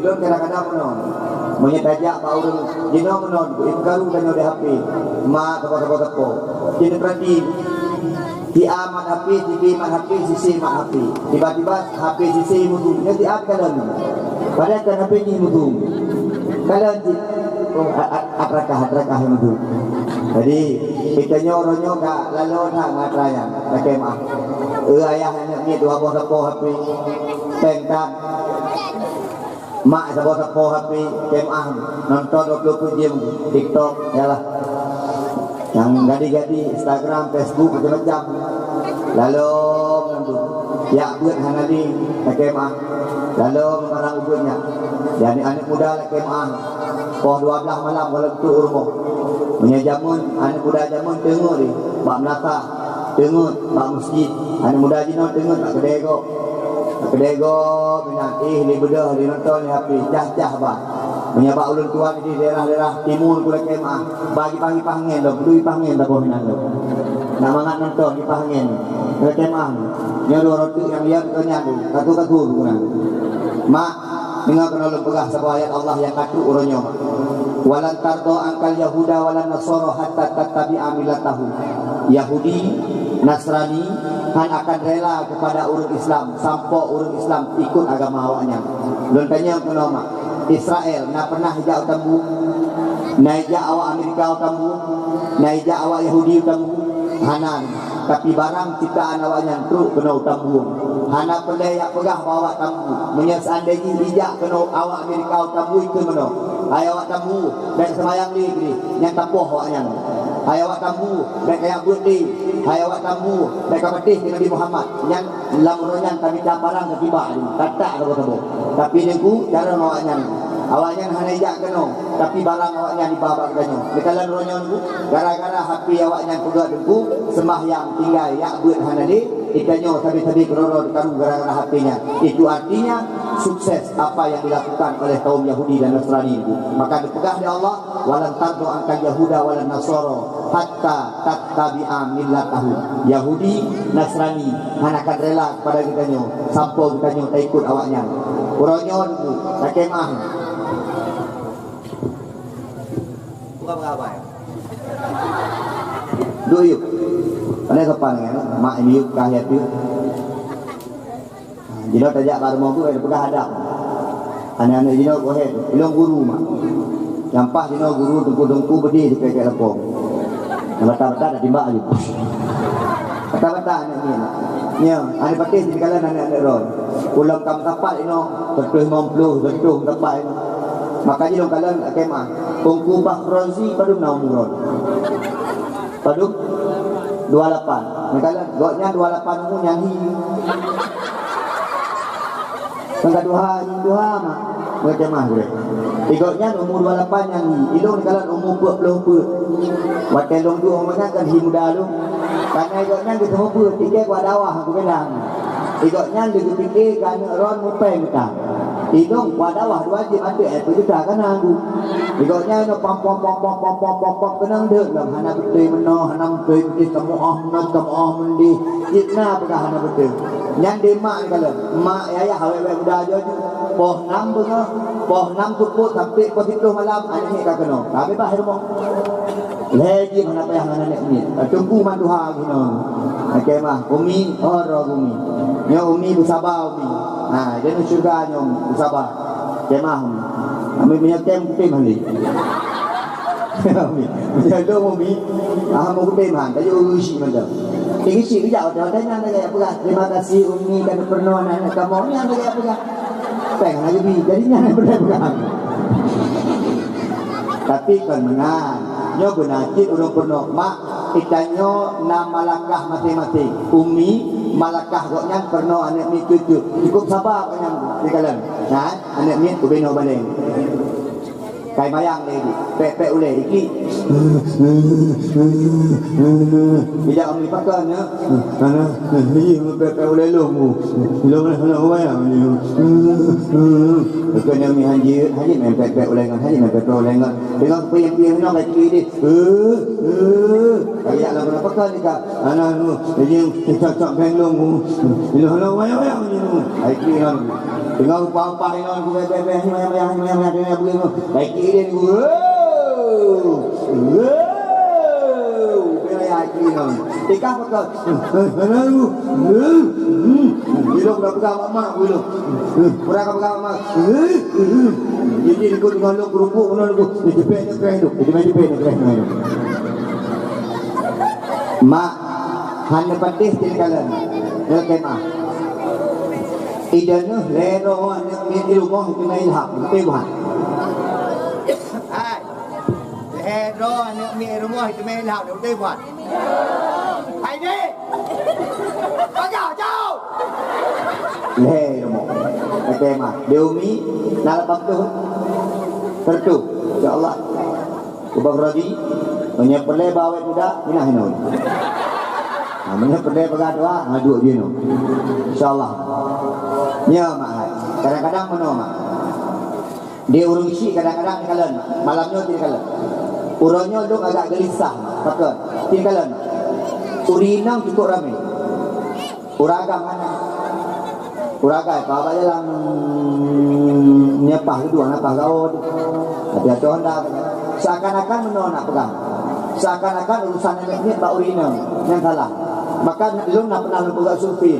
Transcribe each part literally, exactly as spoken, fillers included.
Lôn kadang-kadang meunoe, meunyoe tajak bak ureuëng jinoe meunoe, beukaru tanyoe di H P, mat sapo-sapo-sapo. Jadi peurati, si A mat H P, si B mat H P, si C mat H P. Tiba-tiba H P si C mutu, nyoe si A kalon. Padahai kan H P jih mutu. Kalon cit, oh, a-, a-, atrakah, atrakah mutu. Jadi, geutanyoe uroe nyoe ka laloe that ngon atra nyan, lakée meuah. Eh, ayah aneuk miet dua boh sapo H P, peng that. Mak saboh sapoh H P, kemah nonton dua puluh empat jam TikTok, yalah. Nyang gadi-gadi Instagram, Facebook, macam-macam. Lalom ngon tu. Yak beuet hana lé, lakée meuah. Lalom ngon barang ubeuet nyan. Jadi aneuk muda lakée meuah. Poh dua belas malam walau tu rumoh. Meunyoe jameun, aneuk muda jameun teungeut lé, bak meulasah, teungeut bak meuseujid. Aneuk muda jinoe teungeut bak keudè gob. Keudè gob inan, eh, lé beudôh, lé nonton, lé H P, cah-cah ba. Meunyoe bak ulôn tuan di daerah-daerah timun kulakée meuah, ba gipah-gipah angén lom, beudôh gipah angén saboh inan lom. Nak mangat nonton gipah angén. Kulakée meuah. Nyoe dua roti nyang liat keu nyan tu, katu-katu tu keunan. Mak, deungoe keunoe lôn peugah saboh ayat Allah nyang ka trok uroe nyoe. "Walan tardo angkal yahuda walan nasoro hatta tattabi'a millatahum." Yahudi, Nasrani, hana akan rela kepada ureuëng Islam sampoe ureuëng Islam ikut agama awaknyan. Lôn tanyong keunoe mak, Israel na pernah ijak u tambu? Na ijak awak Amerika u tambu? Na ijak awak Yahudi u tambu? Hana. Tapi barang ciptaan awaknyan trok keunoe u tambu. Hana peureulée jak peugah bak awak tambu. Meunyoe seandai jih ijak keunoe awak Amerika u tambu, ikheun meunoe, "Hai awak tambu, bék seumayang lé keudeh, nyan tapoh awaknyan. Hai awak tambu, bék kajak beuet lé. Hai awak tambu, bék kapatéh keu Nabi Muhammad." Nyan lam uroe nyan tamita parang keu kiba jih, tatak saboh-saboh. Tapi Teungku, carông awaknyan. Awaknyan hana ijak keunoe, tapi barang awaknyan iba bak geutanyoe. Neukalon uroe nyoe Teungku, gara-gara H P awaknyan peugah Teungku, seumbahyang tinggai, jak beuet hana lé, geutanyoe sabe-sabe keudroe-droe teukaru gara-gara H P nyan. Itu artinya sukses apa yang dilakukan oleh kaum Yahudi dan Nasrani Teungku. Maka dipeugah lé Allah, "Walan tardo angkal yahuda walan nasoro hatta tattabi'a millatahum." Yahudi, Nasrani hana akan rela kepada geutanyoe sampoe geutanyoe taikut awaknyan. Uroe nyoe Teungku, lakée meuah. Buka peugah abai. Duek yub. Pandai sopan nyan, mak ini yub, kah yat yub. Ha, jinoe tajak bak rumoh tu, ada peugah adab. Aneuk-aneuk jinoe goh he, ilong guru mak. Nyampah jinoe guru teungku-teungku beudé sipék lapong. Nyang bata-bata dah timbak aju. Bata-bata aneuk nyan. Nyoe, aneuk patéh sikalan aneuk-aneuk droe. Ulôn kam sapat inoe, seratus lima puluh, seratus sapat inoe. Maka jih lôn kalon kemah. Teungku Bah Rozi padum na umu droe? Padum? Dua lapan. Maka gobnyan dua lapan umu nyan hi. Maka tuha, tuha mah. Maka mah gurée. Di gobnyan umu dua lapan nyan hi. Ilong kalon umu peuet ploh peuet. Watée lôn duek umu nyan kan hi muda lôn. Karena gobnyan geuteumu peuet, tiga kuat dawah aku bilang. Di gobnyan lé geupike keu aneuk ron mupeng mita. Ilong kuat dawah dua jeuet ateueh, eh, peujuta kana aku. Di gobnyan pom, pom, pom, keunong deuek lom, hana beutôi meunoe, hana beutôi beutôi, kamoe oh meunoe, kamoe oh meundeh. Cit na peugah hana beutôi. Nyan di mak kalon, mak yayah awai-awai muda aju-aju. Poh nam beungoh, poh nam seupôt sampoe poh siplôh malam, aneuk miet ka keunoe. Ka beubaih rumoh. Lhée jih hana payah ngon aneuk miet. Teungku mantuha geunoe. Oke mah, Umi, oh roh Umi. Nyoe Umi beusaba Umi. Ha, jadi syurga nyoe Umi beusaba. Oke mah Umi. Kami punya kem kutem hali. Umi, punya dong Umi. Ah, mau kutem han. Tadi urus si macam. Tinggi si kejap, macam tanya nak kaya peugah. Terima kasih Umi kerana pernah anak-anak kamu. Ni nak kaya peugah. Peng lagi bi. Jadi nyan pernah peugah. Tapi kon meunan. Nyoe beuna cit ureuëng peurunoe. Mak, geutanyoe na malakah maséng-maséng. Umi, malakah gobnyan peurunoe aneuk miet cucu. Cukup saba gobnyan di kalon. Nah, aneuk miet ubenoe baleng. Kai mayang lé di. Pek-pek ulée iki. Tidak umi pakai nya. Mana? Ini pek-pek ulée lom. Lom lah, lom wayang ni. Bukan yang ni hanjit, hanjit main pek-pek ulée ngon, hanjit main pek-pek ulée ngon. Dengan puyeng-puyeng ni nak kiri. Eh, eh. Kayak nak kenapa kali kak? Anak lu, ini tak tak beng lom. Ini lo wayang-wayang ni. Ai kiri kan. Deungon upah-upah inong ku beh-beh-beh, nyang, nyang, nyang, nyang, nyang, nyang, nyang, nyang, nyang, baik idin ku. Wow! Wow! Bela ya aki inong. Tikah pakai. Hana lu. Ilong dah pegang mak, mak ku ilong. Kurang ka pegang mak. Jadi ikut dengan lu kerupuk, kena lu. Cepet, cepet, cepet, cepet, cepet, cepet. Mak, hana patéh cit kalon. Nyoe kemah. Ida neuh lhèe droe aneuk miet di rumoh, itu meuilham. Beutôi bukan? Hai. Lhèe droe aneuk miet di rumoh, itu meuilham. Beutôi bukan? Hai, Dik. Paga, jauh. Lhèe di rumoh. Oke, Mak. Di Umi, na lapan ploh. Tentu. Insya Allah. Ubak Rodi, meunyoe peureulèe bak awet muda, minah inoe. Ha, meunyoe peureulèe peugah dua, ha, duek jinoe. Insya Allah. Nyoe mak hai. Kadang-kadang meunoe mak. Di ureueng syik kadang-kadang dikalon mak. Malam nyoe dikalon. Uroe nyoe lôn agak geulisah mak. Pakon? Dikalon mak. Ureueng inong cukup ramé. Ureueng agam hana. Ureueng agam, paha bak jalan, nyeupah keudua, nyeupah gawoe. Hati-hati Honda. Seakan-akan meunoe nak peugah. Seakan-akan urusan aneuk miet bak ureueng inong nyang salah. Maka lôn na pernah lôn peugah survei.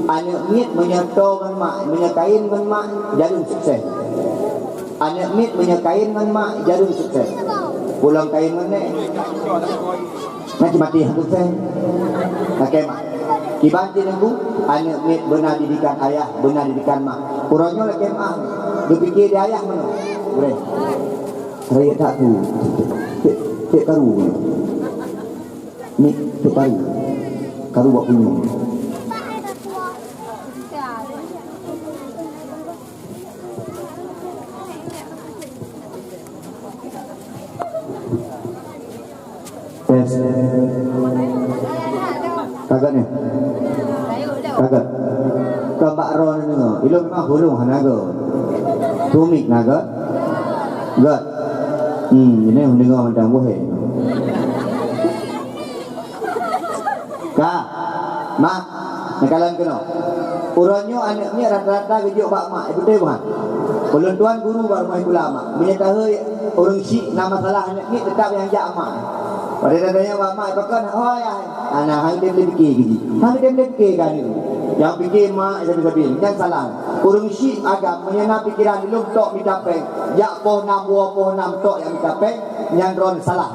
Aneuk miet meunyoe toe ngon mak, meunyoe kain ngon mak, jareung sukses. Aneuk miet meunyoe kain ngon mak, jareung sukses. Pulang kain ngon nek. Mati-mati aku teh. Lakèe mak. Kiban cit Teungku, aneuk miet beuna didikan ayah, beuna didikan mak. Uroe nyoe lakèe mak. Geupike di ayah meunoe. Boleh. Rayeuk that tu. Cek, cek karu. Ni, cek karu. Karu buat punyueng. Tes. Ka gèt nyoe? Ka gèt. Ka bak droeneuh deungö. Ilôn memang hulông hana gèt. Tumik na gèt. Gèt. Hmm, ini deungö mantong buhé. Ka, mak, neukalon keunoe. Uroe nyoe aneuk miet rata-rata geujok bak mak, eh, beutôi bukan? Ulôn tuan guru bak rumoh sikula mak. Meunyoe tahôi ureueng syik na masalah aneuk miet, teutap nyang jak mak. Padahai tanyong bak mak, pakon, "Oh, ayah." Hana, hana tem lé pike keu jih. Hana tem lé pike keu aneuk. Nyang pike mak sabe-sabe. Nyan salah. Ureueng syik agam, meunyoe na pikeran ilôn tok mita péng, jak poh nam, woe poh nam tok nyang mita péng, nyan droen salah.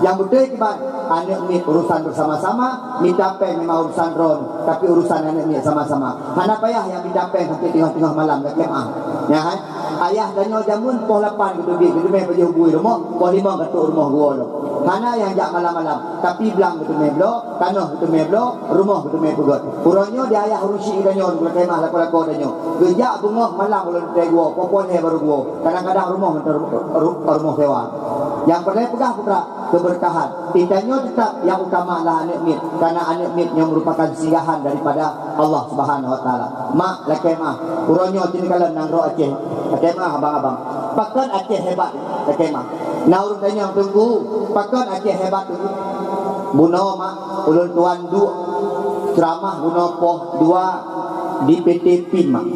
Nyang beutôi kiban, aneuk miet urusan bersama-sama, mita péng memang urusan droen, tapi urusan aneuk miet sama-sama. Hana payah nyang mita péng sampai teungoh-teungoh malam dak jamaah. Nyan hai, ayah tanyoe jameun poh lapan geuteubiet, geuteumé pajoh bui rumoh, poh limong ka trok rumoh geuwoe lom. Hana nyang jak malam-malam, tapi blang geuteumé bloe, tanoh geuteumé bloe, rumoh geuteumé peugöt. Uroe nyoe di ayah ureueng syik tanyoe, geuteumé lakoe-lakoe tanyoe. Geujak beungoh malam ulôn teuntèe geuwoe, poh-poh lhèe barô geuwoe. Kadang-kadang rumoh mantong ru-, ru-, rumoh sewa. Nyang peureulèe peugah putra, keberkahan. Di tanyoe teutap nyang utama adalah aneuk miet, karena aneuk miet nyoe merupakan singgahan daripada Allah Subhanahu Wa Taala. Mak, lakèe mak, uroe nyoe cit neukalon nanggroe Aceh. Lakèe mak, abang-abang. Pakon Aceh hebat, lakèe mak. Na ureueng tanyong Teungku, pakon Aceh hebat Teungku? Bunoe mak, ulôn tuan duek ceuramah bunoe poh dua di P T PIM mak.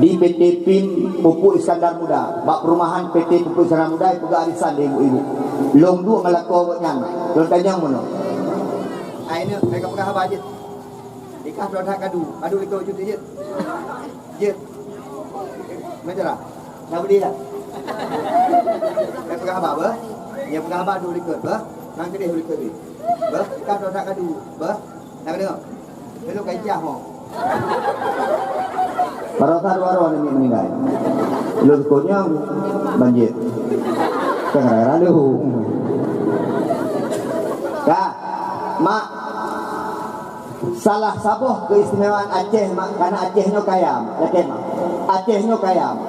Di P T PIM Pupuk Iskandar Muda. Bak perumahan P T Pupuk Iskandar Muda, ipeugah arisan di ibu-ibu. Lôn duek ngon lakoe gobnyan. Lôn tanyong bunoe. Ai nyoe, ka peugah haba jeuet. Ikah droe that kadu. Kadu likot jeuet, jeuet. Jeuet. Macam mana? Nak beli tak? Nak peugah haba, bah? Nyang peugah haba duek likot, bah? Nang keudeh likot ni. Bah, ikah droe that kadu, bah? Nak deungö? Belum ka ijah, ho. Barosa dua orang ni meninggal. Lôn konyang banjir. Tengah raya lalu. Ka, mak. Salah saboh keistimewaan Aceh, mak, karena Aceh nyoe kaya, mak. Lakèe mak. Aceh nyoe kaya, mak.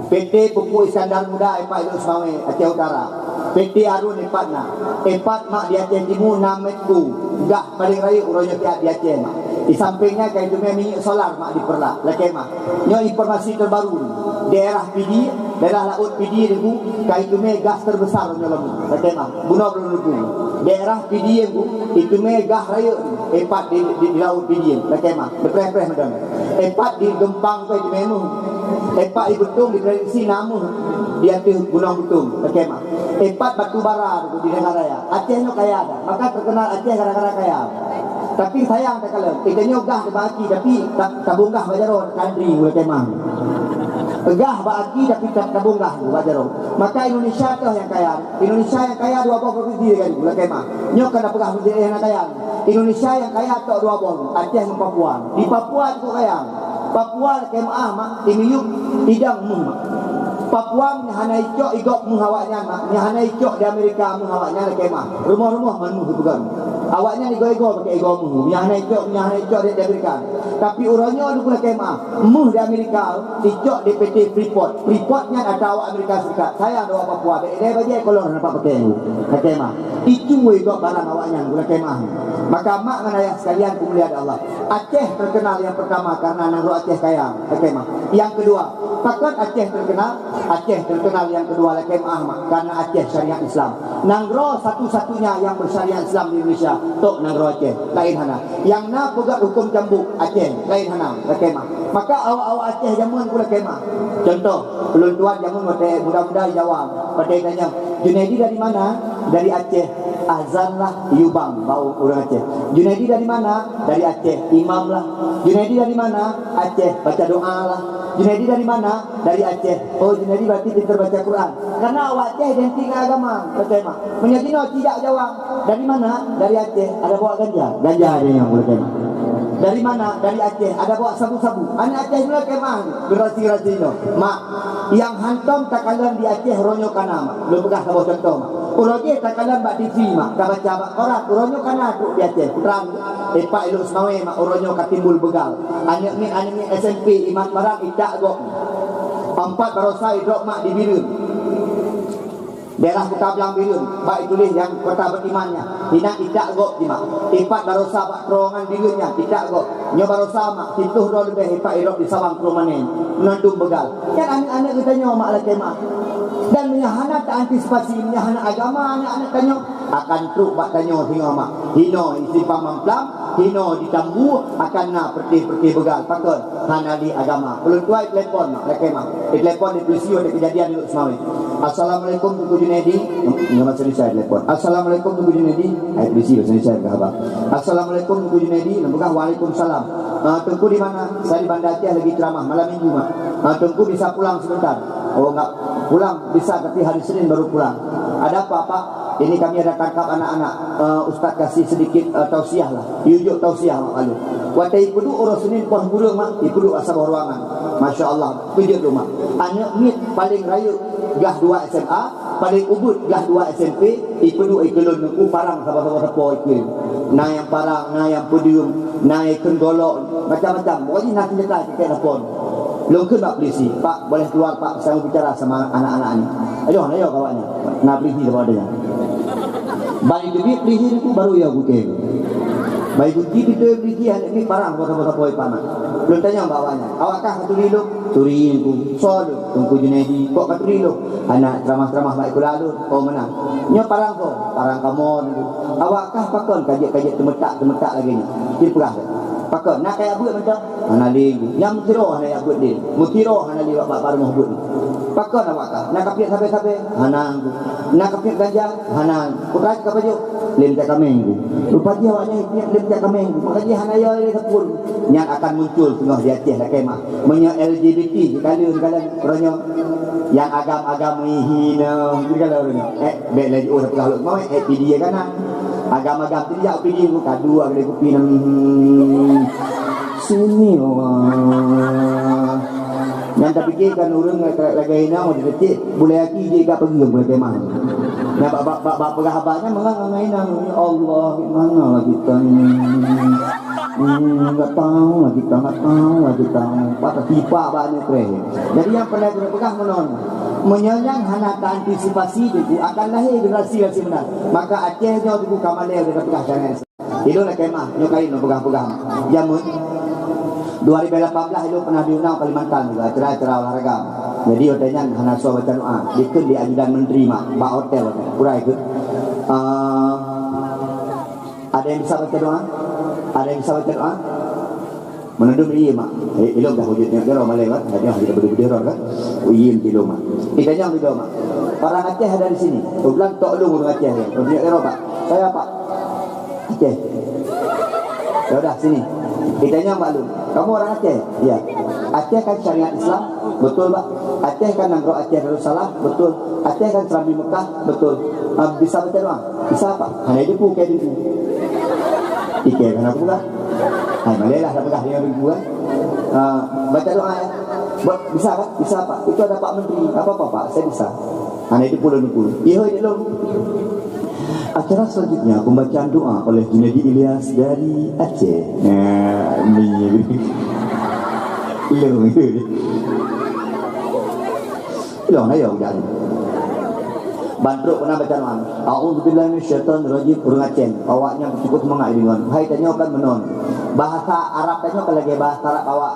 P T Pupuk Iskandar Muda, ipat Lhokseumawe, Aceh Utara. P T Arun ipat na. Ipat mak di Aceh Timu na met ku. Gah paling rayeuk uroe nyoe siat di Aceh, mak. Di sampingnya ka iteumé minyeuk solar, mak, di Peureulak. Lakèe mak. Nyoe informasi terbaru. Daerah Pidie, daerah laôt Pidie nyoe ka iteumé gas terbesar nyoe lom, lakée mah. Bunoe lôn teupeu. Daerah Pidie nyoe iteumé gas rayeuk nyoe, eh, pat di, di, di laôt Pidie, lakée mah. Dipreh-preh mantong. Eh, pat di Geumpang ka iteumé meuh. Eh, pat di Beutong diprediksi na meuh di ateueh Gunong Beutong, lakée mah. Eh, pat batu bara tu di Danggaraya. Aceh nyoe kaya dah. Maka terkenal Aceh gara-gara kaya. Tapi sayang takalon, eh, tanyoe gah bak aki, tapi ta-, tabong gah bak jaroe, tandri ulée kemah. Gah bak aki, tapi ta-, tabong gah bak jaroe. Maka Indonesia toh nyang kaya. Indonesia nyang kaya dua boh provinsi kan, ulée kemah. Nyoe kana peugah provinsi nyang kaya. Indonesia nyang kaya tok dua boh, Aceh ngon Papua. Di Papua cukup kaya. Papua kemah mak, imiyup idang meuh mak. Papua meunyoe hana icok igop meuh awaknyan mak, meunyoe hana icok di Amerika meuh awaknyan kemah. Rumoh-rumoh man meuh peugah. Awaknyan igo-igo pakai igo meuh. Meunyoe hana icok, meunyoe hana icok di, di Amerika. Tapi uroe nyoe dukun kemah, meuh di Amerika icok di P T Freeport. Freeport nyan atra awak Amerika Serikat. Sayang dua Papua, dek idai bajai kolor nampak pakai kemah. Itu igop barang awaknyan guna kemah. Maka mak ngon ayah sekalian peumulia di Allah. Aceh terkenal yang pertama karena nanggroe Aceh kaya, lakée mah. Yang kedua, pakon Aceh terkenal? Aceh terkenal yang kedua, lakée mah, karena Aceh syariat Islam. Nanggroe satu-satunya yang bersyariat Islam di Indonesia, tok nanggroe Aceh, lain hana. Yang na peugét huköm cambuk Aceh, lain hana, lakée mah. Maka awak-awak Aceh jameun ku lakée mah. Contoh, ulôn tuan jameun watée muda-muda di Jawa, watée tanyong, "Junaidi dari mana?" "Dari Aceh." Azan lah yubang bak ureuëng Aceh. "Junaidi dari mana?" "Dari Aceh." Imam lah. "Junaidi dari mana?" "Aceh." Baca doa lah. "Junaidi dari mana?" "Dari Aceh." Oh, Junaidi berarti pintar baca Quran. Karena awak Aceh identik dengan agama, percaya mak. Meunyoe jinoe tidak Jawa, "Dari mana?" "Dari Aceh." "Ada bawa ganja?" "Ganja ada yang boleh kena." "Dari mana?" "Dari Aceh." "Ada bawa sabu-sabu?" Anak Aceh dulu kemah, generasi-generasi nyoe. Mak, yang hantom takalon di Aceh uroe nyoe kana mak. Lôn peugah saboh contoh mak. Uroe jih takalon bak T V mak, tabaca bak koran, uroe nyoe kana trok di Aceh. Putra, epak ilok Semawe mak, uroe nyoe ka timbul begal. Aneuk miet, aneuk miet S M P imat barang itak gop. Empat barosa idrop mak di Bireuen. Daerah Kuta Blang Bireuen, bak ituléh nyang kota beriman nyan. Inan itak gop jimak. Ipat barosa bak terowongan Bireuen nyan, itak gop. Nyoe barosa mak, siploh droe leubeh ipat irop di Sawang Krueng Manen. Meunandum begal. Kan aneuk-aneuk geutanyoe mak lakée mah. Dan meunyoe hana taantisipasi, meunyoe hana agama aneuk-aneuk tanyoe, akan trok bak tanyoe singoh mak. Hinoe isi pamam plam, hinoe ditambu, akan na peureuté-peureuté begal. Pakon? Hana lé agama. Ulôn tuai telepon mak, lakée mah. Ditelepon di polisi watée kejadian di Lhokseumawe. "Assalamualaikum Teungku Junaidi." Nyoe masa ni saya telepon. "Assalamualaikum Teungku Junaidi." Hai polisi masa ni saya peugah haba. "Assalamualaikum Teungku Junaidi." Lôn peugah, "Waalaikumsalam." "Ah, Teungku di mana?" "Saya di Banda Aceh lagi ceramah malam minggu mak." "Ah, Teungku bisa pulang sebentar?" "Oh, enggak pulang bisa, tapi hari Senin baru pulang." "Ada apa, Pak?" "Ini kami ada tangkap anak-anak. Eh, Ustaz kasih sedikit, eh, tausiah lah. Yujuk tausiah mak lalu." Watée ipeuduek uroe Senin poh gureueng mak, ipeuduek saboh ruangan. Masya Allah, keujeuet tu mak. Aneuk miet paling rayeuk glah dua S M A, paling ubit glah dua S M P, ipeuduek ikeulon nungku parang saboh-saboh sapo ikeu. Na nyang parang, na nyang peudeueng, na nyang ikheun golok, macam-macam. Pokoknya na senjata ikeu lapor. Lôn kheun bak polisi, "Pak, boleh keluar Pak, saya mau bicara sama anak-anak ni." Ayo, ayo kawan ni. Na polisi sama ada. Bagi duit polisi tu baru ya gute. Bagi kunci pintu polisi anak ni parang buat apa-apa panas. Lôn tanya bak awaknya, "Awak kah ka turi lôn?" "Turi Teungku." "Soe lôn?" "Teungku Junaidi." "Kok ka turi lôn?" "Hana ceramah-ceramah bak sikula lôn." "Oh, meunan." "Nyoe parang soe?" "Parang kamoe Teungku." "Awak kah pakon ka jeuet-ka jeuet teumeutak-teumeutak lagée nyoe?" Cit peugah lé. "Pakon? Na kaya buet mantong?" "Hana lé Teungku." "Nyang meutiro hana ya buet lé. Meutiro hana lé bak, bak rumoh buet." "Pakon awak kah? Na kapiet sabe-sabe?" "Hana Teungku." "Na kapiet ganja?" "Hana." "Putra cit ka pajoh?" "Lem cak kameng Teungku." Rupa jih awaknyan piet lem cak kameng Teungku. Maka jih hana yo lé sapun. Nyan akan muncul teungoh di Aceh lakée mah. Meunyoe L G B T, dikaleuen-kaleuen uroe nyoe. Nyang agam-agam hina, dikaleuen uroe nyoe. Eh, bék laju, oh, peugah lôn mau, eh, P D A kana. Agam-agam tu jak P D A ku kadu, agam ku pinang. Sini, oh. Nyan tapike kan ureuëng lagée inong, watée keucék, bulée aki jih ka peugah bulée kemah. Nah, bak, bak, bak, bak peugah haba nyan meungang ngon inong, "Ya Allah, di mana lagi tang? Hmm, enggak tahu lagi tang, enggak tahu lagi tang." Patah tipak bak aneuk preh. Jadi nyang pernah geupeugah meunan, meunyoe nyang hana taantisipasi, Teungku, akan lahé generasi raseumeunang. Maka Aceh nyoe Teungku ka malée geupeugah jangan. Ilôn lakée mah, nyoe kain lôn peugah-peugah. Jameun dua ribu lapan belas ilôn pernah diundang Kalimantan juga, acara-acara olahraga. Jadi watèe nyan hana soe baca doa, dikheun di ajudan menteri mak, bak hotel, urai kheun. Ah, ada yang bisa baca doa? Ada yang bisa baca doa? Meunadum iya mak. Eh, ilong dah wujud nyoe jaro malèe kan. Hanya hanya beudeuh-beudeuh kan. Uyim di lom mak. Kita nyang di lom mak. Orang Aceh ada di sini. Bulan tok lu orang Aceh ya. Orang jaro pak. Saya pak. Aceh. Ya udah sini. Kita nyang maklum. Kamu orang Aceh? Ya. Aceh kan syariat Islam, betul pak. Aceh kan nanggroe Aceh Darussalam, betul. Aceh kan Serambi Mekah, betul. Ah, bisa baca doa? Bisa pak. Hana itu bukan itu. Ike kan aku bukan. Hai, malèe lah dah peugah dengan ribu kan. Ah, baca doa ya. Ba-, bisa kan? Bisa pak. Itu ada pak menteri. Apa apa pak? Saya bisa. Hana itu puluh puluh. Iya, itu dulu. Acara selanjutnya pembacaan doa oleh Junaidi Ilyas dari Aceh. Nah, ni. Lu. Ilong ayo udah. Bantrok pernah baca doa. A'udzubillahi minasyaitonirrajim. Ureueng Aceh, awaknyan cukup semangat dengan. Hai tanyoe kan menon. Bahasa Arab tanyoe kan lagi bahasa Arab awak,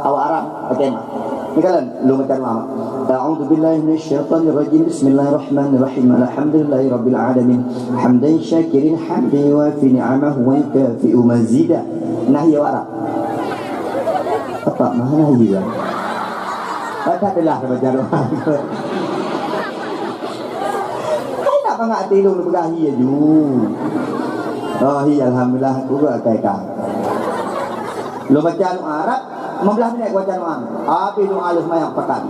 awak Arab. Oke, mak. Ni kalian lu baca doa, mak. A'udzubillahi minasyaitonirrajim. Bismillahirrahmanirrahim. Alhamdulillahirabbil alamin. Hamdan syakirin hamdan yuwafi ni'amahu wa yukafi'u mazida. Nah, ya Arab. Apa mana iya? Baca adalah baca doa. Hai nak bangat hati lu peugah hi aju. Oh hi alhamdulillah aku gak kai ka. Lu baca doa Arab, lima belas minit baca doa. Habis doa lu semayang pakan.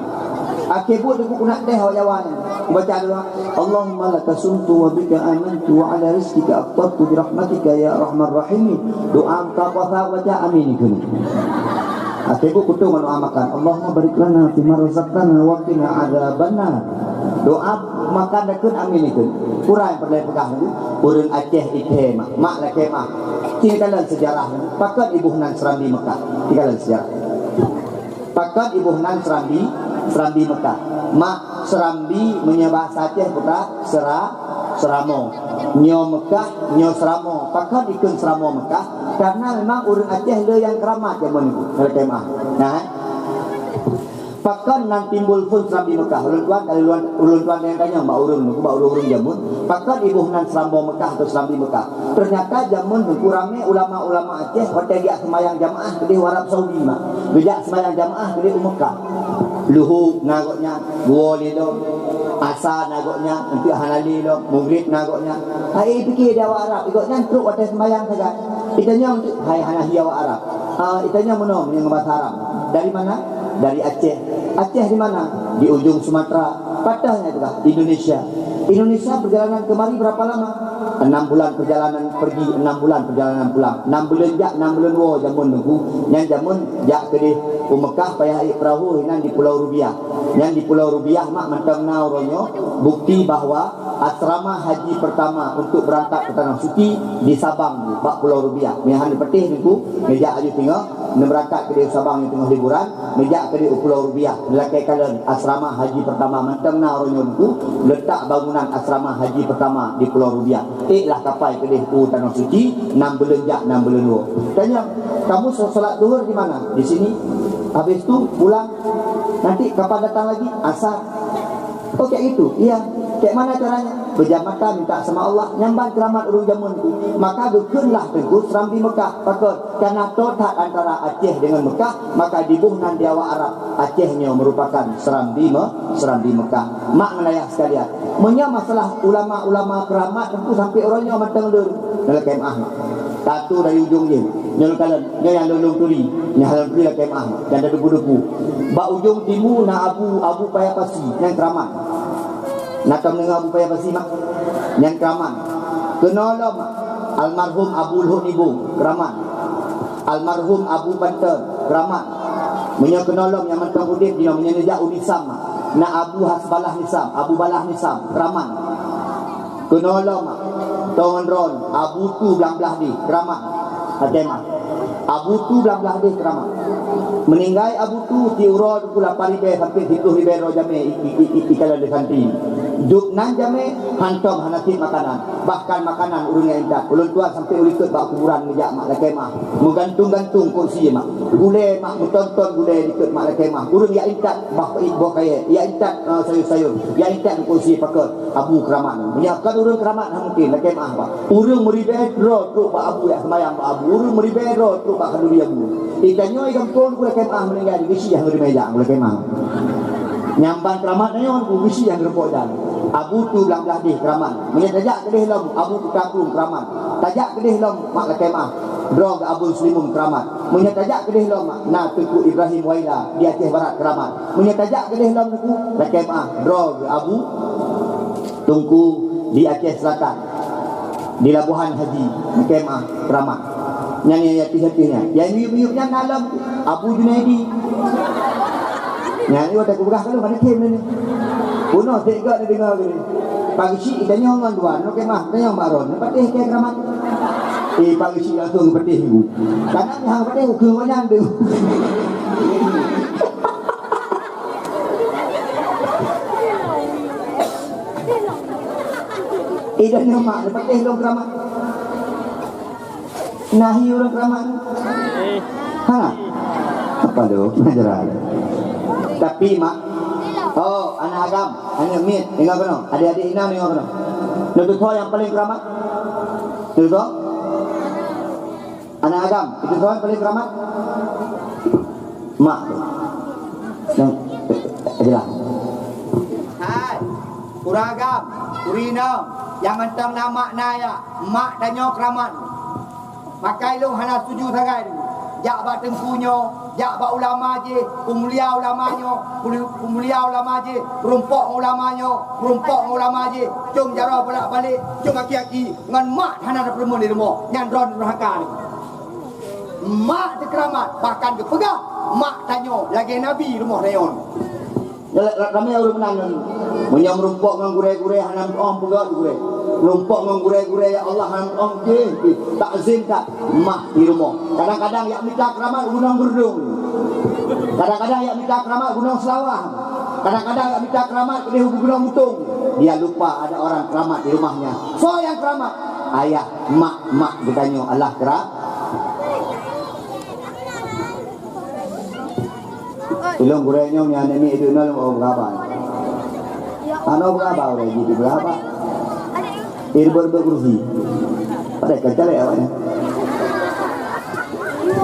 Akhé buet tu ku nak teh awak Jawa ni. Baca doa, Allahumma laka sumtu wa bika amantu wa ala rizqika aftartu bi rahmatika ya arhamar rahimin. Doa buka puasa baca amin itu. Akhé buet kutong doa makan. Allahumma barik lana fima razaqtana wa qina adzabannar. Doa makan dakun amin itu. Kurang pernah pegang tu. Ureueng Aceh ite mak, mak lakée mah. Tinggalan sejarah ni. Pakon iboh nan Serambi Mekah. Tinggalan sejarah. Pakon iboh nan Serambi, Serambi Mekah. Mak Serambi meunyoe bahasa Aceh putra Sera, Seramo. Nyoe Mekah, nyoe Seramo. Pakon ikheun Seramo Mekah? Karena memang ureueng Aceh le nyang keuramat jameun nyoe. Lakée meuah. Nah, eh? Pakon nan timbul phon Serambi Mekah? Ulôn tuan, kali ulôn, ulôn tuan nyang tanyong bak ureueng nyoe, bak ureueng-ureueng jameun. Pakon iboh nan Seramo Mekah atau Serambi Mekah? Ternyata jameun nyoe ramé ulama-ulama Aceh watée geujak seumayang jamaah keudeh u Arab Saudi mak. Geujak seumayang jamaah keudeh u Mekah. Luhu na gobnyan, dua lé lom. Asa na gobnyan, enteuk hana lé lom. Maghrib na gobnyan. Hai pike di awak Arab, gobnyan trok watée seumayang sagai. Itanyong, hai hana hi awak Arab. Ah, itanyong meunoe meunyoe bahasa Arab. Dari mana? Dari Aceh. Aceh di mana? Di ujung Sumatera. Patahnya juga Indonesia. Indonesia perjalanan kemari berapa lama? Enam bulan perjalanan pergi, enam bulan perjalanan pulang. Enam bulan jak, enam bulan wo jameun nunggu. Nyan jameun jak keudeh u Mekah payah ék perahu inan di Pulau Rubiah. Nyan di Pulau Rubiah mak mantong na uroe nyoe bukti bahwa asrama haji pertama untuk berangkat ke Tanah Suci di Sabang bak Pulau Rubiah. Nyan hana peuteh nunggu, neujak aju singoh, neubeurangkat keudeh u Sabang nyang teungoh liburan, neujak keudeh u Pulau Rubiah, neulakée kalon asrama haji pertama mantong na uroe nyoe nunggu, letak bangunan asrama haji pertama di Pulau Rubiah. Ék lah kapai keudeh u Tanah Suci, enam bulan jak, enam bulan wo. Tanyong, kamu so-, solat duhur di mana? Di sini. Habis tu pulang. Nanti kapan datang lagi? Asar. Oh, kayak gitu? Iya. Kayak mana caranya? Pejam mata minta sama Allah. Nyan ban keuramat ureueng jameun tu. Maka geukheunlah teungku Serambi Mekah. Pakon? Karena toe that antara Aceh dengan Mekah, maka diboh nan di awak Arab. Aceh nyoe merupakan Serambi Me-, Serambi Mekah. Mak ngon ayah sekalian, meunyoe masalah ulama-ulama keuramat teungku sampai uroe nyoe mantong lôn. Dalam kemah mak. Satu dari ujung jih. Nyoe kalon, nyoe nyang lôn turi. Nyang lôn turi dalam kemah mak. Nyang ada debu-debu. Bak ujung timu na Abu, Abu Paya Pasi nyang keuramat. Na tom deungoe Abu Paya Pasi mak? Nyan keuramat. Keunoe lom mak. Almarhum Abu Luhut Nibung, keuramat. Almarhum Abu Banten, keuramat. Meunyoe keunoe lom nyang mantong udeb jinoe meunyoe neujak u Nisam mak. Na Abu Hasbalah Nisam, Abu Balah Nisam, keuramat. Keunoe lom mak. Tongon ron, Abu Tu Blang Blahdeh, keuramat. Até mak. Abu Tu Blang Blahdeh keuramat. Meuninggai Abu Tu, ti uroe teungku lapan ribée sampai siplôh ribée droe jamé i, i, i, i, ikalon lé santri. Duek nan jamé, hantom hana cit makanan. Bahkan makanan ureuëng nyang intat. Ulôn tuan sampoe u likot bak kuburan neujak mak lakée meu'ah. Meugantung-gantung kursi mak. Gulée mak, meuton-ton gulée likot mak lakée meu'ah. Ureuëng nyang intat bah boh kayée, nyang intat, eh, sayur-sayur, nyang intat kursi pakon. Abu keuramat nyoe. Meunyoe kon ureuëng keuramat, hana mungken lakée meu'ah bah. Ureuëng meuribée droe trok bak abu, jak seumayang bak abu. Ureuëng meuribée droe trok bak khanduri abu. Di tanyoe di gampông, Teungku Lakée Meu'ah meuninggai, di geusyik nyang geureumpok jalan, Teungku Lakée Meu'ah. Nyang ban keuramat nyoe, Teungku, geusyik nyang geureumpok jalan. Abu Tu Blang Blahdeh keuramat. Meunyoe tajak keudeh lom, Abu Kuta Krueng keuramat. Tajak keudeh lom, Mak Lakée Meu'ah, droe geuh Abon Seulimeum keuramat. Meunyoe tajak keudeh lom, na Teungku Ibrahim Waila di Aceh Barat keuramat. Meunyoe tajak keudeh lom, Teungku, Lakée Meu'ah, droe geuh Abu Teungku di Aceh Selatan. Di Labuhan Haji, Lakée Meu'ah, keuramat. Nyan nyang yatim-yatim nyan. Nyang miyueb-miyueb nyan na lom, Abu Junaidi. Nyan nyoe watée kupeugah ka lôn, hana khem lé nyoe. Bunoe seb gét neudeungoe lé. Pak Geuchik tanyoe ngon dua, Lakée Meu'ah tanyoe bak droeneuh, patéh keu keuramat. Eh, Pak Geuchik langsung patéh ibu. Karena nyang patéh ukeue ngon nyan tu. Idan nyoe mak, leupah teh lôn keuramat. Nahi ureuëng keuramat. Hana? Apa tu? Ngajar. Tapi mak, oh, aneuk agam, aneuk miet, deungoe keunoe. Adik-adik inong, deungoe keunoe. Nyoe teuh soe nyang paléng keuramat? Nyoe teuh soe? Aneuk agam, itu soe paléng keuramat? Mak tu. Nang, eh, eh, jelas. Hai, ureueng agam, ureueng inong, nyang mantong na mak na ya, mak tanyoe keuramat. Maka ilôn hana setuju sagai. Jak bak teungku nyoe, jak bak ulama jih, peumulia ulama nyoe, peuli-, peumulia ulama jih, meurumpok ngon ulama nyoe, meurumpok ngon ulama jih, com jaroe bolak-balik, com aki-aki, ngon mak hana teupeureumeun di rumoh, nyan droe durhaka nyoe. Mak teukeuramat, bahkan geupeugah, mak tanyoe lagée nabi rumoh rayon. Nyan la-, la-, ramé ureueng meunan nyoe. Meunyoe meurumpok ngon gurée-gurée hana meutu'oh peugah gurée. Meurumpok ngon gurée-gurée, ya Allah, hana meutu'oh jih, jih. Takzim that mak di rumoh. Kadang-kadang jak mita keuramat u Gunong Geurdong. Kadang-kadang jak mita keuramat Gunong Seulawah. Kadang-kadang jak mita keuramat keudeh u Gunong Mutong. Dia lupa ada orang keramat di rumahnya. Soe nyang keuramat? Ayah, mak, mak geutanyoe Allah keura-, Ilôn gurée nyoe nyang aneuk miet duek nyoe lôn beuhaba. Hana beuhaba ureueng jih beuhaba. Ireubot-reubot kursi. Padahai ka calék awaknyan.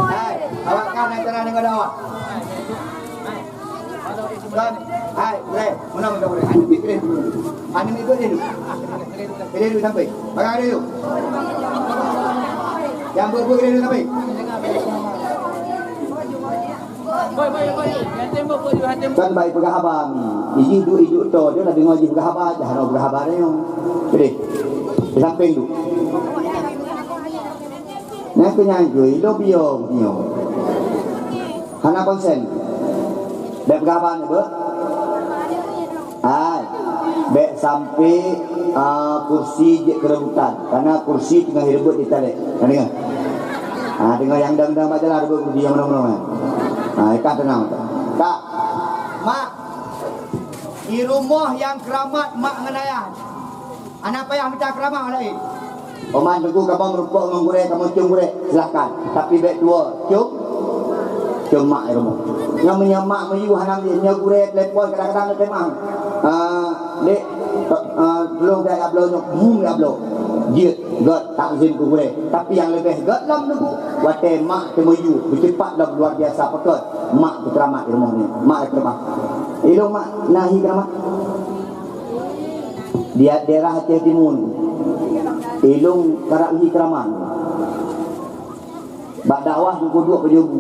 Hai, awak kan antara deungon awak. Kan, hai, gurée, meunan meunan gurée. Aneuk miet gurée. Aneuk miet gurée dulu. Gurée dulu sampai. Pakai gurée dulu. Nyang beuet-beuet gurée dulu sampai. Kan bai peugah haba mi. Ijih duek iduek to, dia dah dengar jih peugah haba, dah hana peugah haba dia. Jadi, di samping tu. Nyang keu nyang jui, lo biyo, biyo. Hana konsen. Dah peugah haba ni, beuh? Hai, bék sampai, ah, kursi jeuet keurebutan, karena kursi teungoh direubot di talek. Ka deungoe? Ah, deungoe nyang dang-dang bak jalan reubot kursi nyang meunong-meunong nyan. Ah, ikah teunang. Kak. Mak, di rumoh nyang keuramat mak ngon ayah. Hana payah mita keuramat laén. Oman teungku kamoe meurumpok ngon gurée, kamoe com gurée, silakan. Tapi bék tuwoe, com, com mak di rumoh. Nyoe meunyoe mak meuyue hana, nyoe gurée telepon kadang-kadang na teuma. Ah, dek, ah, tulông jak bloe nyoe, bum jak bloe. Jeuet, göt, takzim keu gurée. Tapi nyang leubeh göt lom teungku, watée mak teumeuyue, beuceupat lom luar biasa pakon. Mak teukeuramat di rumoh nyoe, mak teukeuramat. Ilôn mak na hi keuramat. Di daerah Aceh Timun, ilôn karab hi keuramat. Bak dakwah teungku duek pajoh bu.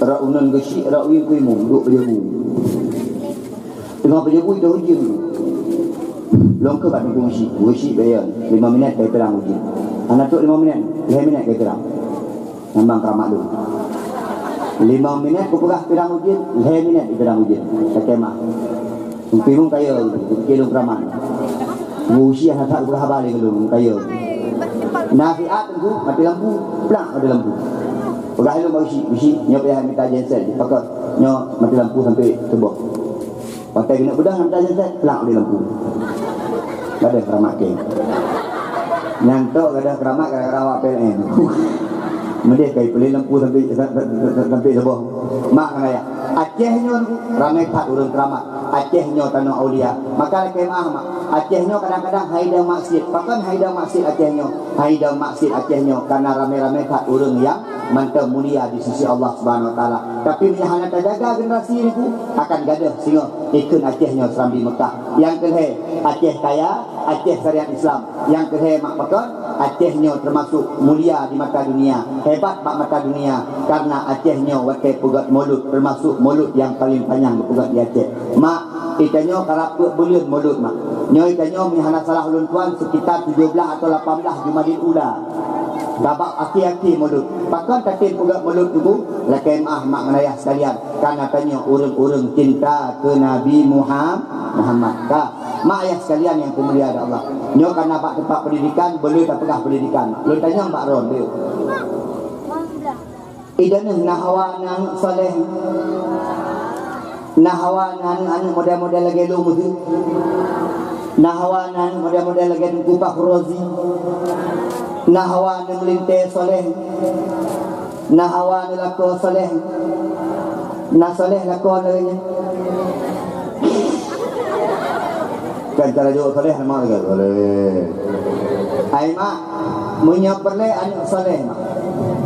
Rot uneun geusyik, rot uyeuen keu imum, duek pajoh bu. Teungoh pajoh bu, itôh ujeuen. Lôn kheueh bak teungku geusyik, geusyik bayeuen, lima minét ka ipirang ujeuen. Hana trok lima minét, lhée minét ka ipirang. Memang keuramat lôn. Lima minét kupeugah pirang ujeuen, lhée minét ipirang ujeuen. Ka kemah. Teungku imum kaya, teungku lôn keuramat. Geusyik hana that kupeugah haba lé keu lôn, kaya. Nasihat teungku, mati lampu, plak mati lampu. Peugah lôn bak geusyik, geusyik, nyoe payah mita genset, pakon. Nyoe mati lampu sampai suboh. Watèe keuneuk beudôh, nyan mita jeuet, plak di lampu. Gadôh keuramat kèe. Nyan tok gadôh keuramat gara-gara awak P L N. Meudeh kai peuleueh lampu sampai, sampai saboh. Mak ngon ayah. Aceh nyoe ramè that ureueng keuramat. Aceh nyoe tanoh aulia. Maka lakèe meu'ah, mak. Aceh nyoe kadang-kadang hai dong maksiet. Pakon hai dong maksiet Aceh nyoe? Hai dong maksiet Aceh nyoe karena ramè-ramè that ureueng nyang mantong mulia di sisi Allah Subhanahu Wa Taala. Tapi meunyo hana tajaga generasi nyoe, akan gadôh singoh ikheun Aceh nyoe serambi Mekah. Nyang keu lhèe, Aceh kaya, Aceh syariat Islam. Nyang keu lhèe, mak, pakon? Aceh nyoe teumasuk mulia di mata dunia, hebat bak mata dunia, karena Aceh nyoe watèe peugöt Maulud, teumasuk Maulud nyang paleng panyang geupeugöt di Aceh. Mak, geutanyoe karab peuet buleuen Maulud, mak. Nyoe geutanyoe meunyo hana salah ulôn tuan, sekitar tujoh blah atau lapan blah Jumadil Ula. Sabab akhé-akhé Maulud. Pakon tatem peugöt Maulud Teungku? Lakèe meu'ah, mak ngon ayah sekalian, karena tanyoe ureueng-ureueng cinta keu Nabi Muham-, Muhammad. Ka. Mak ayah sekalian nyang peumulia lé Allah. Nyoe karena bak teumpat pendidikan, beu lé tapeugah pendidikan. Lôn tanyong bak droen, beu. Idaneuh na hawa na aneuk saleh. Na hawa na aneuk-aneuk model-model lagèe lôn meuheuet. Na hawa na aneuk model-model lagèe Teungku Fakhrozi. Na hawa na meulintèe saleh. Na hawa na lakoe saleh. Na saleh lakoe lagèe nyan. Kan cara jaweueb saleh, nama lagèe saleh. Hai mak, meunyoe peureulèe aneuk saleh, mak.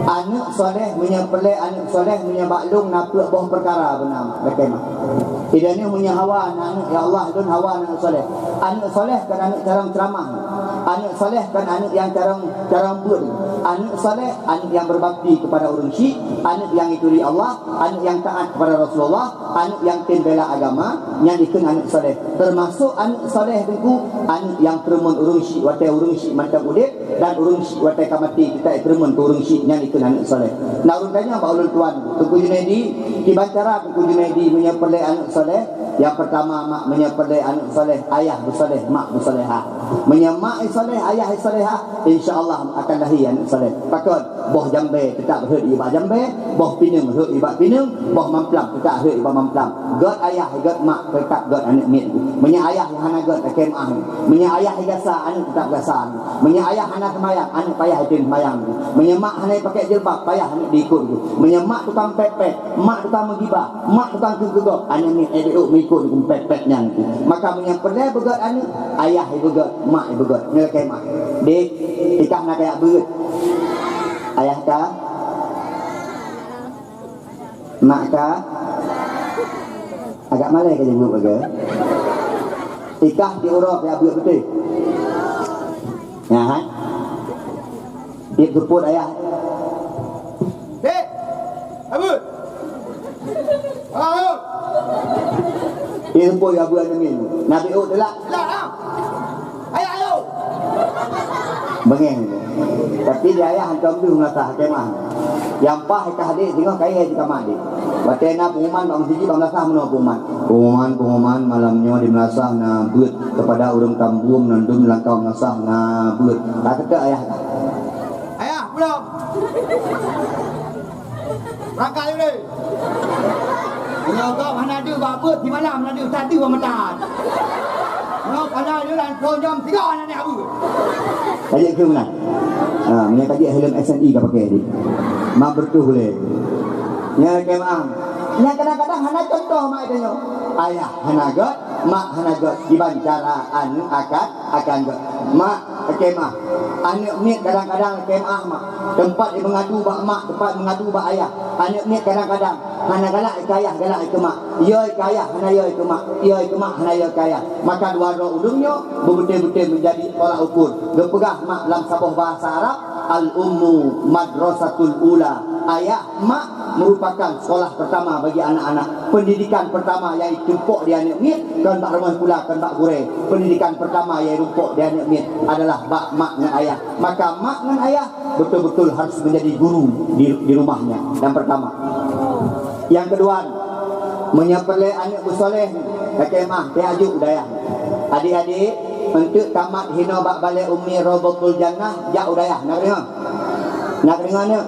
Aneuk saleh, meunyoe peureulèe aneuk saleh, meunyoe bak lôn na peuet boh peukara beuna, mak. Lakèe mak. Idaneuh meunyoe hawa na aneuk, ya Allah, lôn hawa na aneuk saleh. Aneuk saleh kan aneuk carông ceuramah. Aneuk saleh kan aneuk nyang carông, carông beuet. Aneuk saleh, aneuk nyang berbakti kepada ureueng syik, aneuk nyang ituri Allah, aneuk nyang taat kepada Rasulullah, aneuk nyang tem bela agama, nyan dikheun aneuk saleh. Teumasok aneuk saleh Teungku, aneuk nyang peureumeun ureueng syik watèe ureueng syik mantong udép, dan ureueng syik watèe ka maté, teuka ipeureumeun keu ureueng syik, nyan dikheun aneuk saleh. Na ureueng tanyong bak ulôn tuan, Teungku Junaidi, kiban cara Teungku Junaidi meunyoe peureulèe aneuk saleh? Nyang peurtama, mak, meunyoe peureulèe aneuk saleh, ayah beusaleh, mak beusalehah. Meunyoe mak saleh, ayah salehah, insya Allah akan lahé aneuk saleh. Pakon? Boh jambèe teutap rhot i bak jambèe, boh pineung rhot i bak pineung, boh mamplam teutap rhot i bak mamplam. Gèt ayah, gèt mak, teutap gèt aneuk miet. Meunyoe ayah hana gèt, lakèe meu'ah. Meunyoe ayah gasa, aneuk teutap gasa. Meunyoe ayah hana seumayang, aneuk payah item seumayang. Meunyoe mak hana pakai jilbab, payah aneuk diikot. Meunyoe mak tukang pèt-pèt, mak tukang meugibah, mak tukang keu-, keugok, aneuk miet, eh, diikot meuikot pèt-pèt nyan. Maka meunyoe peureulèe beugèt aneuk, ayah ibeugèt, mak ibeugèt. Nyoe lakèe meu'ah. Dek, i kah na kajak beuet? Ayah kah? Mak kah? Agak malèe ka jaweueb lagèe. I kah tiep uroe kajak beuet beutôi? Nyan, hai. Tiep seupôt ayah. Dek, abeuet. Ayo. Tiep seupôt kajak beuet aneuk miet. Nabi Hud teulak. Teulak, ah. Ayah, ayo. Beungèh. Tapi di ayah hantom deuh meulasah kemah. Nyang paih ka hadék singoh kayèe jikamat deh. Watèe na pengumuman bak meuseujid bak meulasah meunoe pengumuman. Pengumuman, pengumuman, malam nyoe di meulasah na beuet. Kepada ureueng Tambuem nan dum langkau meulasah na beuet. Ka keuteuk ayah ka. Ayah, pulang. Berangkat dulu. Meunyoe gob hana deuh bak beuet, simalam hana deuh, tadeuh bak meutan. Meunyoe pala deuh lam siplôh jam, sigoe hana niat beuet. Ka jeuet keu meunan. Ha, meunyoe ka jeuet helm S N I ka pakai di. Mak bertuh lé. Nyan kemah. Nyan kadang-kadang hana contoh mak tanyoe. Ayah hana göt, mak hana göt. Kiban cara aneuk akan, akan göt. Mak, kemah. Aneuk miet kadang-kadang kemah, mak. Teumpat jimeungadu bak mak, teumpat meungadu bak ayah. Aneuk miet kadang-kadang hana galak keu ayah, galak keu mak. Yo keu ayah, hana yo keu mak. Yo keu mak, hana yo keu ayah. Maka dua droe ulôn nyoe beubeutôi-beutôi meujadi tolak ukur. Geupeugah mak lam saboh bahasa Arab, "Al-ummu madrasatul ula." Ayah, mak merupakan sekolah pertama bagi anak-anak. Pendidikan pertama nyang jitumpok di aneuk miet, kon bak rumoh sikula, kon bak gurèe. Pendidikan pertama nyang jitumpok di aneuk miet adalah bak mak ngon ayah. Maka mak ngon ayah betul-betul harus menjadi guru di, di rumahnya. Yang pertama. Yang kedua, meunyoe peureulèe aneuk beusoleh, lakèe meu'ah, pih aju u dayah. Adik-adik, eunteuk tamat hinoe bak balè Ummi Raudhatul Jannah, jak u dayah. Na keudeungö? Na keudeungö, aneuk?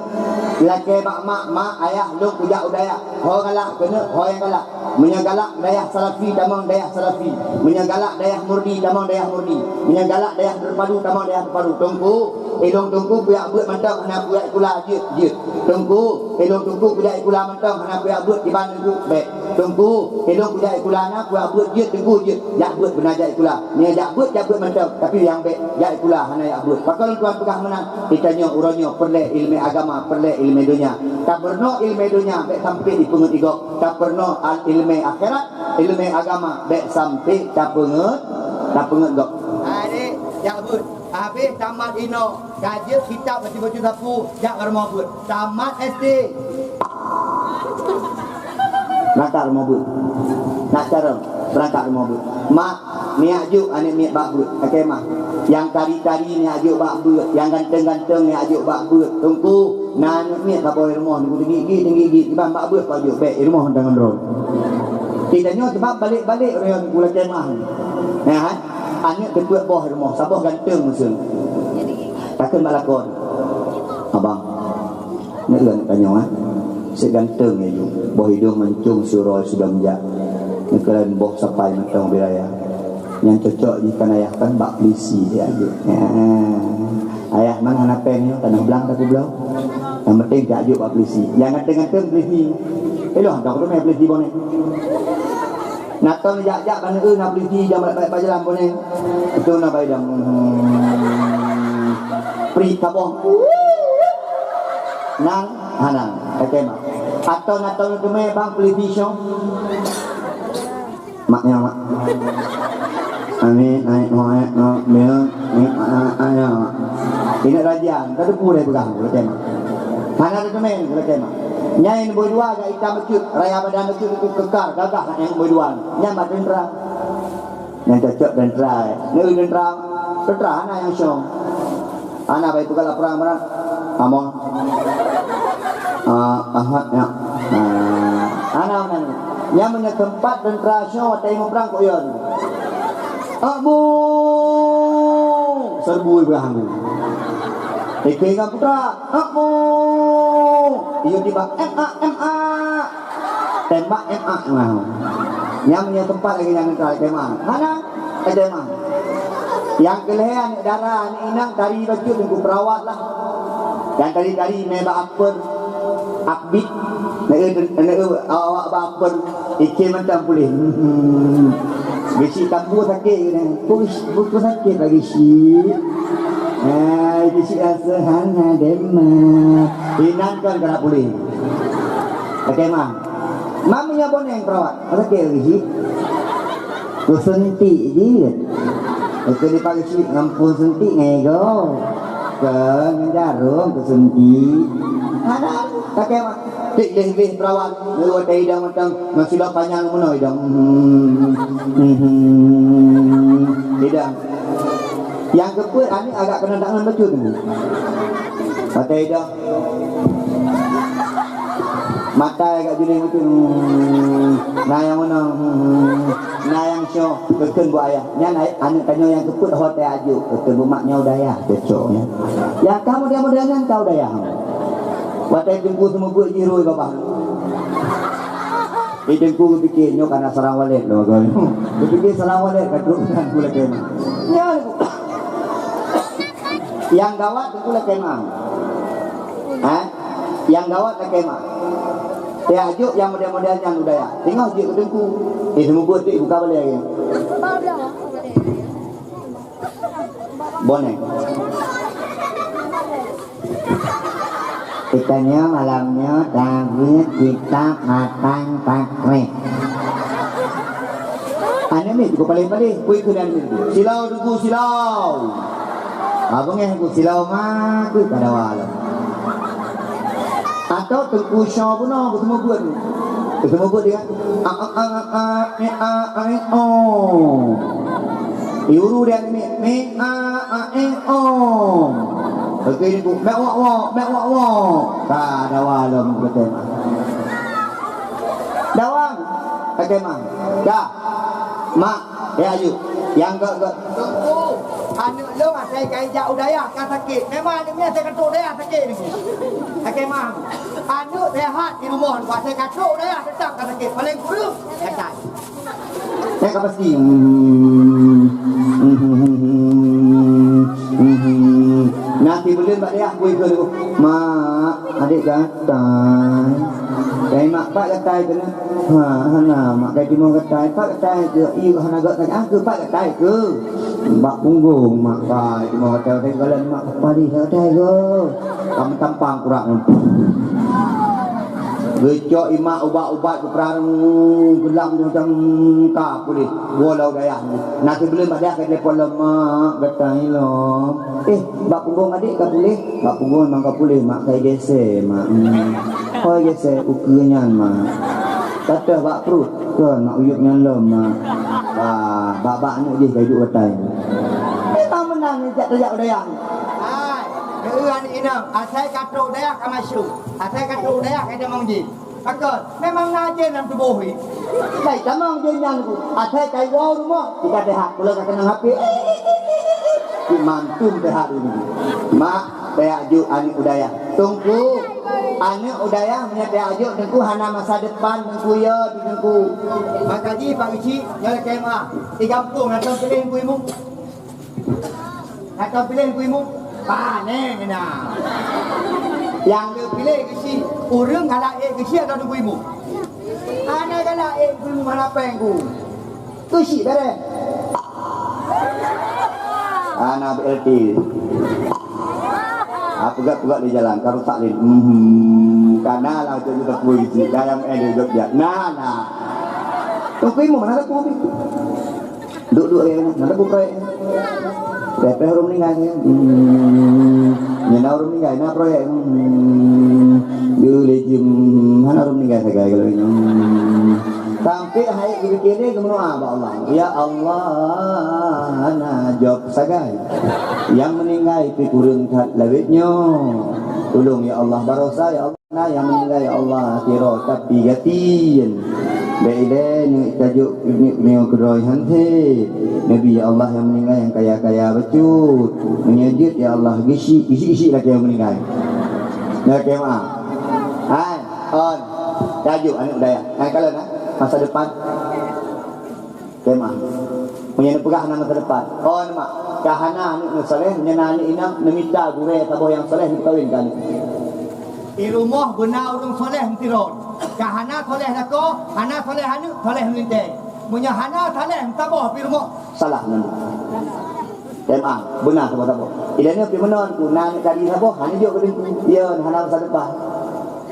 Lakée bak mak, "Mak, ayah, lôn kujak u dayah." Ho galak keuneuk, ho nyang galak. Meunyoe galak dayah Salafi, tamong dayah Salafi. Meunyoe galak dayah Murdi, tamong dayah Murdi. Meunyoe galak dayah Terpadu, tamong dayah Terpadu. "Teungku, ilôn Teungku kujak beuet mantong, hana kujak sikula." "Jeuet, jeuet." "Teungku, ilôn Teungku kujak sikula mantong, hana kujak beuet." "Kiban Teungku?" "Bék." "Teungku, ilôn kujak sikula na kujak beuet." "Jeuet Teungku, jeuet." Jak beuet beuna jak sikula. Meunyoe jak beuet, jak beuet mantong, tapi nyang bék jak sikula hana jak beuet. Pakon lôn tuan peugah meunan? Geutanyoe uroe nyoe peureulée iéleumé agama, peureulée iéleumé donya. Tapeurunoe iéleumé donya bék sampai jipeungeut gob. Tapeurunoe al-, iéleumé akhirat, iéleumé agama bék sampai tapeungeut, tapeungeut gob. Adik, jak beuet. Habéh tamat inoe, ka jeuet kitab bacut-bacut sapu, jak rumoh beuet. Tamat S D. Beurangkat rumoh beuet. Nak carông, beurangkat rumoh beuet. Mak, neujak jok aneuk miet bak beuet. Lakée mah. Nyang tari-tari neujak jok bak beuet, nyang ganteng-ganteng neujak jok bak beuet. Teungku, na aneuk miet saboh rumoh, teunggigi, teunggigi, iban bak beuet kujak jok, bék, rumoh mantong ngon droe. Geutanyoe sabab balek-balek ureuëng nyang lakée mah. Nyan, aneuk teupeuet boh rumoh, saboh ganteng meuseu. Takheun bak lakoe, "Abang, neueu aneuk tanyoe, eh? Seb ganteng laju, boh idong mancong siuroe sidom jak. Neukalon boh sapai mantong ubé raya. Nyang cocok jih kan ayah kan bak peulisi," dia jok. Ya. "Ayah, man hana péng nyoe, tanoh blang takubloe. Nyang penting jak jok bak peulisi. Nyang ganteng-ganteng peulisi." Ilôn hantom teumé peulisi boneng. Na tom jak-jak bak neueu na peulisi jam bak, bak jalan boneng. Itu na baidong. Hmm. Pri kaboh. Nang, hanang, kakema. Atau na tom teumé bang peulisi syong. Mak nyoe, mak. Amin, amin, amin, amin, amin, amin. Ingat raja, tak ada pun dia pegang, kakema. Hana ada teumé, kakema. Nyai boi dua agak itam becut, raya badan becut itu kekar, gagah kat nyang boi dua. Nyan bak tentera. Nyang cocok tentera, eh. Ni tentera, tentera hana nyang syong. Hana bai peugah laporan mana? Among. Ah, ahat ya. Ah, hana mana ni. Nyang meunyoe teumpat tentera syong watée meurang kok yon. Akmu! Serbu ibrah aku. Ike ingat putra, akmu! Iyo tiba, M A, M A. Tembak M A lah. Nyang meunyoe teumpat lagi nyang neutral S M A. Hana S M A. Nyang keulhèe aneuk dara, aneuk inong tari bacut teungku perawat lah. Nyang tari-tari mé bak apeur, akbit, neu-, neu-, awak-awak bak apeur, ike mantong puléh. Geuchik tambua sakét geuh. Pus, pus sakét lagi chik. Hai, geuchik rasa hana deungoe. Inan kan keuneuk puléh. Oke, Mam. Mam nyoe boneng perawat. Masa keu geuchik? Kusuntik jih. Oke, dipakai chik ngampun suntik ngai go. Ke ngon jarum kusuntik. Ada, oke, Mam. Tik deh, deh perawat. Lalu ada idang mantong. Ngon silop panyang meunoe idang. Hmm. Hmm. Idang. Nyang keupeuet aneuk agak keunan tangan bacut. Pakai idang. Mata agak juling bacut. Hmm. Na nyang meunoe. Hmm. Na nyang syoe. Keukeuen buet ayah. Nyan aneuk tanyoe nyang keupeuet ho teuh ajuk. Keukeuen buet mak nyoe dayah. Cocok nyan. Nyang ka muda-muda nyan ka dayah. Watèe teungku seumeubeuet jih rhoi babah. Di teungku geupike, "Nyoe ka na sarang walet lom." Geupike sarang walet ka trok nan gula kema. Nyan. Nyang gawat teungku lakèe meu'ah. Ha? Nyang gawat lakèe meu'ah. Teuh ajuk nyang model-model nyan budaya. Teungoh jeuet keu teungku. Eh, seumeubeuet tu buka balèe lagèe. Boneh. Geutanyoe malam nyoe tabeuet kitab Matan Takrib. Aneuk miet keu paléh-paléh, kui keu aneuk miet. Silau teungku, silau. Abang eh, ku silau ma, kui ka dawa lom. Atau teungku syoe bunoe geuseumeubeuet. Geuseumeubeuet dia. A, a, a, a, e, a, a, e, o. Iuru dia ni, mi, a, a, e, o. Oke, ni, bu, mek, wak, wak, mek, wak, wak. Ka dawa lom, kata mak. Dawa, kata mak. Dah. Mak, ya, ayu. Yang gak, gak. Teungku, aneuk lôn Kai-kai jak u dayah ka sakét. Memang aneuk nyan asai ka trok u dayah sakét nyoe. Sakét mah. Aneuk sehat di rumoh, asai ka trok u dayah teutap ka sakét. Paleng kureueng, gatai. Nyan ka pasti. Hmm. Hmm. Nyan sibuleuen bak dayah bui keu, "Mak, adék gatai." Kai mak, "Pat gatai keunoe?" "Ha, hana, mak, kai timoh gatai." "Pat gatai keu?" "Ih, hana gét gatai." "Ah, keu pat gatai keu?" "Bak punggong, mak, kai timoh gatai." "Kai galak mak, padih gatai keu?" Ka meutampang kurak nyan. Geucok imak ubat-ubat geupeurang geulam tu macam ka puléh. Woe lam dayah nyan. Na sibuleuen bak dayah ka telepon lom, "Mak, gatai lom." "Eh, bak punggong adék ka puléh?" "Bak punggong memang ka puléh, mak, kai gésé, mak." "Hmm. Hôi gésé ukeue nyan, mak." "Ka teuh bak pruet?" "Kon, mak, uyueb nyan lom, mak." Ah, bak-bak aneuk jih ka iduek gatai. Memang meunan jak tajak u dayah. Hai, keu aneuk inong, asai ka trok u dayah ka masyhur. Asai ka trok u dayah ka tamong jén. Pakon, memang na jén lam tuboh jih. Sai tamong jén nyan ku. Asai kai woe rumoh, kita sehat. Kalau ka keunong H P, si mantum sehat ini. Mak, tajak jok aneuk u dayah. Teungku, aneuk u dayah meunyo tajak jok, Teungku, hana masa depan, Teungku, ya, di Teungku. Maka jih Pak Geuchik, nyoe lakée meu'ah. Di gampông na tom piléh Teungku Imum? Na tom piléh Teungku Imum? Pane na. Nyang geupiléh Geuchik, ureueng galak ék Geuchik atau Teungku Imum? Hana galak ék Teungku Imum, hana péng ku. Geuchik bareng. Hana B L T. Ah, peugah-peugah di jalan, ka rusak lé. Hmm, kana lah tu juga pun isi. Dayam eh dia jawab dia. Nah, nah. Teungku Imum, mana aku habis? Duduk-duduk ya, mana aku proyek? Siapa orang meninggal ya? Hmm, nyena orang meninggal, na proyek. Hmm, dia lagi, hmm, mana orang meninggal sagai kalau ini? Hmm. Sampai hai geupiké lé geumeudoa bak Allah. Ya Allah, hana jaweueb sagai. Nyang meuninggai pih kureueng that lawét nyoe. Tulông ya Allah, barosa ya Allah. Na nyang meuninggai ya Allah, sidroe tapi gasien. Bèk ilèe neuk tajok nyoe keudroe han thé. Neubi ya Allah nyang meuninggai nyang kaya-kaya bacut. Meunyoe jeuet ya Allah, geusyik, geusyik-syik lakèe nyang meuninggai. Lakèe meu'ah. Hai, on. Tajok aneuk dayah. Hai, kalon, ha? Masa depan. Kemah. Meunyoe neupeugah hana masa depan. Oh, mak. Ka hana aneuk neusoleh, meunyoe na aneuk inong, neumita gurèe saboh nyang soleh neukawin keu aneuk. Di rumoh beuna ureueng soleh meusidroe. Ka hana soleh lakoe, hana soleh aneuk, soleh meulintèe. Meunyoe hana soleh meusaboh di rumoh, salah nyan. Memang, beuna saboh-saboh. Ilèe nyoe pih meunan ku, na aneuk kadi saboh, hana jok keu teungku. Iya, hana masa depan.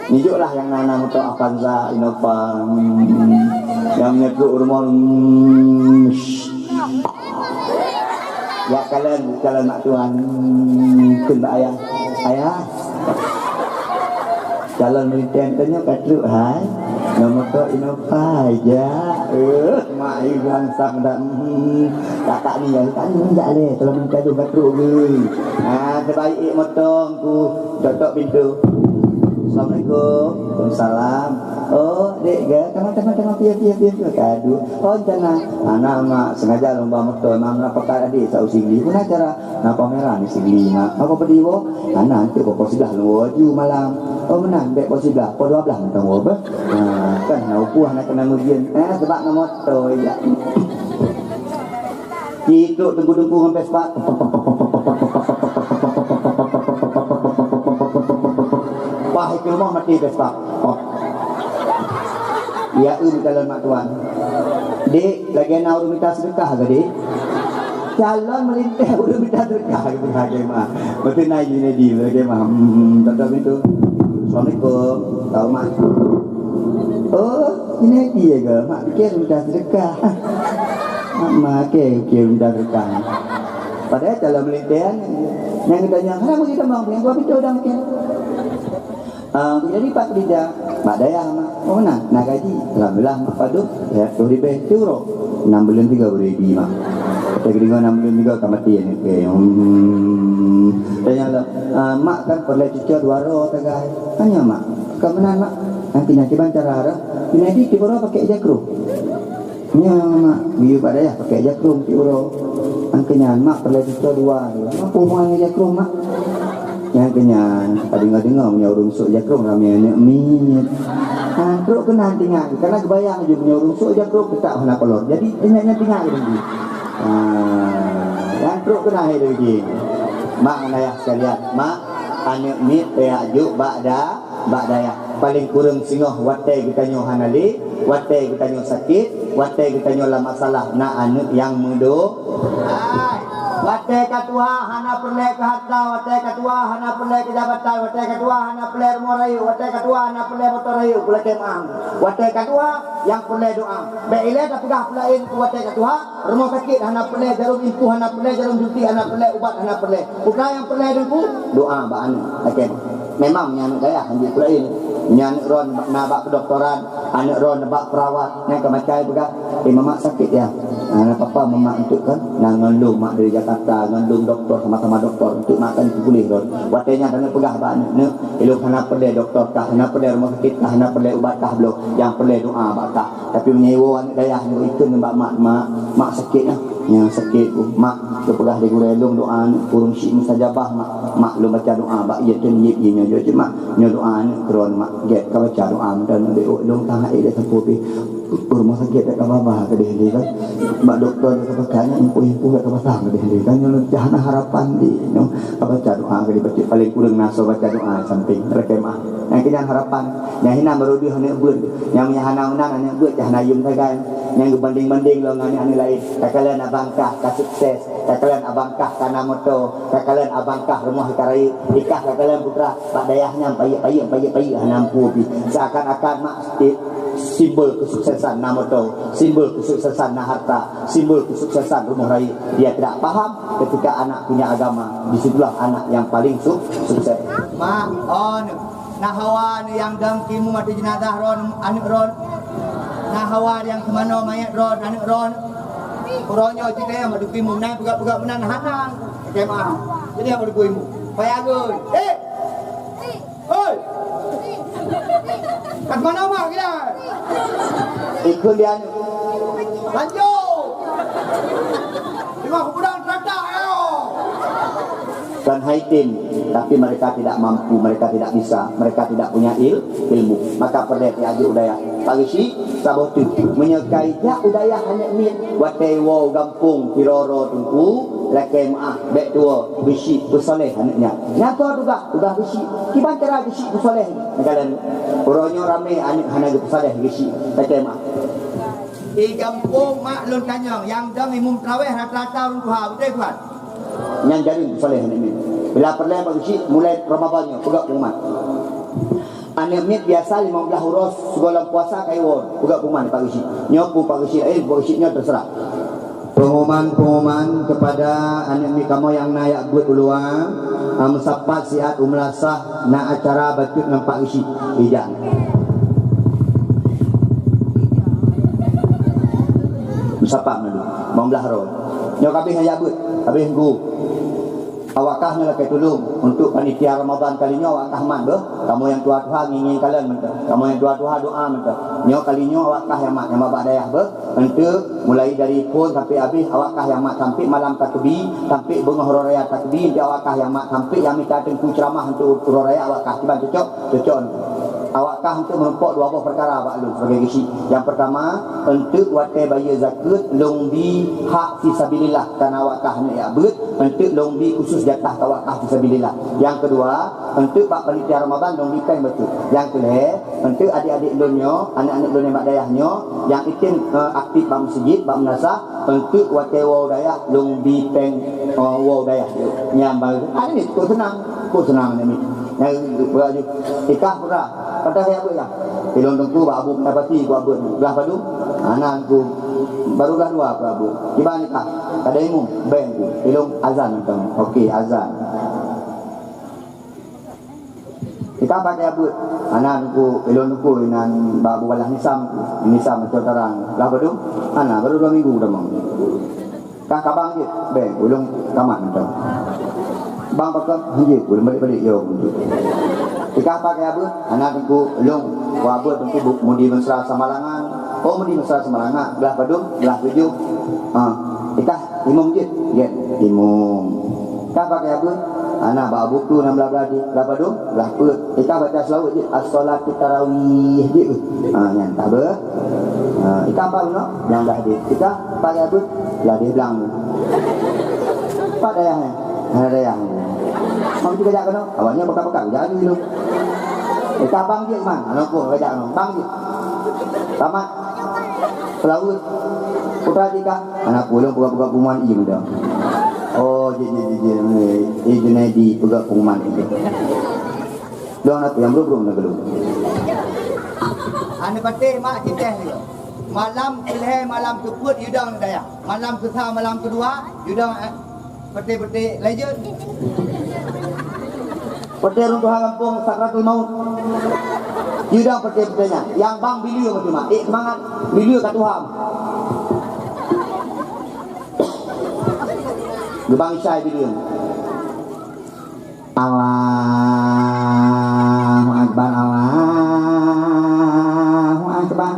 Nijok lah nyang na, na moto Avanza, Innova, hmm, nyang meunyeuk rumoh, hmm, shh. Ya kalon, kalon mak tuan, hmm, kheun bak ayah. Ayah, calon meulintèe tanyoe ka trok hai. Nyang moto Innova, jak. Eh, mak iban sam dan, hmm, kakak ni, kakak ni jak lé, calon meulintèe tu ka trok geu. Ha, sebaik ék motong ku. Tok-tok pintu. Assalamualaikum. Waalaikumsalam. Oh, dek ga? Teuma, teuma, teuma, piye, piye, piye, piye? Kadu. Oh, rencana. Anak mak sengaja lôn ba moto, memang na pakat adik sa u Sigli. Peue na acara? Na pameran di Sigli, mak. Apa peudiwo? Anak tu pokok sudah lôn woe ju malam. Oh, meunan, bèk pokok sudah, pokok dua belas mantong woe, beh. Ha, kan na upuh, na keunan ujian. Eh, sebab na moto, ya. Itrok teungku-teungku ngon Vespa. Wah, itu rumah mati Vespa. Ya, eu calon mak tuan. Dek, lagèe na ureueng mita sedekah ke, Dek? Calon meulintèe ureueng mita sedekah ke, lagèe mah. Beutôi na Junedi, lagèe mah. Hmm, tutup pintu. Assalamualaikum. Tahu, Mak? Oh, Junedi ya ke? Mak pikir mita sedekah. Mak makai kira minta berkah. Padahal calon meulintèe nyan. Nyang geutanyong, "Hana meugi tamong, nyang gua pintoe dang kèe." Ah, jadi Pak Khadijah, mak dayah mak. Oh, na, na gaji. Alhamdulillah, mak padum, ya, tuh ribèe, turo. Enam bulan tiga beri di mak. Kita kedengar enam bulan tiga ka mati aneuk kèe. Hmm. Tanya lah, ah, mak kan peureulèe cuco dua droe sagai. Tanya mak, "Ka meunan mak?" Nanti nanti ban cara dah. Junedi tiep uroe pakai ija krueng. Nyoe mak, geuyue bak dayah pakai ija krueng tiep uroe. Angkenyan, mak peureulèe cucoe dua tu. Mak peue hubungan ngon jakrong, mak? Nyang keunyan, ka deungoe-deungoe meunyoe ureueng sôk jakrong ramè aneuk miet. Ha, trok keunan tinggai, karena geubayang laju meunyoe ureueng sôk jakrong teutab hana kolot. Jadi, nyan, nyan tinggai laju. Ha, nyan trok keunan hai laju. Mak ngon ayah sekalian, mak, aneuk miet payah jok bak da-, bak dayah. Paléng kureueng singoh watèe geutanyoe hana lé, watèe geutanyoe sakét, watèe geutanyoe lam masalah, na aneuk nyang meudo-, Hai, watèe ka tuha hana peureulèe keu hareuta, watèe ka tuha hana peureulèe keu jabatan, watèe ka tuha hana peureulèe rumoh rayeuk, watèe ka tuha hana peureulèe moto rayeuk, peulakèe meu'ah. Watèe ka tuha, nyang peureulèe doa. Bèk ilèe tapeugah peulaén keu watèe ka tuha, rumoh sakét hana peureulèe, jarom impôh hana peureulèe, jarom suntik hana peureulèe, ubat hana peureulèe. Peue nyang peureulèe Teungku? Doa bak aneuk, lakèe. Memang nyan aneuk dayah, hanjeuet peulaén. Nyan aneuk droe na bak kedokteran, aneuk droe na bak perawat, nyan ka macam peugah, "Eh, mamak sakét ya?" "Ah, na papa mamak enteuk kan?" "Na ngon lôn mak dari Jakarta, ngon lôn doktor, sama-sama doktor. Enteuk mak kan puléh lôn." Watèe nyan aneuk peugah bak aneuk, "Neuk, ilôn hana peureulèe doktor kah, hana peureulèe rumoh sakét kah, hana peureulèe ubat kah bloe. Nyang peureulèe doa bak kah." Tapi meunyoe iwoe aneuk dayah nyoe ikheun bak mak, "Mak, mak sakét nah. Nyang sakét ku, mak." Geupeugah lé gurèe lôn doa aneuk kureueng syiek mustajabah, mak. Mak lôn baca doa bak ié teun ié, ié nyoe jeuet mak. Nyoe doa aneuk keudroe mak. Gèt ka baca doa mantong, bèk lôn tangai lé sapeue pih. Rumoh sakét dak ka babah keudeh lé kan. Bak dokto dak ka pakai, impôh-impôh dak ka pasang keudeh lé kan. Nyoe lôn hana harapan di nyoe. Ka baca doa keudeh, bacut paléng kureueng na soe baca doa sampéng. Lakèe meu'ah. Nyang keunyan harapan. Nyang hinan baru deuh aneuk beuet. Nyang hana meunan aneuk beuet, hana yum sagai. Nyang geubandeng-bandeng lom ngon aneuk-aneuk laén. Takalon abang kah ka sukses. Takalon abang kah ka na moto, takalon abang kah rumoh ka rayeuk, ikah takalon putra bak dayah nyan payeuek-payeuek, payeuek-payeuek hana mampu pih. Seakan-akan mak, eh, simbol kesuksesan na moto, simbol kesuksesan na harta, simbol kesuksesan rumoh rayeuk. Dia tidak paham ketika anak punya agama, disitulah anak yang paling su-, sukses. Mak, oh, Na hawa aneuk nyang dong keu imum ateueh jeunazah droe, aneuk droe. Na hawa nyang teumanoe manyét droe, aneuk droe. Uroe nyoe cit lé nyang bak teungku imum, na peugah-peugah meunan hana. Jemaah. Jadi nyang bak teungku imum. Payah geuh. Eh! Hoi! Ka teumanoe mak gila. Ikut dia aneuk. Lanjut. Tengok kemudian teratak, ayo. Kan hai tem, tapi mereka tidak mampu, mereka tidak bisa, mereka tidak punya il-, ilmu. Maka peureulèe tajak u dayah. Pak Geuchik, saboh teuk. Meunyoe ka ijak u dayah aneuk miet, watèe woe gampông Tiroro Teungku, lakèe meu'ah, bèk tuwo, Geuchik peusoleh aneuk nyan. Nyan tugaih, tugaih Geuchik. Kiban cara Geuchik peusoleh? Neukalon, uroe nyoe ramè aneuk hana geupeusoleh Geuchik, lakèe meu'ah. Di gampông mak lôn tanyong, nyang dong imum traweh rata-rata ureueng tuha, beutôi, Tuhan? Nyan jareueng peusoleh aneuk miet. Bila peureulèe Pak Geuchik, mulai Ramadan nyoe, peugah pengumuman. Aneuk miet biasa limong blaih uroe sigohlom puasa ka iwoe, peugah pengumuman Pak Geuchik. Nyoe peue Pak Geuchik laén, Pak Geuchik nyoe terserah. Pengumuman-pengumuman kepada aneuk miet kamoe nyang na jak beuet u luwa, a, meusapat siat u meulasah na acara bacut ngon Pak Geuchik. Ijak. Meusapat meunyoe, limong blaih uroe. Nyoe ka abéh nyang jak beuet, abéh geuh. Awak kah nyoe lakèe tulông untuk panitia Ramadan kali nyoe, awak kah mat beuh. Kamoe nyang tuha-tuha ngieng-ngieng kalon mantong. Kamoe nyang tuha-tuha doa mantong. Nyoe kali nyoe awak kah nyang mat, nyang mat bak dayah beuh. Enteuk mulai dari phôn sampai abéh, awak kah nyang mat sampai malam takbi, sampai beungoh uroe raya takbi, enteuk awak kah nyang mat sampai nyang mita teungku ceuramah untuk uroe raya awak kah. Kiban cocok? Cocok. Awak kah untuk meurumpok dua boh peukara bak lôn sibagai geuchik. Nyang peurtama, enteuk watèe bayeue zakeuet lôn bi hak fisabilillah, karena awak kah aneuk jak beuet, enteuk lôn bi khusus jatah keu awak kah fisabilillah. Nyang keudua, enteuk bak panitia Ramadan lôn bi péng bacut. Nyang keulhèe, enteuk adék-adék lôn nyoe, aneuk-aneuk lôn nyang bak dayah nyoe, nyang item, eh, aktif bak meuseujid, bak meunasah, enteuk watèe woe dayah lôn bi péng, eh, woe dayah. Nyan baru. Ah, ini cukup senang. Cukup senang ni. Nyang beuraju. Ikah pura. Pada kaya apa ya? Ilôn teungku bak abu pati ku abeuet. Belah padu. Anak ku baru belah dua ku abeuet. Kiban ikah. Kada imum. Beng ku. Ilôn azan tong. Okey, azan. Ikah pakai abeuet. Anak ku, ilôn ku inan bak abu balah nisam. Nisam macam tarang. Belah padu. Anak baru dua minggu tamong. Kah kabang jeuet, bèk, ulôn kamat mantong. Bang pakon, hanjeuet, ulôn balek-balek yo. Tikah pakai abeuet, hana teungku, lôn, wa abeuet teungku bu-, Mudi Mesra Samalangan. Oh, Mudi Mesra Samalangan, belah padum, belah tujoh. Ha. Ikah imum jeuet, jeuet imum. Ka pakai apa? Anak bak buku enam belas belas di lapadum, lah peuet. Ikah baca selawat jeuet, as-salatu tarawih jeuet. Ha, nyan tak apa. Ha, ikah apa guna? Yang dah di. Ikah pakai apa? Lah di belang. Pak dayah ni. Hana dayah. Mak kita kajak kena. Awaknya pekat-pekat kajak laju dulu. Ikah bang jeuet man. Anak ku kajak kena. Bang jeuet. Tamat. Peulaweuet. Putra jika. Anak pulang peugah-peugah pengumuman iya muda. Oh, je, je, je, je. Eh, Junaidi peugah pengumuman iya. Dong apa yang belum, belum dah belum. Aneuk patéh mak citeh dia. Malam keulhèe, malam keupeuet, yudang dayah. Malam keusa, malam keudua, yudang, eh, Peuteh-peuteh legend. Peuteh ureueng tuha gampông sakratul maut. Yudang peuteh-peuteh nyan. Nyang bang bileu meuteumah. Eh, seumangat. Bileu ka tuha. Geubang isai bileu. Allahu Akbar, Allahu Akbar.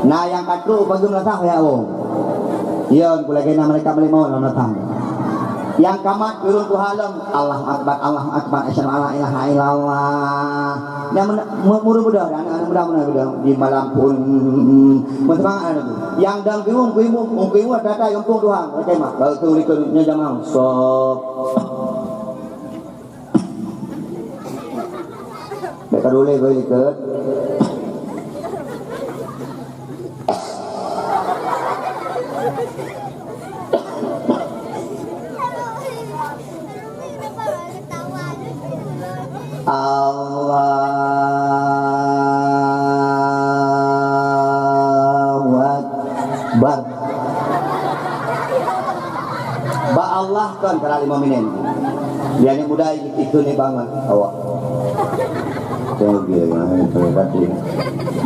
Nah, nyang ka trok bagi meunasah ya Allah. Yon, pulai kena malaikat malik maut lam meunasah. Nyang kamat turun tuha lom, Allahu Akbar, Allahu Akbar, asyhadu an la ilaha illallah. Nyang murah mudah, anak-anak muda-muda di malam pun. Meusemangat anak tu. Nyang dang kiwung, kiwung, kiwung data gampông tuha, macam mana? Baru tu likot nya jamang. Sop. Bèk ka dulé beulikot. Allahu Akbar. Bak Allah kon kala lima minit. Dia ni muda itu ni bangun awak.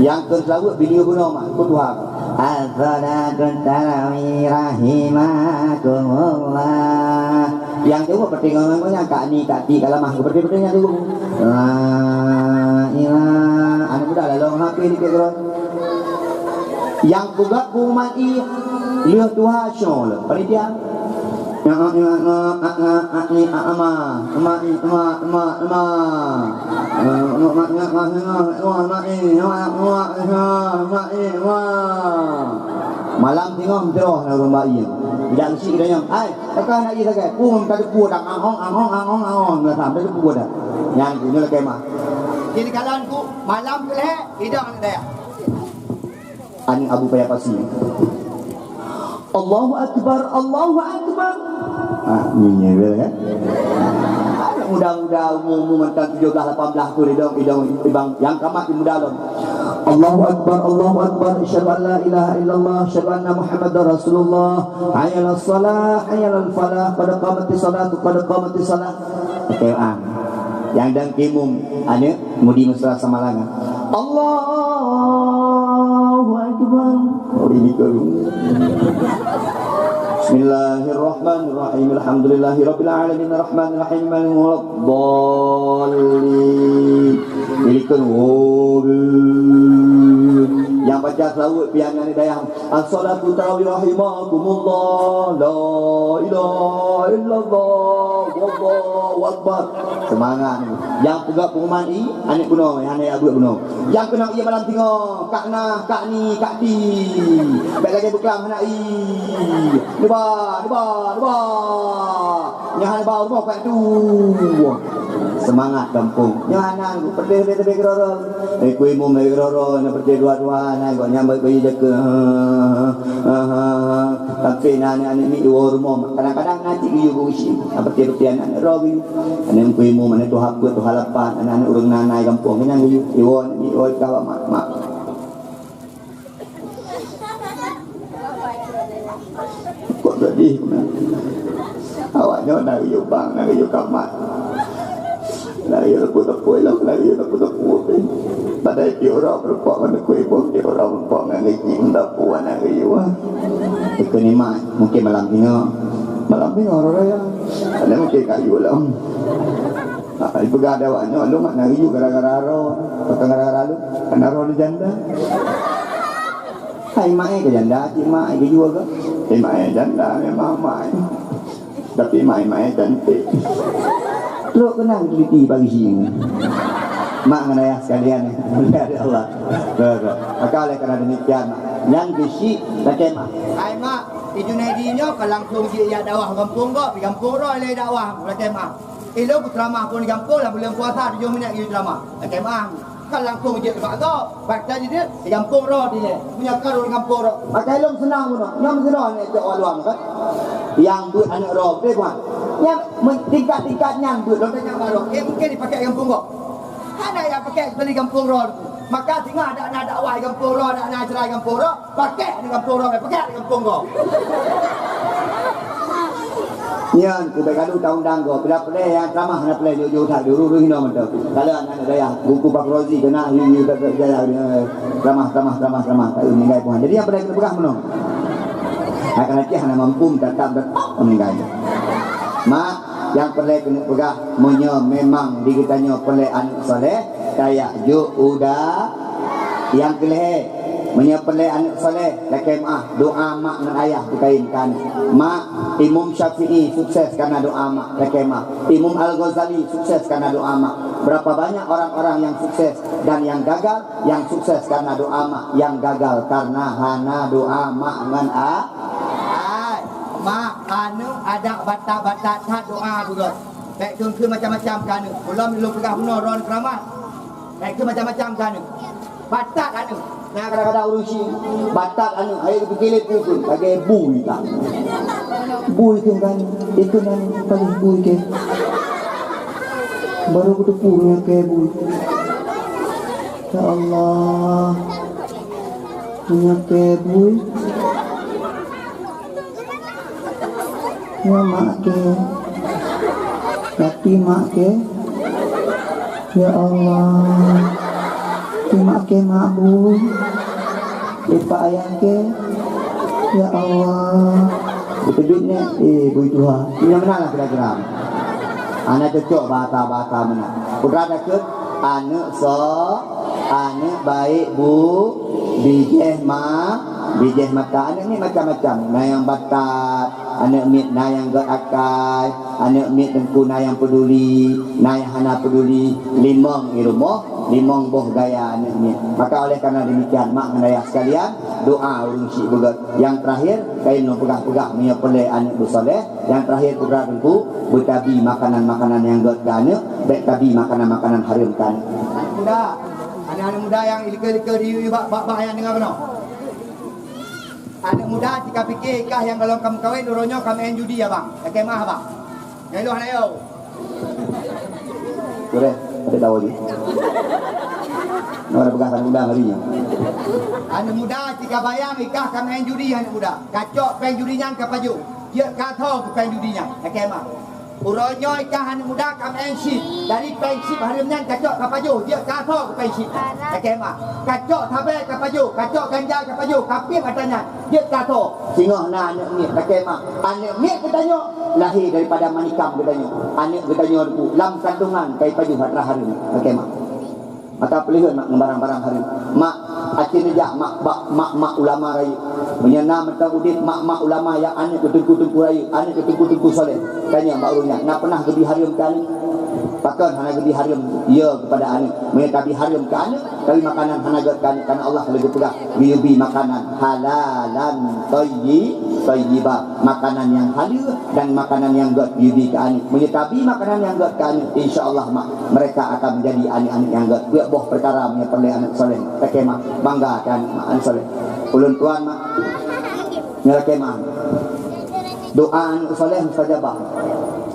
Yang ke selawat video guna mak ku Tuhan. As-salatu tarawih rahimakumullah. Yang tu bertengok-tengok yang kak ni kak ti kalau mah bertengok-tengok yang tu. La ilah. Anak muda lalu ngapain di background? Nyang peugah pengumuman ie lheueh tuha syoe lom. Panitia. Malam singoh meuteurôh na ureueng ba ie. Jak meusi geutanyoe, "Hai, pakon hana ie sagai?" Pun ka teupeue dak, "Angong, angong, angong, angong." Nah, sampai teupeue dak. Nyan ku nyoe lakèe mah. Jadi kalanku malam keulhèe idong dayah. Aneuk Abu Paya Pasi. Allahu Akbar, Allahu Akbar. Ah, ni ya, kan? Aneuk muda-muda umur-umur mantan tujuh belas, lapan belas tu, idong, idong, ibang, nyang kamat di muda lom. Allahu Akbar, Allahu Akbar. Asyhadu an la ilaha illallah, asyhadu anna Muhammadar Rasulullah. Hayya 'alas shalah, hayya 'alal falah. Qad qamatis shalah, qad qamatis shalah. Oke, ah. Nyang dang kimum, aneuk Mudi mesra samalangan. Allahu Akbar. Oh, ini baru. Bismillahirrahmanirrahim. Alhamdulillahirabbil alamin. Arrahmanirrahim. Maliki yaumiddin. Ini kan, oh, yang baca selawat pian aneuk dayah. As-salatu tarawih rahimakumullah. La ilaha illallah. Wallahu akbar. Semangat. Nyang peugah pengumuman ie, aneuk bunoe, hana jak buet bunoe. Nyang keunoe ie malam singoh, kak na, kak ni, kak ti. Bèk lagèe beuklam hana ie. Neuba, neuba, neuba. Nyan hana ba rumoh ka tu. Semangat gampông. Nyan hana peudeh-peudeh keudroe-droe. Eh, kui mum keudroe-droe, na peudeh dua-dua, na gobnyan bak bayi jakeue. Ha, ha, ha. Tapi na aneuk-aneuk miet dua rumoh. Kadang-kadang na cit geuyue beusi. Na peudeh-peudeh aneuk droe geuyue. Aneuk kui mum, aneuk tuha peuet, tuha lapan, aneuk-aneuk ureueng na-na gampông. Nyan geuyue. Iwoe, iwoe ka bak mak, mak. Kok sedih beuna. Awak nyoe na geuyue bang, na geuyue kamat. Na geuyue teupeue-teupeue lom, na geuyue teupeue-teupeue pih. Padahai tiep uroe meurumpok ngon teungku ibong, tiep uroe meurumpok ngon geuchik, meudapu na geuyue. Ikeu nikmat, mungkin malam singoh. Malam singoh raya. Ada mungkin kayu lom. Ha, ipeugah lé awak nyoe, lôn mak na geuyue gara-gara droe. Pakon gara-gara lôn? Karena droe lôn janda. Hai mak, eh, keu janda, cit mak, eh, geuyue keu. Mai janda memang mai. Tapi mai-mai cantik. Trok keunan teliti pagi. Mak ngon ayah sekalian, mulia dari Allah. Maka oleh karena demikian, nyang geusyik lakée mah. Hai mak, i Junaidi nyoe ka langsung jeuet jak dakwah gampông gob, di gampông droe lé dakwah lakée mah. Ilôn keu ceramah pun di gampông lah, buleuen puasa tujoh minèt geuyue ceramah lakée mah. Kan langsung jeuet bak gob. Bak tadi dia, di gampông droe dilèe. Punya karung di gampông droe. Maka ilôn seunang bunoe. Nyoe meusidroe aneuk cok waluang kan. Nyang beuet aneuk droe, beutôi kan? Nyang tingkat-tingkat nyan beuet, lôn tanyong bak droe. Eh, mungkin dipakai gampông gob. Hana nyang pakai kecuali gampông droe. Maka singoh adak na dakwah di gampông droe, adak na acara di gampông droe, pakai di gampông droe, pakai di gampông gob. Nyan, keu bék ka lheueh ta-undang gob. Bila peureulèe nyang ceramah hana peureulèe jok-jok that, diurus-urus hinoe mantong. Kalau aneuk dayah, Teungku Fakrozi keunan, yu, yu, tak, tak, jaya, eh, ceramah, ceramah, ceramah, ceramah, tak, eh, meninggai Tuhan. Jadi nyang peureulèe keuneuk peugah meunoe. Hai, kana cit hana mampu, tatap, tatap, meninggai. Mak, nyang peureulèe keuneuk peugah, meunyoe memang di geutanyoe peureulèe aneuk saleh, tajak jok u da-, nyang keu lhèe, meunyoe peureulèe aneuk saleh, lakée meuah, doa mak ngon ayah beukaén keu aneuk. Mak, Imam Syafi'i sukses karena doa mak, lakée meuah. Imam Al-Ghazali sukses karena doa mak. Berapa banyak orang-orang yang sukses dan yang gagal, yang sukses karena doa mak, yang gagal karena hana doa mak ngon a-, ai. Mak, aneuk adak batat-batat that doa beugöt. Bèk kheun-kheun macam-macam keu aneuk. Ulôn lôn peugah bunoe droen keuramat. Bèk kheun macam-macam keu aneuk. Batat aneuk. Nah, kadang-kadang ureueng syik batat aneuk, hai geupike lé peue kheun, lagèe bui that. Bui kheun kan, ikheun aneuk paléh bui keu. Baru kuteupue meunyo keu bui. Ya Allah. Meunyo keu bui. Ya mak keu. Tapi mak keu. Ya Allah. Tapi mak keu mak bui. Lepak ayah keu. Ya Allah. Beuteubiet nyan, eh, bui tuha. Nyan meunan lah kira-kira. Hana cocok bahasa-bahasa meunan. Putra takheun, aneuk so, aneuk baik bu, bijéh ma, bijéh mata. Aneuk miet macam-macam. Na nyang batat, aneuk miet na nyang gét akai, aneuk miet teungku na nyang peuduli, na nyang hana peuduli. Limong i rumoh, limong boh gaya aneuk miet. Maka oleh karena demikian, mak ngon ayah sekalian, doa ureueng syik beugét. Nyang terakhir, kayém lôn peugah-peugah meunyoe peureulèe aneuk beusoleh. Nyang terakhir, putra teungku, beutabi makanan-makanan nyang gét keu aneuk, bèk tabi makanan-makanan hareuem keu aneuk. Aneuk muda, aneuk-aneuk muda nyang ilikeue-likeue di bak, bak, bak nyang deungö keunoe. Aneuk muda, tika pike kah nyang gohlom ka meukawen, uroe nyoe ka meu'en judi, abang. Lakèe meu'ah, abang. Nyang lôn hana yo. Boleh, ada tahu je. Nama ada pegang aneuk muda hari ni? Aneuk muda, tika bayang ikah ka meu'en judi, aneuk muda. Kacok péng judi nyan ka pajoh. Jeuet ka tho keu péng judi nyan. Lakèe meu'ah. Uroe nyoe ikah aneuk muda ka meu'en chip. Dari péng chip hareuem nyan kacok ka pajoh, jeuet ka tho keu péng chip. Lakèe meu'ah. Kacok sabé ka pajoh, kacok ganja ka pajoh, ka piep atra nyan, jeuet ka tho. Singoh na aneuk miet, lakèe meu'ah. Aneuk miet geutanyoe lahé daripada manikam geutanyoe. Aneuk geutanyoe lam kandungan ka ipajoh atra hareuem, lakèe meu'ah. Maka peuleuheut mak ngon barang-barang hareuem. Mak, aci neujak mak, bak mak-mak ulama rayeuk. Meunyoe na mantong udép mak-mak ulama nyang aneuk geuteungku-teungku rayeuk, aneuk geuteungku-teungku soleh, tanyong bak ureueng nyan, na peunah geubi hareuem keu aneuk? Pakon hana geubi hareuem? Ya, keupada aneuk. Meunyoe tabi hareuem keu aneuk, tabi makanan hana gét keu aneuk, karena Allah ka lheueh geupeugah, geuyue bi makanan halalan thayyi-, thayyiba, makanan nyang haleue dan makanan nyang gét geuyue bi keu aneuk. Meunyoe tabi makanan nyang gét keu aneuk, insya Allah mak, mereka akan menjadi aneuk-aneuk nyang gét. Peuet boh peukara meunyoe peureulèe aneuk soleh. Lakèe meu'ah, bangga keu aneuk mak, aneuk soleh. Ulôn tuan mak, nyoe lakèe meu'ah. Doa aneuk soleh mustajabah.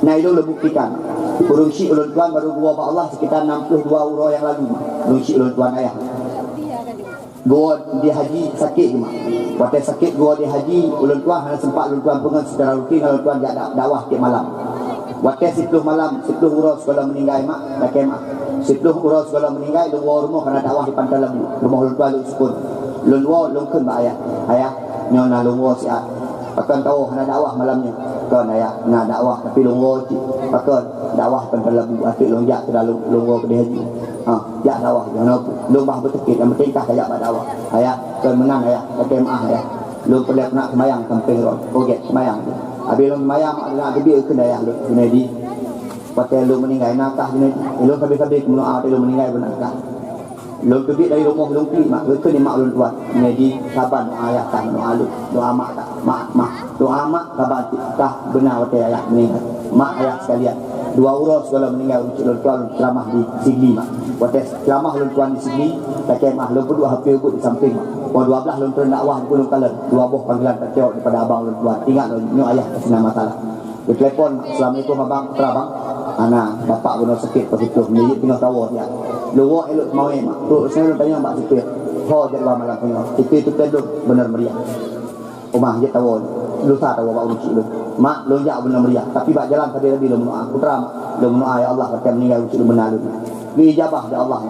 Na ilôn lôn buktikan. Ureueng chik ulôn tuan baru geuwoe bak Allah sekitar enam puluh dua uroe nyang lalu. Ureueng chik ulôn tuan ayah. Geuwoe di haji sakét cuma. Watèe sakét geuwoe di haji, ulôn tuan hana sempat ulôn tuan peungon secara rutin, ulôn tuan jak da-, dakwah tiep malam. Watèe siplôh malam, siplôh uroe sigohlom meuninggai mak, lakèe meu'ah. Siplôh uroe sigohlom meuninggai, lôn woe rumoh karena dakwah di Pantai Labu. Rumoh ulôn tuan Lhoksukon. Lôn woe, lôn kheun bak ayah, "Ayah, nyoe na lôn woe siat." "Pakon kawoe hana dakwah malam nyoe?" "Kon ayah, na dakwah tapi lôn woe cit." "Pakon?" "Dakwah Pantai Labu, até lôn jak keuda lôn, lôn woe keudéh haji." "Ha, jak dakwah, jangan lupa. Lôn bah beuteuket, nyang penting kah kajak bak dakwah." "Ayah, kon meunan ayah, lakèe meu'ah ayah." Lôn peureulèe keuneuk seumayang sampéng rot, oh gét seumayang tu. Abéh lôn seumayang, mak lôn teubiet keu dayah lôn, Junaidi. Watèe lôn meuninggai, na kah Junaidi. Lôn sabe-sabe keu meudoa watèe lôn meuninggai beuna kah. Lôn teubiet dari rumoh lôn klik mak, geukheun mak lôn tuan. Junaidi, saban doa ayah kah, doa lôn, doa mak kah, mak, mak. Doa mak saban kah beuna watèe ayah meuninggai. Mak ayah sekalian, dua uroe sigohlom meuninggai ureueng chik lôn tuan, lôn ceuramah di Sigli mak. Watèe ceuramah lôn tuan di Sigli, lakèe mah lôn peuduek H P ubit di sampéng mak. Poh dua blah lôn treun dakwah di Gunong Kalon, dua boh panggilan tacok daripada abang lôn tuan. Ingat lôn, nyoe ayah ka sina masalah. Geutelepon, "Assalamualaikum abang, putra bang." "Hana, bapak bunoe sakét, positif, meunyoe teungoh tawoe siat." Lôn woe elok teumawé mak. Trok sinoe lôn tanyong bak sipir, "Ho jadwal malam tanyoe?" Sipir teupeue lôn, "Beuneuh meriah." Uma jeuet tawoe, lusa tawoe bak ureueng chik lôn. Mak, lôn jak beuneuh meriah, tapi bak jalan sabe-sabe lôn meudoa. Putra mak, lôn meudoa, "Ya Allah, watèe meuninggai ureueng chik lôn beuna lôn." Geuijabah lé Allah.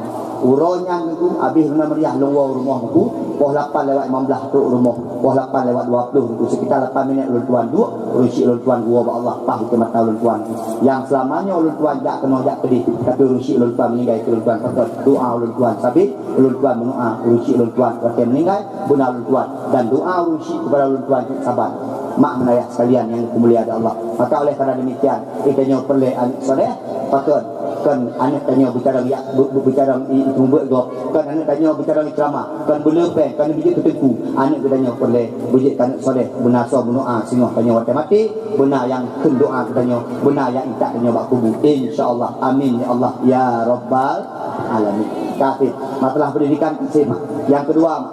Uroe nyan Teungku, abéh beuneuh meriah lôn woe u rumoh Teungku, poh lapan lewat lima belas trok u rumoh. Poh lapan lewat dua ploh Teungku, sekitar lapan minèt lôn tuan duek, ureueng chik lôn tuan geuwoe bak Allah, paih ié mata lôn tuan. Nyang seulama nyoe lôn tuan jak keunoe jak keudéh, tapi ureueng chik lôn tuan meuninggai keu lôn tuan pakon. Doa lôn tuan sabe, lôn tuan meudoa, ureueng chik lôn tuan watèe meuninggai, beuna lôn tuan, dan doa ureueng chik keupada lôn tuan cit saban. Mak ngon ayah sekalian nyang dipeumulia lé Allah. Maka oleh karena demikian, geutanyoe peureulèe aneuk saleh, pakon, kon aneuk tanyoe beucarông yak, beu-, beu-, beucarông i, i peubeuet gob, kon aneuk tanyoe beucarông i ceramah, kon beuleupeng, kon beujeuet keu teungku, aneuk geutanyoe peureulèe beujeuet keu aneuk saleh, beuna soe meudoa singoh tanyoe watèe maté, beuna nyang kheun doa keu tanyoe, beuna nyang intat tanyoe bak kubu. Insya Allah. Amin ya Allah ya Rabbal Alamin. Ka habéh. Masalah pendidikan ka habéh, Mak. Nyang keudua, Mak.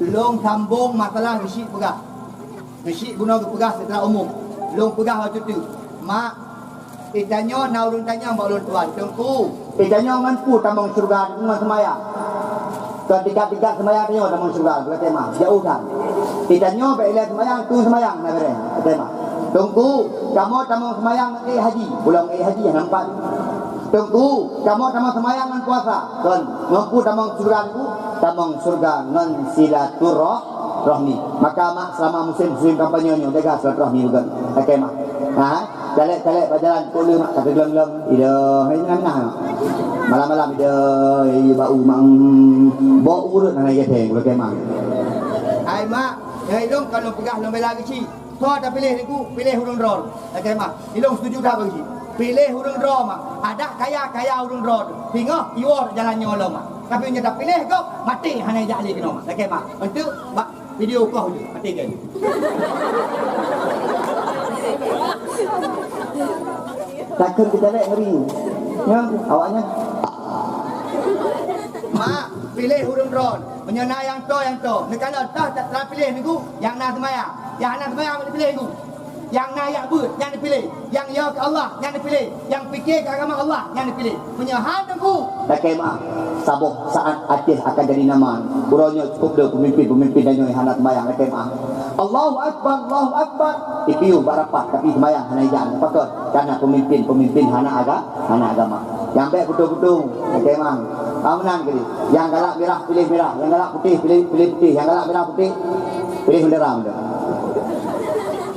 Lôn sambông masalah ureueng chik peugah. Ureueng chik bunoe geupeugah secara umum. Lôn peugah laju teuk, "Mak, geutanyoe na ureueng tanyong bak lôn tuan, Teungku, geutanyoe ngon peue tamong syeuruga, ngon seumayang?" Kon tingkat-tingkat seumayang tanyoe tamong syeuruga, lakèe mah, jauh that. Geutanyoe bèk ilèe seumayang, tu seumayang na beureh, lakèe mah. "Teungku, kamoe tamong seumayang ngon ék haji." Pulang ék haji hana meupat. "Teungku, kamoe tamong seumayang ngon puasa." Kon, ngon peue tamong syeuruga Teungku? Tamong syeuruga ngon silaturah-, rahmi. Maka mak, seulama musém, musém kampanye nyoe, jaga silaturahmi bukan? Lakèe mah. Ha? Caleg-caleg bak jalan, kok le mak, kata geleng-geleng. Ida, hai nah, nah. Malam-malam ida, iya bau mang. Bau urut hana gèteng, lakèe mah. Hai mak, nyang ilôn ka lôn peugah lôn bela geuchik. Soe tapiléh Teungku, piléh ureueng droe. Lakèe mah, ilôn setuju that bagi. Piléh ureueng droe mah. Adak kaya, kaya ureueng droe. Singoh iwoe jalan nyoe lom mah. Tapi nyoe tapiléh gob, maté hana jak lé keunoe mah. Lakèe mah, enteuk bak video koh jeuet, maté kan. Takheun keujalek ngeri. Nyan, awaknyan. Mak, piléh ureueng droe. Meunyoe na nyang toe, nyang toe. Neukalon tah, tah, tah piléh Teungku, nyang na seumayang. Nyang hana seumayang, hana piléh Teungku. Nyang na jak beuet, nyan neupiléh. Nyang yo keu Allah, nyan neupiléh. Nyang pike keu agama Allah, nyan neupiléh. Meunyoe han Teungku. Lakèe mah, saboh saat Aceh akan jadi nama. Uroe nyoe cukup le pemimpin-pemimpin tanyoe hana seumayang, lakèe mah. Allahu Akbar, Allahu Akbar. Ipiu bak rapat, tapi seumayang hana ijak. Pakon? Karena pemimpin-pemimpin hana aga-, hana agama. Nyang bèk beutôi-beutôi, lakèe mah. Ka meunan keudéh. Nyang galak mirah, piléh mirah. Nyang galak putéh, piléh, piléh putéh. Nyang galak mirah putéh, piléh bendera, bendera.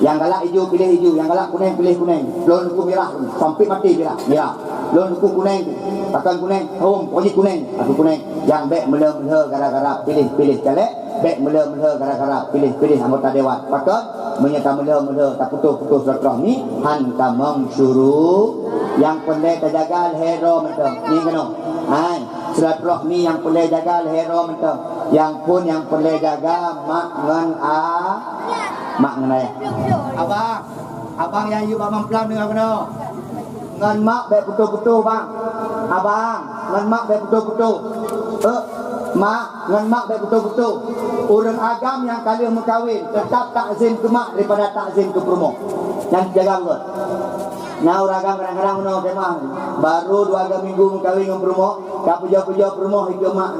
Nyang galak ijo, piléh ijo. Nyang galak kunèng, piléh kunèng. Lôn Teungku mirah, sampé maté mirah, mirah. Lôn Teungku kunèng, pakon kunèng, hom, pokok jih kunèng, aku kunèng. Nyang bèk meulhö-meulhö gara-gara piléh-piléh caleg, bèk meulhö-meulhö gara-gara piléh-piléh anggota dewan. Pakon? Meunyoe tameulhö-meulhö, taputôh-putôh silaturahmi, han tamong syuru. Nyang peureulèe tajaga lhèe droe mantong. Ngieng keunoe. Hai, silaturahmi nyang peureulèe jaga lhèe droe mantong. Nyang phôn nyang peureulèe jaga mak ngon a-, mak ngon ayah. Abang, abang nyang yue bak mamplam deungö keunoe. Ngon mak bèk putôh-putôh, bang. Abang, ngon mak bèk putôh-putôh. Eh, mak, ngon mak bèk putôh-putôh. Ureueng agam nyang ka lheueh meukawen, teutap takzim keu mak daripada takzim keu peurumoh. Nyan jaga beutôi. Na ureueng agam kadang-kadang meunoe kemah, baru dua ga minggu meukawen ngon peurumoh, ka pujoe-pujoe peurumoh ikeu mak.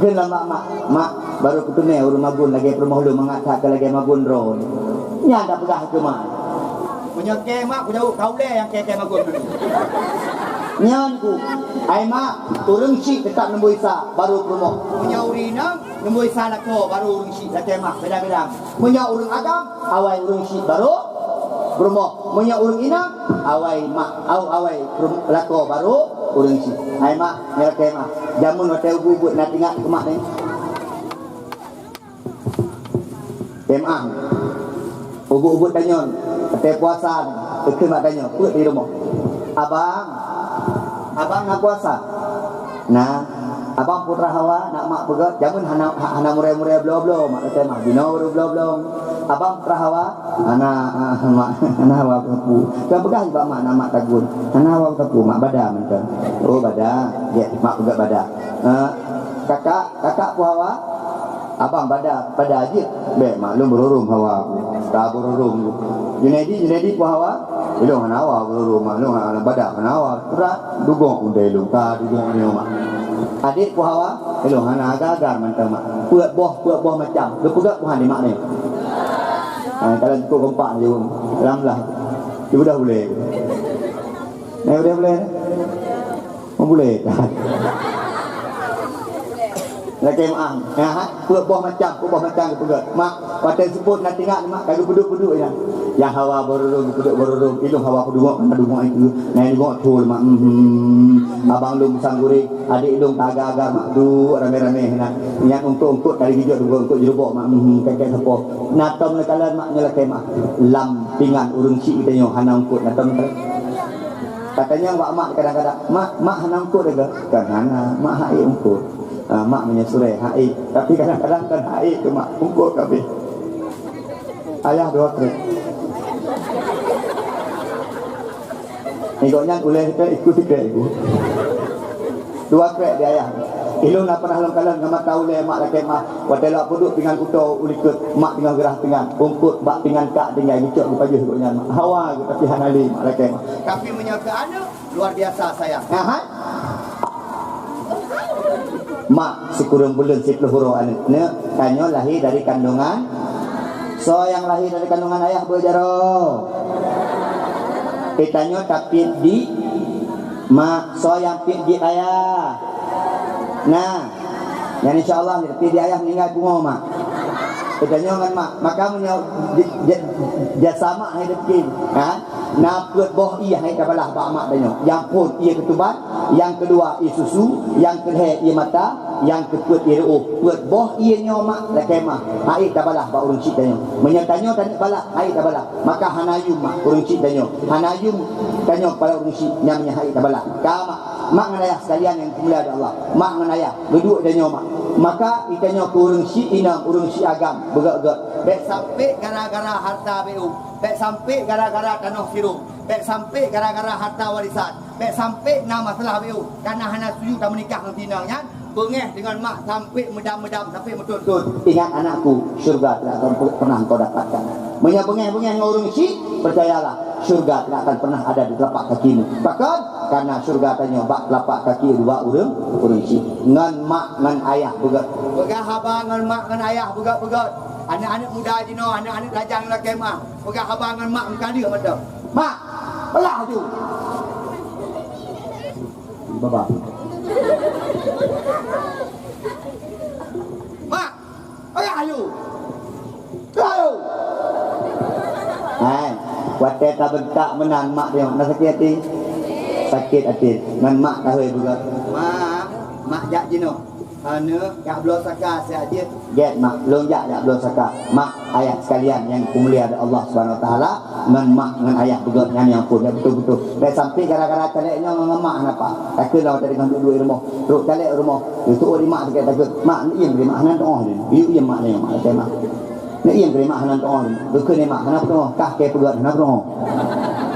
Kheun lam mak, "Mak, mak, baru kuteumé ureueng magun lagèe peurumoh lôn, mangat that ka lagèe magun droe." Nyan tapeugah keu mak. Meunyoe kèe mak, kujaweueb, "Ka ulèe nyang kèe-kèe magun." Nyan ku, "Ai mak, ureueng chik teutap neumboi sa, baru peurumoh." Meunyoe ureueng inong, neumboi sa lakoe, baru ureueng chik, lakèe mak, beda-beda. Meunyoe ureueng agam, awai ureueng chik baru peurumoh. Meunyoe ureueng inong, awai mak, au, awai peurum-, lakoe baru ureueng chik. Hai mak, nyan lakèe mak. Jameun watèe ubeut-ubeut na teuingat keu mak nyan. Teumaang. Ubit-ubit tanyoe, watèe puasa, teukeun bak tanyoe, peuet di rumoh. "Abang, abang na puasa?" "Na." "Abang putra hawa, nak mak peugöt?" Jameun hana, ha-, hana murée-murée bloe-bloe, mak kata mah, jinoe baru bloe-bloe. "Abang putra hawa?" "Hana, ah, mak, hana hawa peue." Ka peugah bak mak, nak mak tagun. "Hana hawa peue, mak bada mantong." "Oh, bada." Gét, mak peugöt bada. "Eh, kakak, kakak peue hawa?" "Abang bada, bada jeuet." "Bèk, mak, lôn beururôm hawa." Ka beururôm. "Junaidi, Junaidi peue hawa?" "Ilôn hana hawa beururôm, mak, ilôn hana bada, hana hawa." Ka dugok udée ilôn, ka dugok nyoe, mak. "Adék peue hawa?" "Ilôn hana, agar-agar mantong, mak." Peuet boh, peuet boh macam. Geupeugöt peue han di mak nyoe. Ha, kalau cukup kompak je, alhamdulillah. Ibu dah boleh. Nah, udah boleh. Meubulée that. Lakée meu'ah. Nyan, peuet boh macam, peuet boh macam geupeugöt. Mak, watée seupôt na teuingat, mak, ka geupeuduek-peuduek nyan. Nyang hawa beururôm, geupeudeuek beururôm, ilôn hawa keudungok, na dungok itu. Na dungok thon, mak. Mhm. Abang lôn pisang goreng, adék lôn ka agar-agar, mak, duek ramé-ramé na. Nyan eungkôt-eungkôt tadi geujok dua eungkôt jeurubok, mak. Mhm. Keu-keu sapo. Na tom neukalon, mak, nyoe lakée meu'ah. Lam pingan ureueng chik geutanyoe hana eungkôt, na tom neukalon. Katanyong bak mak kadang-kadang, "Mak, mak hana eungkôt lé?" "Kon hana, mak han ék eungkôt." Ah, mak meunyoe surée han ék, tapi kadang-kadang kon han ék keu mak, eungkôt kabeh. Ayah dua krek. Nigok nyan ulée sikrek, iku sikrek iku. Dua krek di ayah. Ilôn na pernah lôn kalon ngon mata ulée mak lakée meu'ah. Watée lôn peuduek pingan kuto u likot, mak teungoh geurah pingan, eungkôt bak pingan kak tinggai geucok geupajoh gobnyan mak. Hawa geuh tapi hana lé mak lakée meu'ah. Tapi meunyoe keu aneuk, luar biasa sayang. Aha. Mak sikureueng buleuen siplôh uroe aneuk. Neuk, tanyoe lahé dari kandungan. Soe nyang lahé dari kandungan ayah beujaroe? Geutanyoe tapiet di mak, soe nyang piet di ayah? Nah, nyan insya Allah, tapi di ayah meuninggai pungo mak. Geutanyoe ngon mak, maka meunyoe j-, j-, jasa mak hai deuki, ha? Na peuet boh ié han ék tabalah bak mak tanyoe. Nyang phôn ié keutuban, nyang keudua ié susu, nyang keulhée ié mata, nyang keupeuet ié ruoh. Peuet boh ié nyoe mak lakée meu'ah han ék tabalah bak ureueng chik tanyoe. Meunyoe tanyoe taneuk balah, han ék tabalah. Maka hana yum mak ureueng chik tanyoe. Hana yum tanyoe keupada ureueng chik nyang meunyoe han ék tabalah. Ka mak, mak ngon ayah sekalian nyang dimuliakan Allah. Mak ngon ayah, geuduek tanyoe mak. Maka geutanyoe keu ureueng chik inong, ureueng chik agam, beugét-gét. Bèk sampai gara-gara harta beu, bèk sampai gara-gara tanoh sirôh, bèk sampai gara-gara harta warisan, bèk sampai na masalah beu, karena hana setuju tameunikah ngon si inong nyan. Beungéh deungon mak sampai meudam-meudam, sampai meuthôn-thôn. Ingat anakku, syurga tidak akan per-, pernah engkau dapatkan. Meunyoe beungéh-beungéh ngon ureueng chik, percayalah, syurga tidak akan pernah ada di telapak kakimu. Pakon? Karena syurga tanyoe bak telapak kaki dua ureueng, ureueng chik. Ngon mak, ngon ayah beugét. Peugah haba ngon mak, ngon ayah beugét-beugét. Aneuk-aneuk muda jinoe, aneuk-aneuk lajang lakée meu'ah. Peugah haba ngon mak meukaleuh mantong. "Mak, peugah ju." Baba. "Mak, peugah ju." "Peugah ju." Hai, watée tabeuntak meunan mak teuh, na sakét até? Sakét até. Ngon mak tahôi beugét. "Mak, mak jak jinoe." "Aneuk, jak bloe saka siat jeuet." "Gét mak, lôn jak, jak bloe saka." Mak, ayah sekalian nyang dimuliakan Allah Subhanahu Wa Taala, ngon mak ngon ayah beugét nyan nyang phôn, ya beutôi-beutôi. Bèk sampai gara-gara calék nyoe ngon mak hana paih. Takheun lom tadi ngon duek-duek rumoh. Trok calék rumoh, geuseuôt di mak sakét takheun. "Mak, neuiem di mak hana tu'oh lé." Geuyue iem mak nyoe, mak lakée meu'ah. Neuiem keu mak hana tu'oh lé. Geukheun di mak hana peutu'oh, kah kée peugét hana peutu'oh.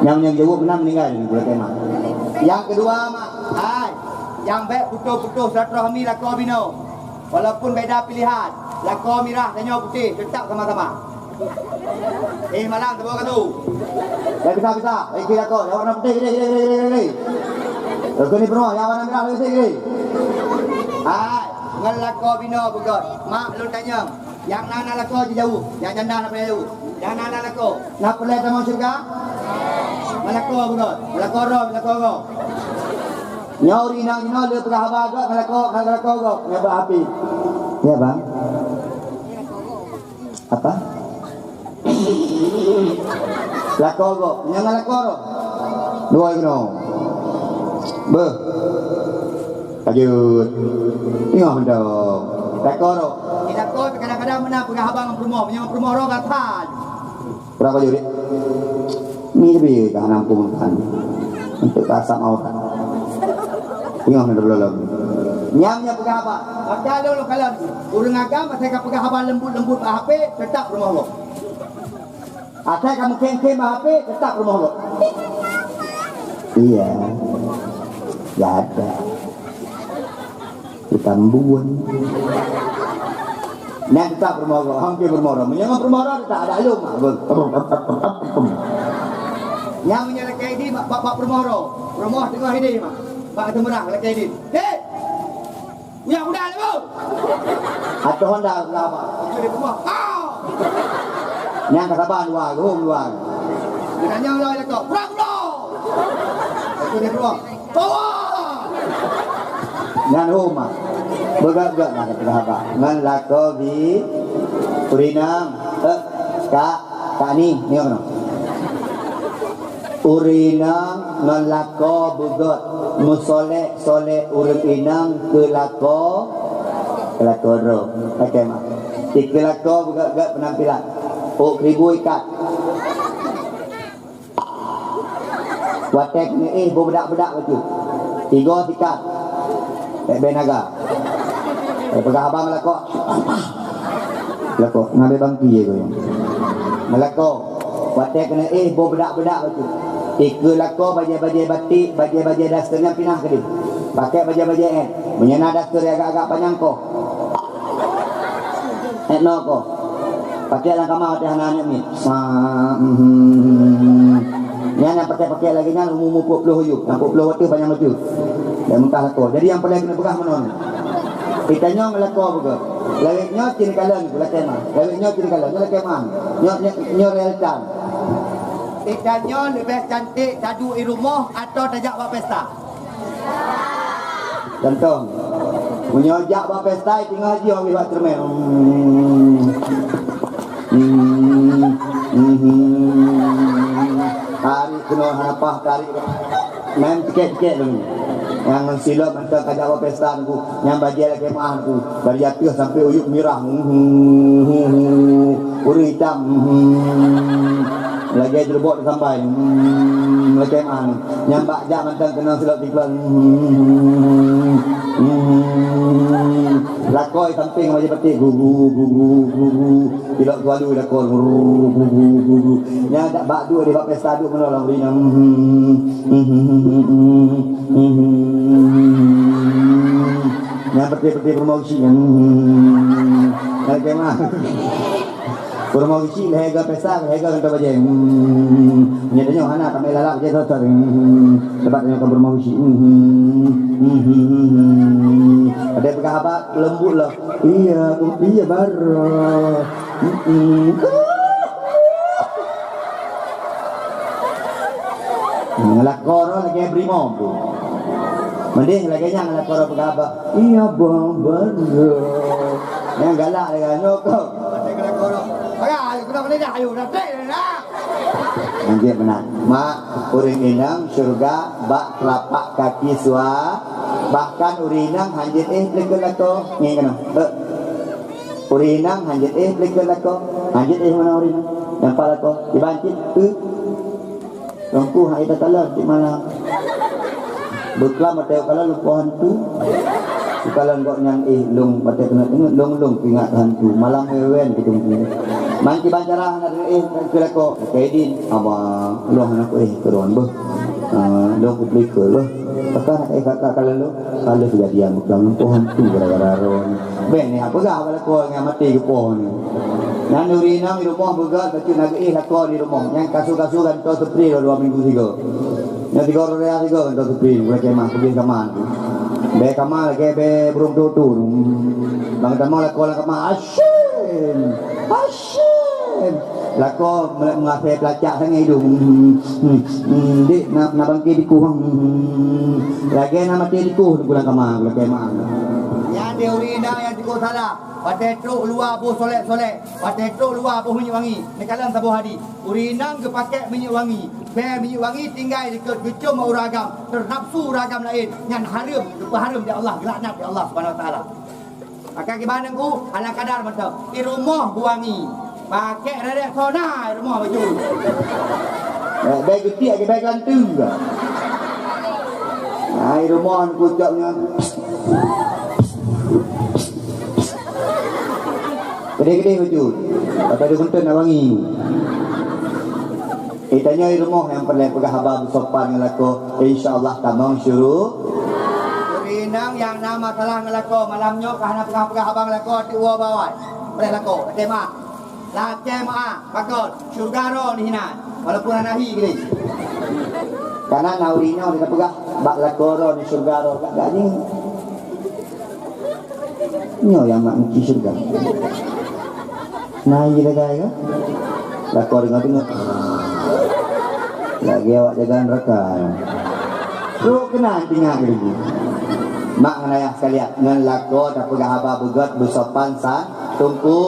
Nyang, nyang jaweueb meunan meuninggai lé, lakée meu'ah. Nyang keudua mak, hai, nyang bèk putôh-putôh silaturahmi lakoe binoe. Walaupun beda pilihan, lakoe mirah tanyoe putéh, teutap sama-sama. Eh, malam teubawa katu. Dah bisa-bisa, ikui lakoe, nyang warna putéh, gede, gede, gede, gede, gede. Lakoe ni penuh, nyang warna mirah, lagi sikit, gede. Hai, ngon lakoe binoe beugét. Mak lôn tanyong, nyang na, na lakoe jijaweueb, nyang janda na payah jaweueb. Nyang na, na lakoe. Na peureulèe tamong syeuruga? Ngon lakoe beugét, ngon lakoe droe, ngon lakoe gob. Nyoe ureueng inong jinoe le peugah haba gét ngon lakoe, ngon lakoe gob, ngon bah api. Ya, Bang. Apa? Lakoe gob, nyang ngon lakoe droe. Dua keunoe. Beuh. Lanjut. Tengok mantong. Lakoe droe. Di lakoe kadang-kadang Meunan peugah haba ngon peurumoh, meunyoe peurumoh roh gata. Berapa juri? Ni lebih dah nampung kan. Untuk kasam aurat. Tengok ni dulu lagi. Nyam nyam peugah haba. Maka lôn lôn kalon. Ureueng agam asai ka peugah haba lembut-lembut bak H P, tetap peurumoh roh. Asai ka meukhém-khém bak H P, tetap peurumoh roh. Iya. Gata. Tambun. Nyan tetap peurumoh roh, hampir peurumoh roh. Meunyoe ngon peurumoh roh tetap ada lom. Nyan meunyoe lakèe idin bak, bak, bak peurumoh roh. Peurumoh teungoh idin mak. Bak teumeurah lakèe idin. Hei! Uyak udah lé, Bu! Atau Honda berapa? Itu di rumah. Ah! Nyan ka saban dua, geuhom dua. Geutanyong lom lakoe, "Prang, prang!" Itu di rumah. Bawa! Nyan hom ah. Beugöt-göt lah kata sahabat. Ngon lakoe bi-, ureueng inong. Eh, Kak, Kak Ni, ni mana? Ureueng inong ngon lakoe beugöt. Meusolek-solek ureueng inong keu lakoe, keu lakoe droe. Oke, mak. Di keu lakoe beugöt-göt penampilan. Ôk keureubui ikat. Watèe keuneuk éh, boh beudak-beudak bacut. Tiga sikat. Bèk bèe naga. Bèk peugah abang lakoe. Lakoe, ngambil bangki ya, goyang. Lakoe. Watèe keuneuk éh, boh beudak-beudak bacut. Di keu lakoe bajèe-bajèe batik, bajèe-bajèe daster nyan pinah keudéh. Pakèk bajèe-bajèe èt. Meunyoe na daster agak-agak panyang koh. Èt noe koh. Pakèk lam kama watèe hana aneuk miet. Sa, mhm. Nyan nyang pakèk-pakèk lagèe nyan umu-umu peuet ploh yub, nyang peuet ploh watèe panyang bacut. Dan meukah lakoe. Jadi nyang paléng keuneuk peugah meunoe. Geutanyoe ngon lakoe beugöt. Lagèe nyoe cit kalon, lakèe meuah. Lagèe nyoe cit kalon, nyoe lakèe meuah. Nyoe, nyoe, nyoe realita. Geutanyoe leubeh cantik taduek i rumoh atau tajak bak pesta? Contoh, meunyoe jak bak pesta, teungoh jih awak bak cermin. Hmm. Hmm. Hmm. Tarik keunoe hana paih, tarik. Main tiket-tiket dulu. Nyang silop mantong ka jak bak pesta nunggu. Nyang bajèe lakèe meuah nunggu. Dari ateueh sampai uyuek mirah. Hmm. Ureueng itam. Hmm. Lagèe jurubok disambai. Hmm. Lakèe meuah nunggu. Nyang bak jak mantong keunong silop tiklon. Hmm. Hmm. Lakoe sampéng bajèe batik. Gu, gu, gu, gu, gu, gu. Pilot kualu lakoe. Gu, gu, gu, gu, gu. Nyan dak bak duek di bak pesta duek meunurot lam rinang. Hmm. Hmm. Hmm. Nyan peti-peti promosi nyan. Hmm. Nyan kemah. Peurumoh geuchik lhèe ga pesta, lhèe ga gantong bajèe. Hmm. Nyan tanyoe hana, tamè lalap bajèe soe-soe. Hmm. Sabab tanyoe kon peurumoh geuchik. Hmm. Hmm. Ada peugah haba leumbut lah. Iya, iya baru. Hmm. Ngelakor lagèe brimob tu. Mending lagèe nyan ngelakor peugah haba. Iya, bang baru. Nyang galak lagèe nyoe kok. Pakai, aku tak boleh dah, ayo, dah trek dah. Anjir benar. Mak, ureueng inong syurga bak telapak kaki sua-, bahkan ureueng inong hanjeuet éh peuleukot lakoe. Ngieng keunoe. Eh. Ureueng inong hanjeuet éh peuleukot lakoe. Hanjeuet éh meunan ureueng inong. Nampak lakoe. Iban cit, eh. Teungku hai takalon cit malam. Beuklam watèe kalon lumpah hantu. Kalon gobnyan éh lôn watèe keuneuk-keuneuk lôn-lôn peuingat hantu. Malam wewen keu teungku. Man kiban cara hana éh keu lakoe. Kaidin, abang, lôn hana ku éh keu droen beuh. Ah, lôn ku peulikeue beuh. Pakon hana éh kakak kalon lôn? Ka lheueh keujadian beuklam lumpah hantu gara-gara droen. Bèk ni, peugah bak lakoe nyang maté geupoh ni. Nyan ureueng inong di rumoh beugöt bacut na geuéh lakoe di rumoh. Nyan kasur-kasur gantoe seupri dua, dua minggu sigoe. Nyan sigoe raya sigoe gantoe seupri, gulai kemah, peugi kama tu. Bèe kama lagèe bèe burông tutu. Bang tamong lakoe lam kama, "Asyik! Asyik!" Lakoe meula-, meulakèe peulacak sangèe idong. Hmm, hmm, hmm, dek, na, na bangke dikuh. Hmm, lagèe na maté dikuh, gulai kama, gulai kemah. Nyan di ureueng inong nyang sikoh salah. Watèe trok luwa boh solek-solek, watèe trok luwa boh minyeuk wangi. Neukalon saboh hadih. Ureueng inong geupakèk minyeuk wangi. Bèe minyeuk wangi tinggai likot geucom bak ureueng agam, teunafsu ureueng agam laén. Nyan hareuem, geupeuhareuem di Allah, geulaknat di Allah Subhanahu Wa Taala. Pakai kiban Teungku, ala kadar mantong. Di rumoh buangi. Pakai rerek sona di rumoh baju. Eh, bèk geutik lagi, bèk lantu. Nah, di rumoh Teungku cok nyan. Gede-gede baju. Tapi di gunten nak wangi. Eh, tanyoe di rumoh nyang peureulèe peugah haba beusopan ngon lakoe, insya Allah tamong syuru-, Ureueng inong nyang na masalah ngon lakoe, malam nyoe ka hana peugah-peugah haba ngon lakoe, tiep woe bak awai. Preh lakoe, lakèe meu'ah. Lakèe meu'ah, pakon, syeuruga droe neuh inan, walaupun hana hi keudéh. Kana na ureueng inong ka peugah bak lakoe droe neuh syeuruga droe, gak-gak jih. Nyoe nyang mak meuki syeuruga. Na ie lagèe ka? Lakoe deungoe-deungoe. Lagèe awak jaga neuraka. Trok keunan teungoh geuribu. Mak ngon ayah sekalian, ngon lakoe tapeugah haba beugöt, beusopan san. Teungku,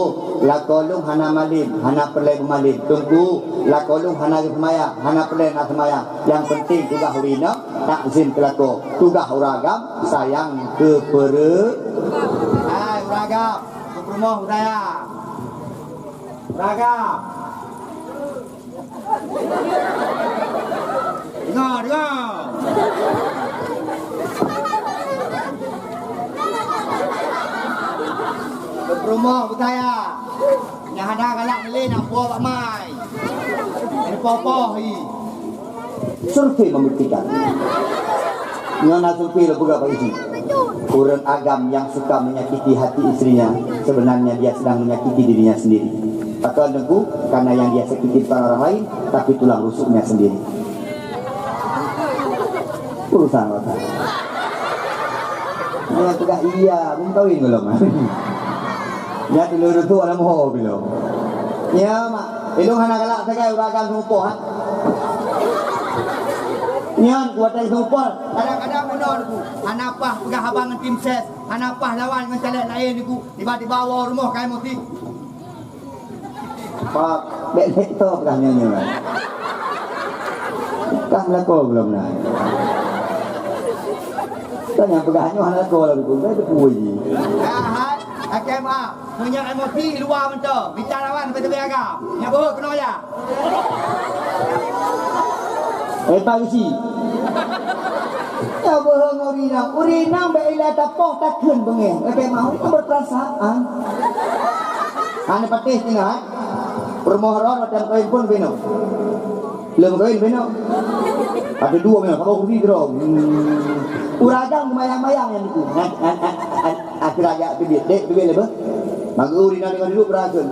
lakoe lôn hana malem, hana peureulèe beumalem. Teungku, lakoe lôn hana geuseumayang, hana peureulèe na seumayang. Nyang peunteng tugaih ureueng inong, takzim keu lakoe. Tugaih ureueng agam, sayang keu peureu-, hai, ureueng agam, keu peurumoh saya. Ureueng agam. Deungoe, deungoe. Keu peurumoh saya. Nyang hana galak lé na po bak mai. Nyang poh-poh hi. Survei membuktikan. Nyoe na survei lôn peugah bak isi. Ureueng agam yang suka menyakiti hati istrinya, sebenarnya dia sedang menyakiti dirinya sendiri. Pakon Teungku? Karena yang dia sakiti bukan orang lain, tapi tulang rusuknya sendiri. Urusan awak. Nyan peugah iya, belum kawin belum. Nyan dulu tu alam ho belum. Ya, mak. Ilung hana galak sagai ureueng agam seumeupoh, ha? Nyan kuatai seumeupoh. Kadang-kadang bunoe Teungku, hana paih peugah haba ngon tim ses, hana paih lawan ngon caleg laén Teungku. Tiba-tiba woe rumoh ka emosi. Pak, bèk-bèk to peugah nyoe-nyoe. Kah meulakoe gohlom na. Kan nyang peugah nyoe hana lakoe lom, bèk teupeu jih. Hai, hai, lakèe meu'ah. Meunyoe emosi luwa mantong, mita lawan leubeh-leubeh agam. Nyak beuhot keunoe ya. Eh, Pak Geuchik. Nyak beuhot ngon ureueng inong. Ureueng inong bèk ilèe tapoh takheun beungèh. Lakèe meu'ah, ureueng inong berperasaan. Hana patéh tinggai. Peurumoh droe watèe meukawen phôn leubeh nyoe. Lôn meukawen leubeh nyoe. Ada dua meukawen, saboh kursi droe. Hmm. Ureueng agam geumayang-mayang nyan Teungku. Nyan, nyan, nyan, nyan, akhé raja teubiet. Dek, teubiet lé beuh. Mangeu ureueng inong deungon duek beurageuen.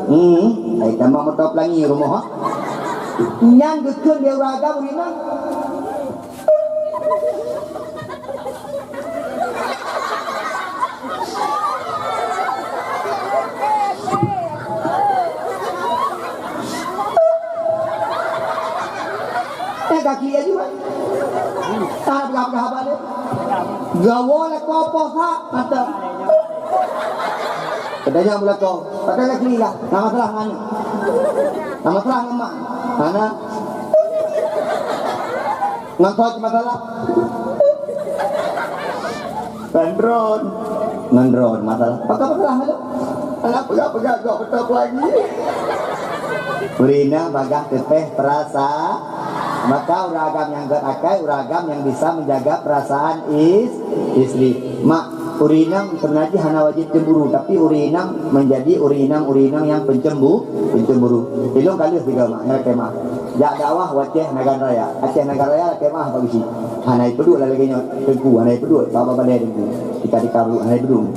Hmm. Ai tamong moto pelangi rumoh, ha? Nyan geukheun lé ureueng agam ureueng inong. Eh, kaki aja, Mak. Tak peugah-peugah haba lé. Gawa lakoe poh sak, mantap. Katanya beulakong. Katanya kli lah. Nama salah ngan. Nama salah ngan mak. Mana? Ngon soe cit masalah? Ngon droen. Ngon droen masalah. Pakon masalah ngon droen? Alah, peugah-peugah gok beutôi lagi. Ureueng inong bagaih teupeh peurasa-, maka ureueng agam nyang gèt akai, ureueng agam nyang bisa menjaga perasaan is-, istri. Mak, ureueng inong seubeuna jih hana wajéb cemburu, tapi ureueng inong menjadi ureueng inong, ureueng inong nyang pencembu-, pencemburu. Ilong ka lheueh sigoe, Mak, nyang lakèe meu'ah. Jak dakwah u Aceh Nagan Raya. Aceh Nagan Raya lakèe meu'ah bak bisi. Hana ipeuduek lagèe nyoe, Teungku, hana ipeuduek, bak balèe Teungku. Tika-tika beuduek, hana ipeuduek.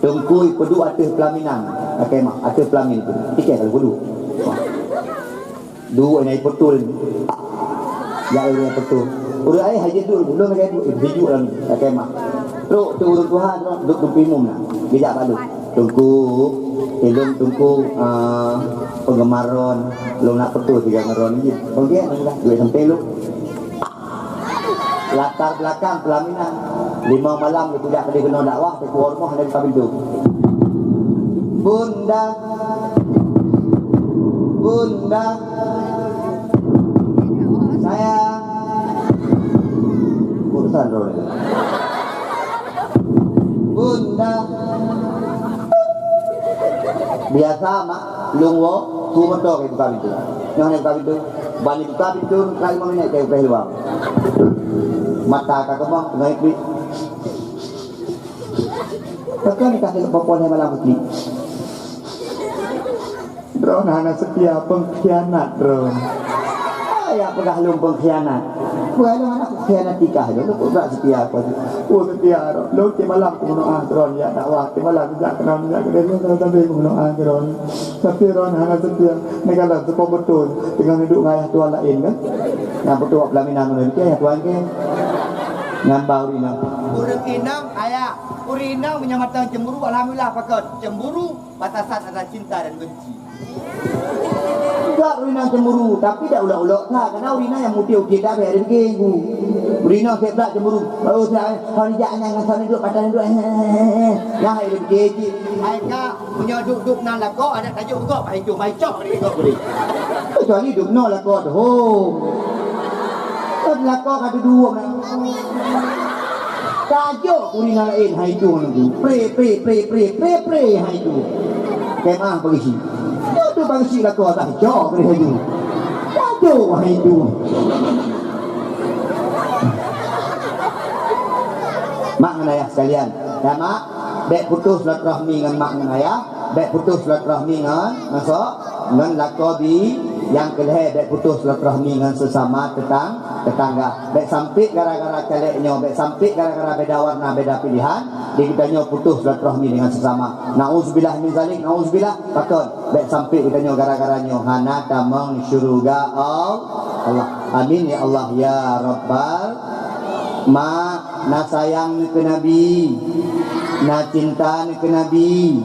Teungku ipeuduek ateueh pelaminan, lakèe meu'ah, ateueh pelamin tu. Tikèe ka lheueh peuduek. Duek nyang ipeutôi. Jak ureueng ipeutôi. Ureueng ayah hana duek, ulôn lagèe duek, ipeujok lam, lakèe meu'ah. Trok tu ureueng tuha, trok duek teumpat imum na. Geujak bak lôn. Teungku, ilôn Teungku, ah, penggemar droen, lôn nak peutôi sigoe ngon droen jih. Oke, duek sampéng lôn. Latar belakang pelaminan. Limong malam geutujak keudéh keunoe dakwah, teukuwoe rumoh lé buka pintoe. Bunda, bunda, sayang. Urusan droe. Bunda. Biasa mak lôn woe, su moto ka buka pintoe. Nyoe hana buka pintoe. Ban buka pintoe, ka lima minit ka preh luang. Mata ka keumong, teungoh iklik. Pakon ka keupeue lé malam iklik. Droen hana seutia, pengkhianat droen. Ayah peugah lôn pengkhianat. Peugah lôn hana pengkhianat tikah lôn, lôn peugah seutia aku. Oh, seutia droen. Lôn tiep malam kumeunoe droen, jak dakwah, tiep malam jak keunoe, jak keunoe, tapi kumeunoe droen. Tapi droen hana seutia. Nyan kalau seuko beutôi, teungoh neuduek ngon ayah tuan laén kan. Nyang beutôi wak pelaminan ngon ayah tuan kan. Nyan ba ureueng inong. Ureueng inong, ayah. Ureueng inong meunyoe mantong cemburu, alhamdulillah pakon. Cemburu batasan antara cinta dan benci. Enggak, ureueng inong cemburu, tapi dak ulok-ulok that, karena ureueng inong nyang mutiek-utiek that, bèk ada ganggu. Ureueng inong sép that cemburu. Baru saya, "Hon jak nyan, ngon sana duduk, patah duduk." Nah, ada ganggu. Hai kak, meunyoe duek-duek nan lakoe, adak tajok gob, hai tu, mai cok, hai gob boleh. Kecuali duek nyoe lakoe tu, ho. Kan lakoe ka duek na. Tajok ureueng laén hai tu ngon tu. Pre, pre, pre, pre, pre, pre hai tu. Kemah pagisi. Tu pagisi lakoe tajok pre hai tu. Tajok hai tu. Mak ngon ayah sekalian. Ya mak, bèk putus silaturahmi ngon mak ngon ayah, bèk putus silaturahmi ngon, ngon soe, ngon lakoe bi, nyang keulhèe bèk putus silaturahmi ngon sesama tetang-, tetangga. Bèk sampé gara-gara caleg nyoe, bèk sampé gara-gara beda warna, beda pilihan, di geutanyoe putus silaturahmi dengan sesama. Nauzubillah min zalik, nauzubillah. Pakon, bèk sampé geutanyoe gara-gara nyoe hana tamong syeuruga Al-, Allah. Amin ya Allah ya Rabbal. Mak, na sayang keu Nabi, na cinta keu Nabi.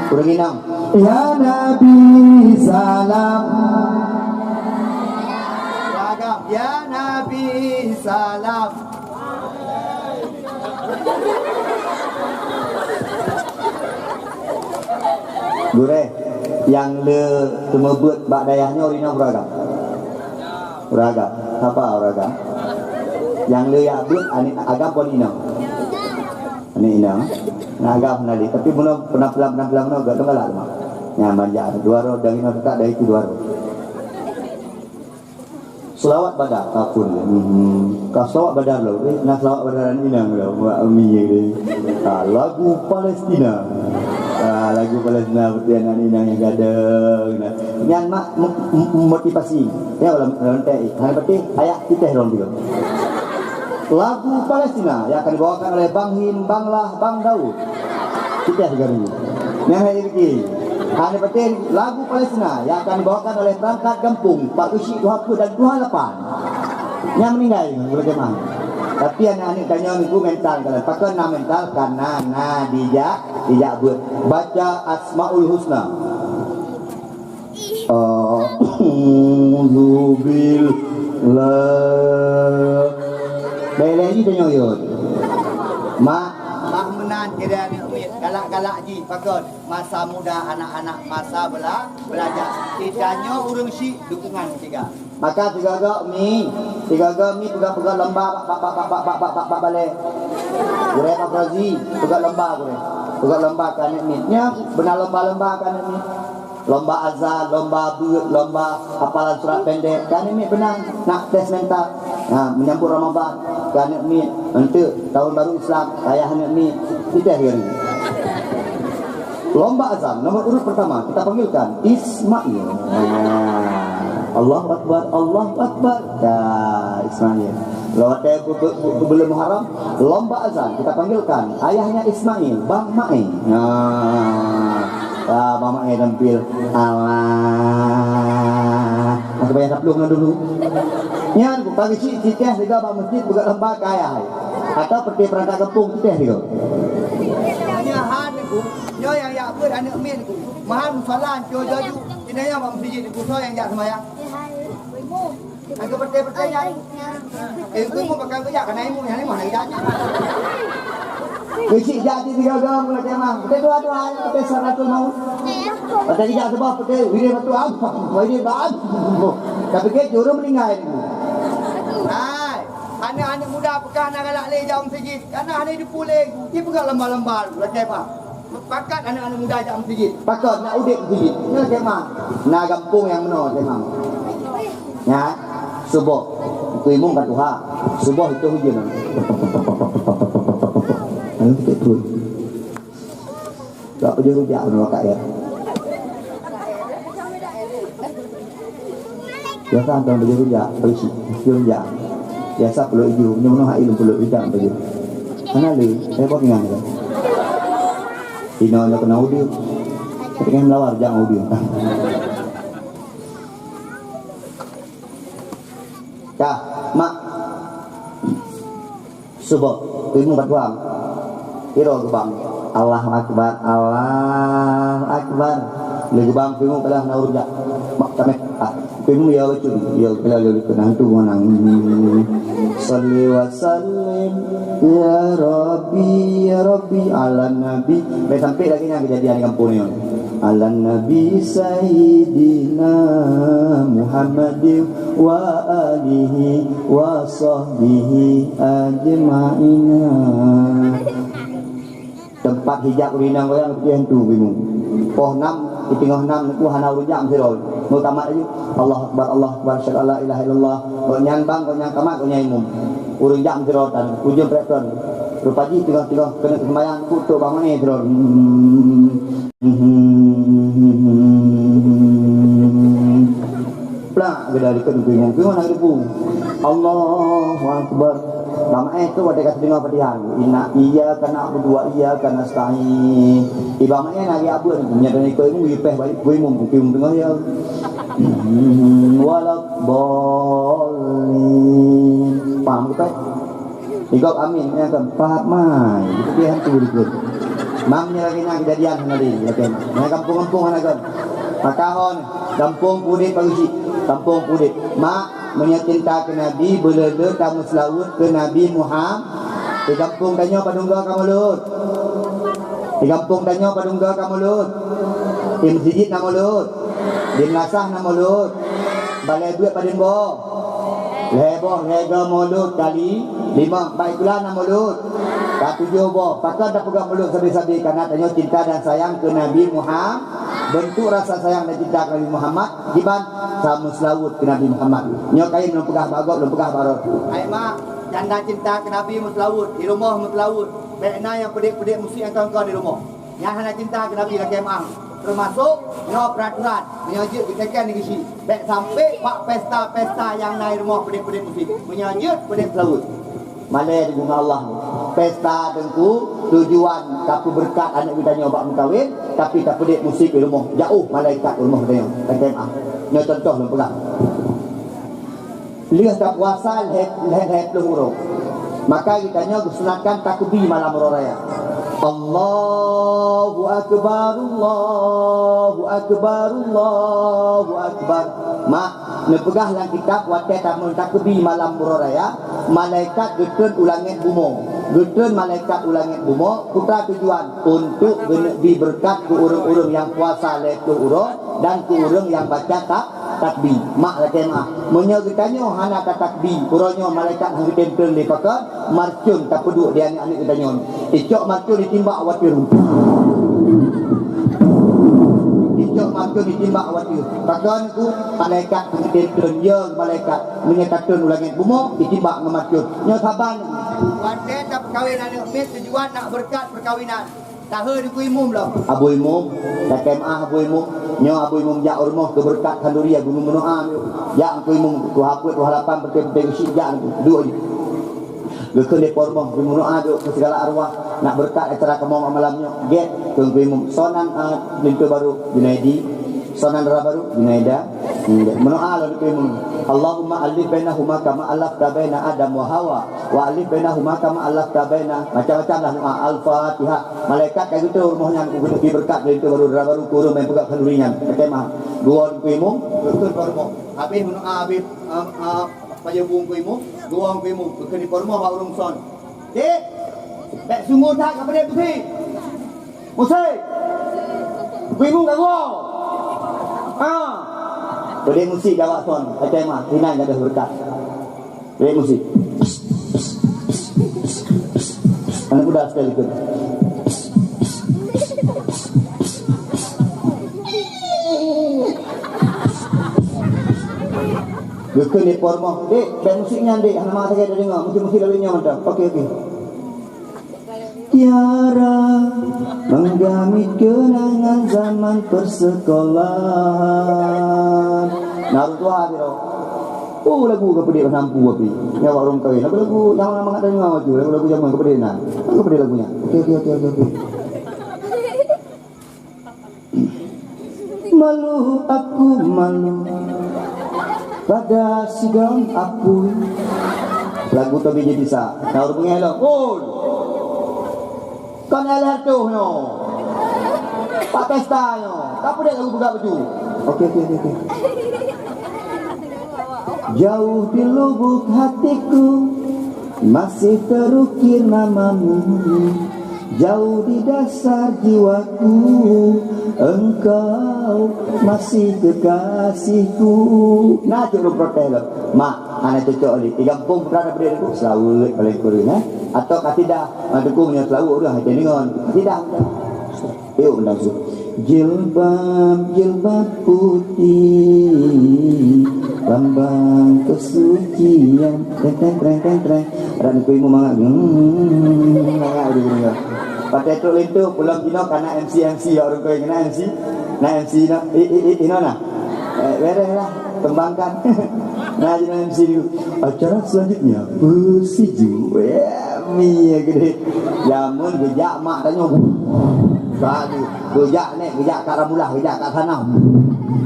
Ureueng inong. Ya Nabi salam. Agam, ya Nabi salam. Gurèe, nyang le teumeubeuet bak dayah nyoe ureueng inong ureueng agam. Ureueng agam, sapa ureueng agam? Nyang le jak beuet aneuk agam po inong? Aneuk inong. Aneuk agam hana le, tapi bunoe penampilan-penampilan bunoe gèt galak teuma. Nyan manja dua droe, dari nyoe teuka dari itu dua droe. Seulaweuet bak Badar, takheun. Hmm. Ka seulaweuet bak Badar lom, eh, na seulaweuet bak Badar aneuk inong lom, buat umi je deh. Ah, lagu Palestina. Ah, lagu Palestina beutôi aneuk inong nyang gadong na. Nyan mak mo-, mo-, motivasi. Ya, dalam, dalam T I. Hana peuting, ayah titeh lom juga. Lagu Palestina yang akan dibawakan oleh Bang Hin, Bang Lah, Bang Daud. Titeh tiga ribu. Nyan hai rezeki. Hana peuting, lagu Palestina yang akan dibawakan oleh perangkat gampông, Pak Geuchik Tuha Peuet dan Tuha Lapan. Nyan meuninggai ngon gula jemaah. Tapi aneuk-aneuk tanyoe nyoe mental, kalau pakon na mental, karena na dijak, dijak beuet. Baca Asmaul Husna. A'udzubillah. Bèk lé jih tanyoe yot. Mak, mak meunan kira aneuk miet, galak-galak jih, pakon? Masa muda anak-anak, masa bela-, belajar. Di tanyoe ureueng syik dukungan ketiga. Maka sigoe-goe mi, sigoe-goe mi peugah-peugah lomba bak, bak, bak balè. Gurèe Pak Fauzi, peugah lomba gurèe. Peugah lomba keu aneuk miet. Nyan beuna lomba-lomba keu aneuk miet. Lomba azan, lomba beuet, lomba hafalan surat pendek. Keu aneuk miet beuna nak tes mental. Ha, menyambut Ramadan, keu aneuk miet, enteuk tahun baru Islam, keu ayah aneuk miet, titeh gari. Lomba azan, nomor urut pertama, kita panggilkan Ismail. Ha, Allahu Akbar, Allahu Akbar. Ya, Ismail. Lewat bu-, bu-, bu-, bulan Muharram, lomba azan, kita panggilkan ayahnya Ismail, Bang Mae. Nah, ah, Bang Mae tampil. Allah. Maka bayar sepuluh dulu. Nyan, bagi cik, cik teh juga bak masjid, buka lomba kaya. Atau peti perangkat kampung, cik teh juga. Nyoe han ku, nyoe nyang yak beuet aneuk miet ku. Mahal musola, cok jaju. Ini nyang bak masjid ku, soe nyang jak sembahyang. Aku peti-peti nyang. Eh, ku mau pakai kejak, kena ibu nyang lima nak kejak. Kecik jak di tiga gram, kena kemah. Peti dua-dua, peti seratus mau. Peti kejak sebab peti, wirid batu am. Wirid batu am. Tapi ke juru meninggal. Hai. Aneuk-aneuk muda peugah na galak lé jak meuseujid, kana hana jipeupuléng, jipeugah lamba-lamba lakée mah. Pakat aneuk-aneuk muda jak meuseujid, pakat nak udeb meuseujid. Nyan lakée mah. Na gampông nyang meunoe lakée mah. Nyan, suboh. Teungku imum ka tuha. Suboh itu hujan. Lalu kita turun. Bak pajoh rujak ngon wakak ya. Biasa hantom pajoh rujak, berisi, pajoh rujak. Biasa puluk iju, nyoe meunoe hai lôn puluk rujak pajoh. Hana lé, repot nyan kan. Inoe nyoe keunoe udeueng. Tapi kan melawar jak udeueng. Dah, mak. Suboh, teungku imum ka tuha. Sidroe geubang. Allahu Akbar, Allahu Akbar. Lé geubang teungku imum ka lheueh na ureueng jak. Mak tameh. Ah, teungku imum ya bacut. Ya kala lé keu hantu ngon nang. Shalli wa sallim ya Rabbi, ya Rabbi, ala Nabi. Bèk sampai lagèe nyan keujadian di gampông nyoe. Ala Nabi Sayyidina Muhammadin wa alihi wa sahbihi ajma'ina. Teumpat hijab ureueng inong goyang, teungku imum. Poh nam, di teungoh nam, teungku hana ureueng jak meusidroe. Meukamat laju, Allahu Akbar, Allahu Akbar, asyhadu an la ilaha illallah. Gobnyan bang, gobnyan kamat, gobnyan imum. Ureueng jak meusidroe tan, ujong prek ton. Rupa jih teungoh-teungoh keuneuk seumbahyang, teungku trok bak meu'èn sidroe. Plak, geuda dikeue teungku imum, teungoh na geupeu. Allahu Akbar. Bak meu'èn tu watèe ka teudeungoe Fatihah. Inna iyyaka na'budu wa iyyaka nasta'in. Di bak meu'èn lagèe abeuet, nyan teuh ikot imum, ipèh bak teungku imum, teungku imum teungoh ya. Hmm, waladdallin. Paham beutôi? Di gob amin, nyan kan, pahat mai. Itu dia hantu dikeue. Mam nyan lagèe nyan keujadian hana lé, lagèe nyan. Nyan gampông-gampông hana kan. Maka hon, gampông Pudit Pageusik. Gampông Pudit. Mak, meunyoe cinta keu Nabi, beuleueh-leueh tameuseulaweuet keu Nabi Muham-, di gampông tanyoe padum goe ka mulod? Di gampông tanyoe padum goe ka mulod? Di meuseujid na mulod? Di meulasah na mulod? Balèe beuet padum boh? Lhèe boh, lhèe goe mulod kali limong. Bak sikula na mulod? Ka tujoh boh. Pakon tapeugah mulod sabe-sabe? Karena tanyoe cinta dan sayang keu Nabi Muham-, beuntuk rasa sayang dan cinta keu Nabi Muhammad. Kiban, tameuseulaweuet keu Nabi Muhammad. Nyoe kayém lôn peugah bak gob, lôn peugah bak droe. Hai mak, janda cinta keu Nabi meuseulaweuet, di rumoh meuseulaweuet. Bèk na nyang peudép-peudép musik nyang kon-kon di rumoh. Nyang hana cinta keu Nabi lakèe meu'ah. Teumasok nyoe peuraturan, meunyoe jeuet geuteken di geuchik. Bèk sampai bak pesta-pesta nyang na di rumoh peudép-peudép musik. Meunyoe jeuet peudép seulaweuet. Malèe di bunga Allah. Pesta teungku tujuan tapeubeureukat aneuk geutanyoe bak meukawen, tapi tapeudép musik di rumoh. Jauh malaikat u rumoh geutanyoe. Lakèe meu'ah. Nyoe contoh lôn peugah. Lheueh tapuasa lhèe, lhèe, lhèe ploh uroe. Maka geutanyoe geusunatkan takbi malam uroe raya. Allahu akbar, Allahu akbar, Allahu akbar. Mak, neupeugah lam kitab watèe tameutakbi malam uroe raya, malaikat geutreun u langèt bumoe. Geutreun malaikat u langèt bumoe, peue tujuan? Untuk geuneuk bi beureukat keu ureueng-ureueng nyang puasa lhèe ploh uroe dan keu ureueng nyang baca ta-, takbi. Mak lakèe meu'ah. Meunyoe geutanyoe hana tatakbi, uroe nyoe malaikat han geutem treun lé pakon, marcon tapeuduek di aneuk-aneuk geutanyoe. Icok marcon itimbak u ateueh. Icok marcon itimbak u ateueh. Pakon ku malaikat han geutem treun, ya malaikat. Meunyoe tatreun u langèt bumoe, itimbak ngon marcon. Nyoe saban. Watèe tapeukawen aneuk miet tujuan nak beureukat peukawinan. Tahe di Teungku Imum lom. Abu Imum, lakèe meu'ah Abu Imum. Nyoe Abu Imum jak u rumoh keu beureukat khanduri, Abu Imum meudoa nyoe. Jak Teungku Imum, tuha peuet, tuha lapan, peuté-peuté geuchik jak Teungku. Duek jih. Geukheun di po rumoh, Teungku Imum meudoa duek keu sigala arwah. Nak beureukat acara kamoe malam nyoe. Gèt keu Teungku Imum. Soe nan, ah, linto barô, Junaidi. Soe nan dara barô, Junaida. Meudoa lom Teungku Imum. Allahumma allif bainahuma kama allafta baina Adam wa Hawa. Wa allif bainahuma kama allafta baina, macam-macam lah doa. Al-Fatihah. Malaikat ka geutreun u rumoh nyan keu geuneuk bi beureukat lé linto barô, dara barô, keu ureueng nyang peugöt khanduri nyan. Lakèe meu'ah. Geuwoe Teungku Imum, geukheun po rumoh. Habéh meudoa, habéh, ah, ah, pajoh bu Teungku Imum, geuwoe Teungku Imum, geukheun di po rumoh bak ureueng son. Dek, bèk sunggoh that ka peudeh beusi. Musik. Teungku Imum ka geuwoe. Ha. Peudeh musik jak bak son, lakèe meu'ah, inan gadôh beureukat. Peudeh musik. Aneuk muda sekali lagi. Geukheun di por moh, "Dek, bèk musik nyan, Dek, hana mangat sagai tadeungoe, musik-musik lalu nyoe mantong." Oke, oke. Tiara menggamit kenangan zaman persekolahan. Nah, ureueng tuha sidroe. Oh, lagu ka peudeh sampu api. Nyan awak ureueng kawin. Lagu-lagu nyang mangat tadeungoe tu, lagu-lagu jameun ka peudeh na. Ka peudeh lagu nyan. Oke, oke, oke, oke, oke. Malu aku malu pada sidang apui. Lagu Tobi Jetisa. Nah, ureueng beungéh lom. Oi. Kon éh lhèe reutôh nyoe. Pak pesta nyoe. Ka peudeh lagu peugah baju. Oke, oke, oke, oke. Jauh di lubuk hatiku masih terukir namamu. Jauh di dasar jiwaku, engkau masih kekasihku. Na cit ureueng protes lom. Mak, hana cocok lé. Di gampông putra na peudeh lagu, seulaweuet paléng kureueng, eh. Atawa kasidah, ah, dukung nyoe seulaweuet ureueng hana deungon. Kasidah. Yuk, mantap su. Jilbab, jilbab putih, lambang kesucian. Treng, treng, treng, treng, treng. Ada nuku ilmu mangat. Hmm, mangat dia dengar. Pakai truk lintuh, pulang Cina kana M C, M C, ya, orang kaya kena M C. Na M C na, i, i, i, ino na. Eh, beres lah, kembangkan. Nah, jadi M C dulu. Acara selanjutnya, Peusijuek. Ya, mi ya gede. Jameun geujak mak tanyoe. Ka geujak nèk, geujak kat Ramulah, geujak kat sana.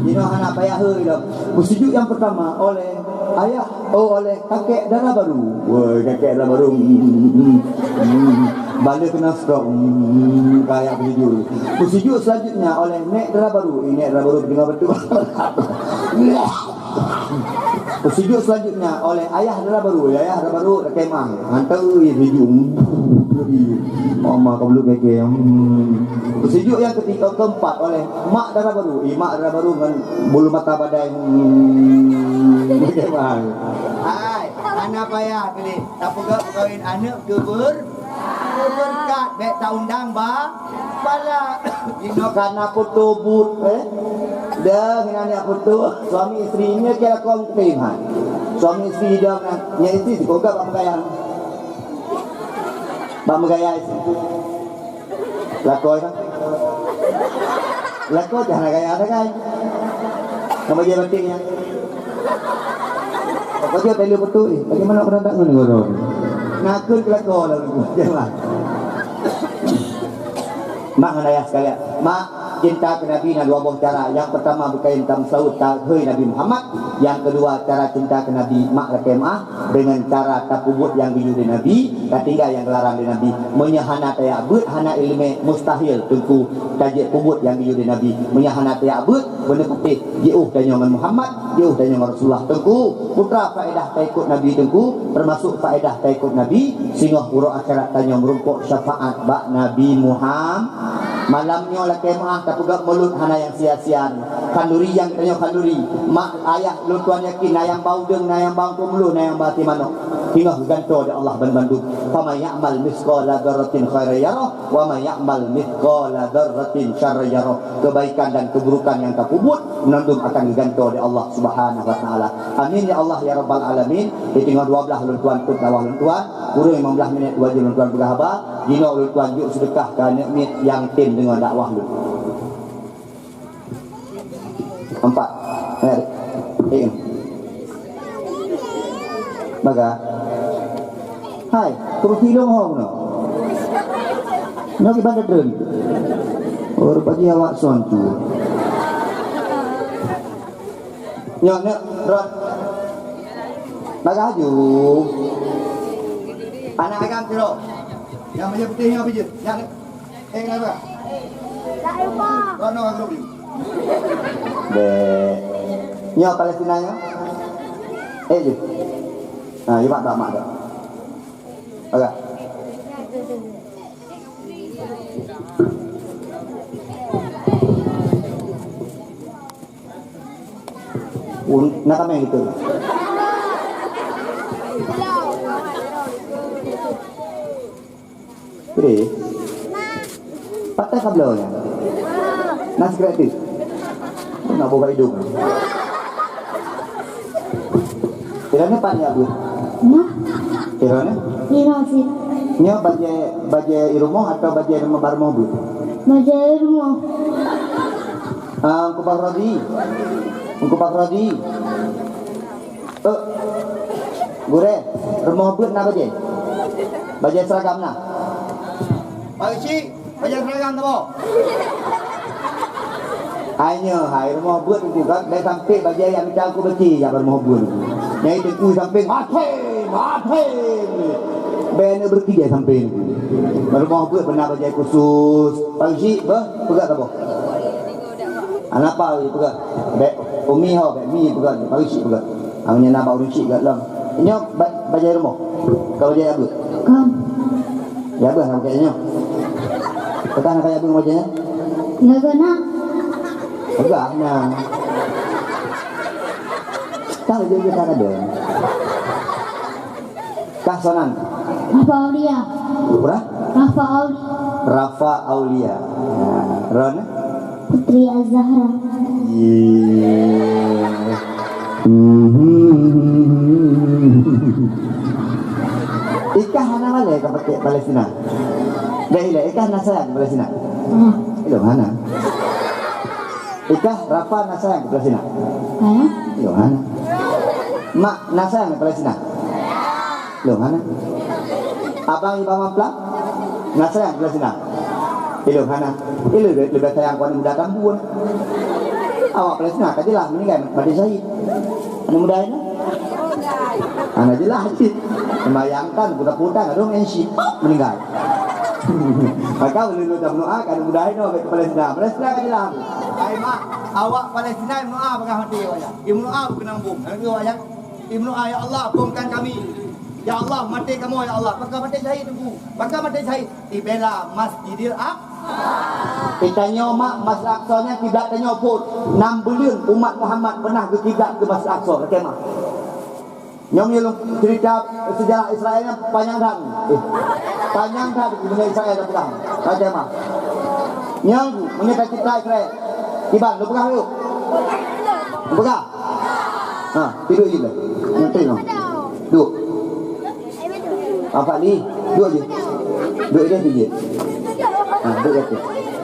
Ino hana payah he lom. Peusijuek yang pertama oleh ayah, oh, oleh kakek dara baru. Woi, kakek dara baru. Hmm, hmm, hmm, hmm. Bala kena stroke. Hmm, kayak begitu. Peusijuek selanjutnya oleh nèk dara baru. Eh, nèk dara baru dengar betul. Peusijuek selanjutnya oleh ayah dara baru. Ayah dara baru, kakek mah. Hantar, eh, sijuek. Hmm, mama kau belum kakek. Hmm. Peusijuek yang ketiga, keempat oleh mak dara baru. Eh, mak dara baru ngon bulu mata badai. Hmm. Hai, hana payah keuneuk tapeugah peukawén aneuk keu ber-, keu beureukat, bèk taundang ba-, bala. Inoe kana foto but, eh? Dah, inoe aneuk foto. Suami isteri nyoe kira kon terima. Suami isteri dah, nyan isteri sikoh gak bak meugaya. Bak meugaya isteri. Lakoe kan? Lakoe cah na gaya sagai. Nama dia batin ya? Apa dia tadi betul eh? Bagaimana orang tak ngene orang? Nakun ke lakoe lalu. Jangan. Mak ngon ayah sekalian. Mak, cinta ke Nabi na dua boh cara. Yang pertama, bukan tameusaut ta-, hei Nabi Muhammad. Yang kedua, cara cinta ke Nabi, mak lakèe meu'ah, dengan cara tapeubuet nyang geuyue lé Nabi, tatinggai nyang geularang lé Nabi. Meunyoe hana tajak beuet, hana ileumèe, mustahil teungku tajak peubuet nyang geuyue lé Nabi. Meunyoe hana tajak beuet, beuneupatéh jiôh tanyoe ngon Muhammad, jiôh tanyoe ngon Rasulullah. Teungku, peue teuma faedah taikot Nabi teungku, teumasok faedah taikot Nabi, singoh uroe akhirat tanyoe meurumpok syafaat bak Nabi Muhammad. Malam nyoe lakèe meu'ah tapeugah mulod hana nyang sia-sia. Khanduri nyang geutanyoe khanduri. Mak ayah lôn tuan yakin, na nyang ba udeueng, na nyang ba eungkôt meulo, na nyang ba até manok. Singoh geugantoe lé Allah ban mandum. Faman ya'mal mitsqala dzarratin khairan yarah, wa man ya'mal mitsqala dzarratin syarran yarah. Kebaikan dan keburukan nyang tapeubuet, mandum akan geugantoe lé Allah Subhanahu wa Taala. Amin ya Allah ya Rabbal Alamin. Di teungoh dua blah lôn tuan, peuet dakwah lôn tuan, kureueng limong blah minèt laju lôn tuan peugah haba, jinoe lôn tuan jok seudeukah keu aneuk miet nyang tem deungoe dakwah lôn. Empat. Eh, eh. Baga. Hai, kursi lôn ho bunoe. Nyoe kiban deuh. Oh, bagi awak son tu. Nyoe, nyoe, rot. Baga aju. Anak agam tiro. Nyang baju putih nyoe baju. Nyang Eh, kenapa? Rono aku dulu. Dek. Nyoe Palestina nyoe. Eh, je. Ha, je mak tak mak tak. Agak. Un, nak kami gitu. Eh, patai kabloe nyan. Nas kreatif. Nak buka hidung. Kira ni pan ya, Bu? Nah, Kira ni? Kira sih. Nyoe bajée, bajée i rumoh atau bajée lam rumoh, Bu? Bajée i rumoh. Ah, Ungku Pak Rodi. Ungku Pak Rodi. Eh, gurée, rumoh beuet na bajée? Bajée seragam na? Pak Cik, bajée seragam na boh? Hai nyoe, hai rumoh beuet Ungku kan, bèk sampai bajée nyang mita Ungku beuet ya rumoh beuet. Nyai teungku sampai maté, maté. Bèk na beureuti sampai. Rumoh beuet beuna bajée khusus. Pak Cik, beuh, peugah saboh. Anapa peugah? Bèk umi ho, bèk mi peugah, bak ureueng chik peugah. Amun na bak ureueng chik geuh lom. Nyoe ba-, bajée rumoh. Ka bajée abeuet. Kon. Ya abeuet sama kayak nyoe. Peugah na kayak abeuet bajée nyoe? Ya abeuet na. Peugah na. Tahu je kita ada. Kah sonan? Rafa Aulia. Berah? Rafa Aulia. Rafa Aulia. Nah, Ron? Putri Az-Zahra. Iya. Ikah hana malèe ka pakai Palestina. Dah ilek, ikah na sayang Palestina. Ah. Ilong hana. Ikah Rafa na sayang Palestina. Hah? Ilong hana. Mak na sayang Palestina. Lôn hana. Abang Iba Mamplam, na sayang Palestina? Ilôn hana. Ilôn leubeh sayang keu aneuk muda Tambun. Awak Palestina ka jeulaih meuninggai maté syahid. Aneuk muda nyoe? Hana jeulaih cit. Seumayang tan, puta-puta, ngadong N C. Meuninggai. Maka ulôn tameudoa keu aneuk muda nyoe bak Palestina. Palestina ka jeulaih. Hai mak, awak Palestina meudoa bagaih maté awak nyan. Imeudoa beukeunong bom. Hana awak nyan. Imeudoa, "Ya Allah, bomkan kami. Ya Allah, maté kamoe, ya Allah." Pakon maté syahid, Teungku? Pakon maté syahid? Dibela Masjidil Aqsa. Geutanyoe mak, Masjid Aqsa nyan kiblat tanyoe phôn. Nam buleuen umat Muhammad peunah geukiblat keu Masjid Aqsa, lakèe meuah. Nyoe meunyoe lôn cerita sejarah Israel nyan panyang that. Eh, panyang that meunyoe Israel tapeugah. Lakèe meuah. Nyoe meunyoe tacerita Israel. Kiban, lôn peugah dulu. Lôn peugah. Ha, tiduek jih lah. Nanti noh. Duek. Apa ni? Duek je. Duek je, duek je. Ha, duek je.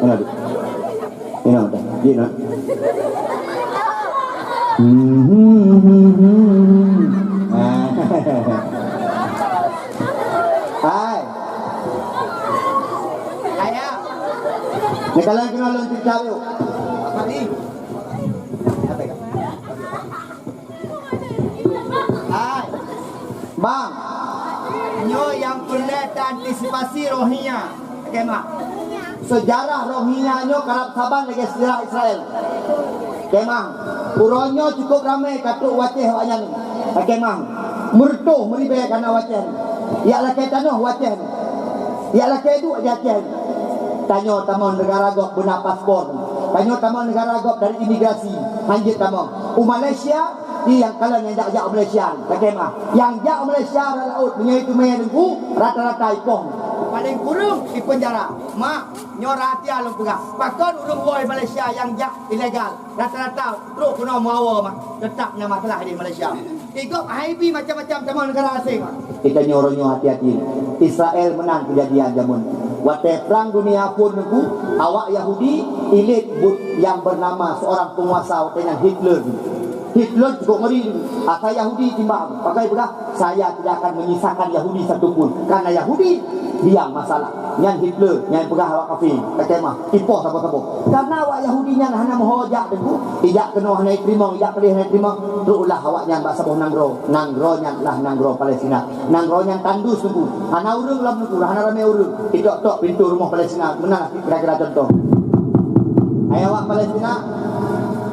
Mana duek? Ini apa? Dia nak. Hmm. Ha. Hai. Ayah. Ni kalau kena lon cerita tu. Apa ni? Apa ni? Hai. Bang, nyoe nyang peureulèe taantisipasi Rohingya. Lakèe meuah. Sejarah Rohingya nyoe karab saban lagèe sejarah Israel. Lakèe meuah. Uroe nyoe cukup ramé ka trok u Aceh awaknyan. Lakèe meuah. Meureutôh meuribèe ka na u Aceh. Jak lakèe tanoh u Aceh. Jak lakèe duek di Aceh. Tanyoe tamong neugara gob beuna paspor. Tanyoe tamong neugara gob dari imigrasi. Hanjeuet tamong. U Malaysia, Di nyang kalon nyang jak-jak u Malaysia, lakèe meuah. Nyang jak u Malaysia rot laôt, meunyoe teumé Teungku, rata-rata ipoh. Paleng kureueng ipeunjara. Mak, nyoe rahsia lôn peugah. Pakon ureueng woe Malaysia nyang jak ilegal, rata-rata trok keunoe meuawa, mak. Teutap na masalah di Malaysia. Di gob hana ibi macam-macam tamong neugara aséng, mak. Geutanyoe uroe nyoe hati-hati. Israel meunan keujadian jameun. Watèe Prang Dunia Phôn Teungku, awak Yahudi ilét buet nyang beunama seorang peunguasa watèe nyan Hitler. Hitler cukup ngeri. Asai Yahudi timbang. Pakai peugah, "Saya tidak akan menyisakan Yahudi satu pun." Karena Yahudi biang masalah. Nyan Hitler, nyan peugah awak kafé. Lakèe meuah, ipoh saboh-saboh. Karena awak Yahudi nyan hana meuho jak Teungku. Ijak keunoe hana iteurimong, ijak keudéh hana iteurimong. Troklah awaknyan bak saboh nanggroe. Nanggroe nyan lah nanggroe Palestina. Nanggroe nyan tandus Teungku. Hana ureueng lam Teungku, hana ramé ureueng. Itok-tok pintoe rumoh Palestina. Meunan kira-kira contoh. Hai awak Palestina,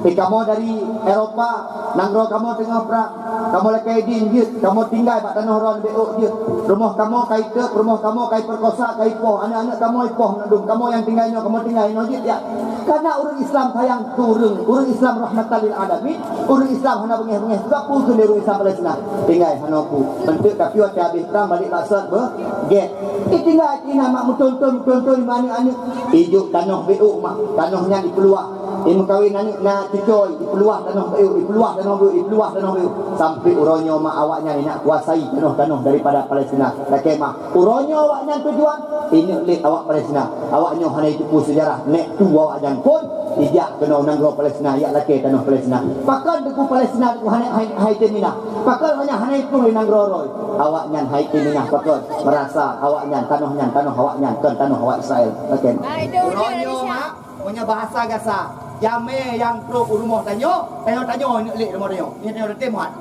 eh, kamoe dari Eropa, nanggroe kamoe teungoh prang, kamoe lakée dien jeuet, kamoe tinggai bak tanoh droe beu jeuet. Rumoh kamoe ka iteuek, rumoh kamoe ka ipeurkosa, ka ipoh, aneuk-aneuk kamoe ipoh mandum, kamoe nyang tinggai nyoe, kamoe tinggai nyoe jeuet, ya. Karena ureuëng Islam sayang keu ureuëng, ureuëng Islam rahmatan lil alamin, ureuëng Islam hana beungéh-beungéh, sebab peue keu ureuëng Islam Palestina? Tinggai hana peue. Eunteuk tapi watée habéh prang balek bak sot beu gét. Itinggai, itinggai mak meuthon-thon, meuthon-thon mak aneuk-aneuk. Ijok tanoh beu mak, tanoh nyan ipeuluah. Imeukawen aneuk na cucoe, ipeuluah tanoh beu, ipeuluah tanoh beu, ipeuluah tanoh beu. Sampai uroe nyoe mak awaknyan inyak kuasai tanoh-tanoh daripada Palestina. Lakée mah, uroe nyoe awaknyan tujuan, inyak lé awak Palestina. Awaknyoe hana iteupeu seujarah, nek tu awaknyan phon, ijak keunoe nanggroe Palestina, ijak lakée tanoh Palestina. Pakon teungku Palestina teungku hana, hai, hai teuminah. Pakon awaknyan hana iplueng lé nanggroe roh. Awaknyan hai teuminah pakon, meurasa awaknyan tanoh nyan tanoh awaknyan, kon tanoh awak Israel. Lakée mah. Uroe nyoe mak, Meunyoe bahasa gasa, jamé nyang trok u rumoh tanyoe, tanyoe-tanyoe neuk lé rumoh tanyoe. Nyoe tanyoe teuntée muat.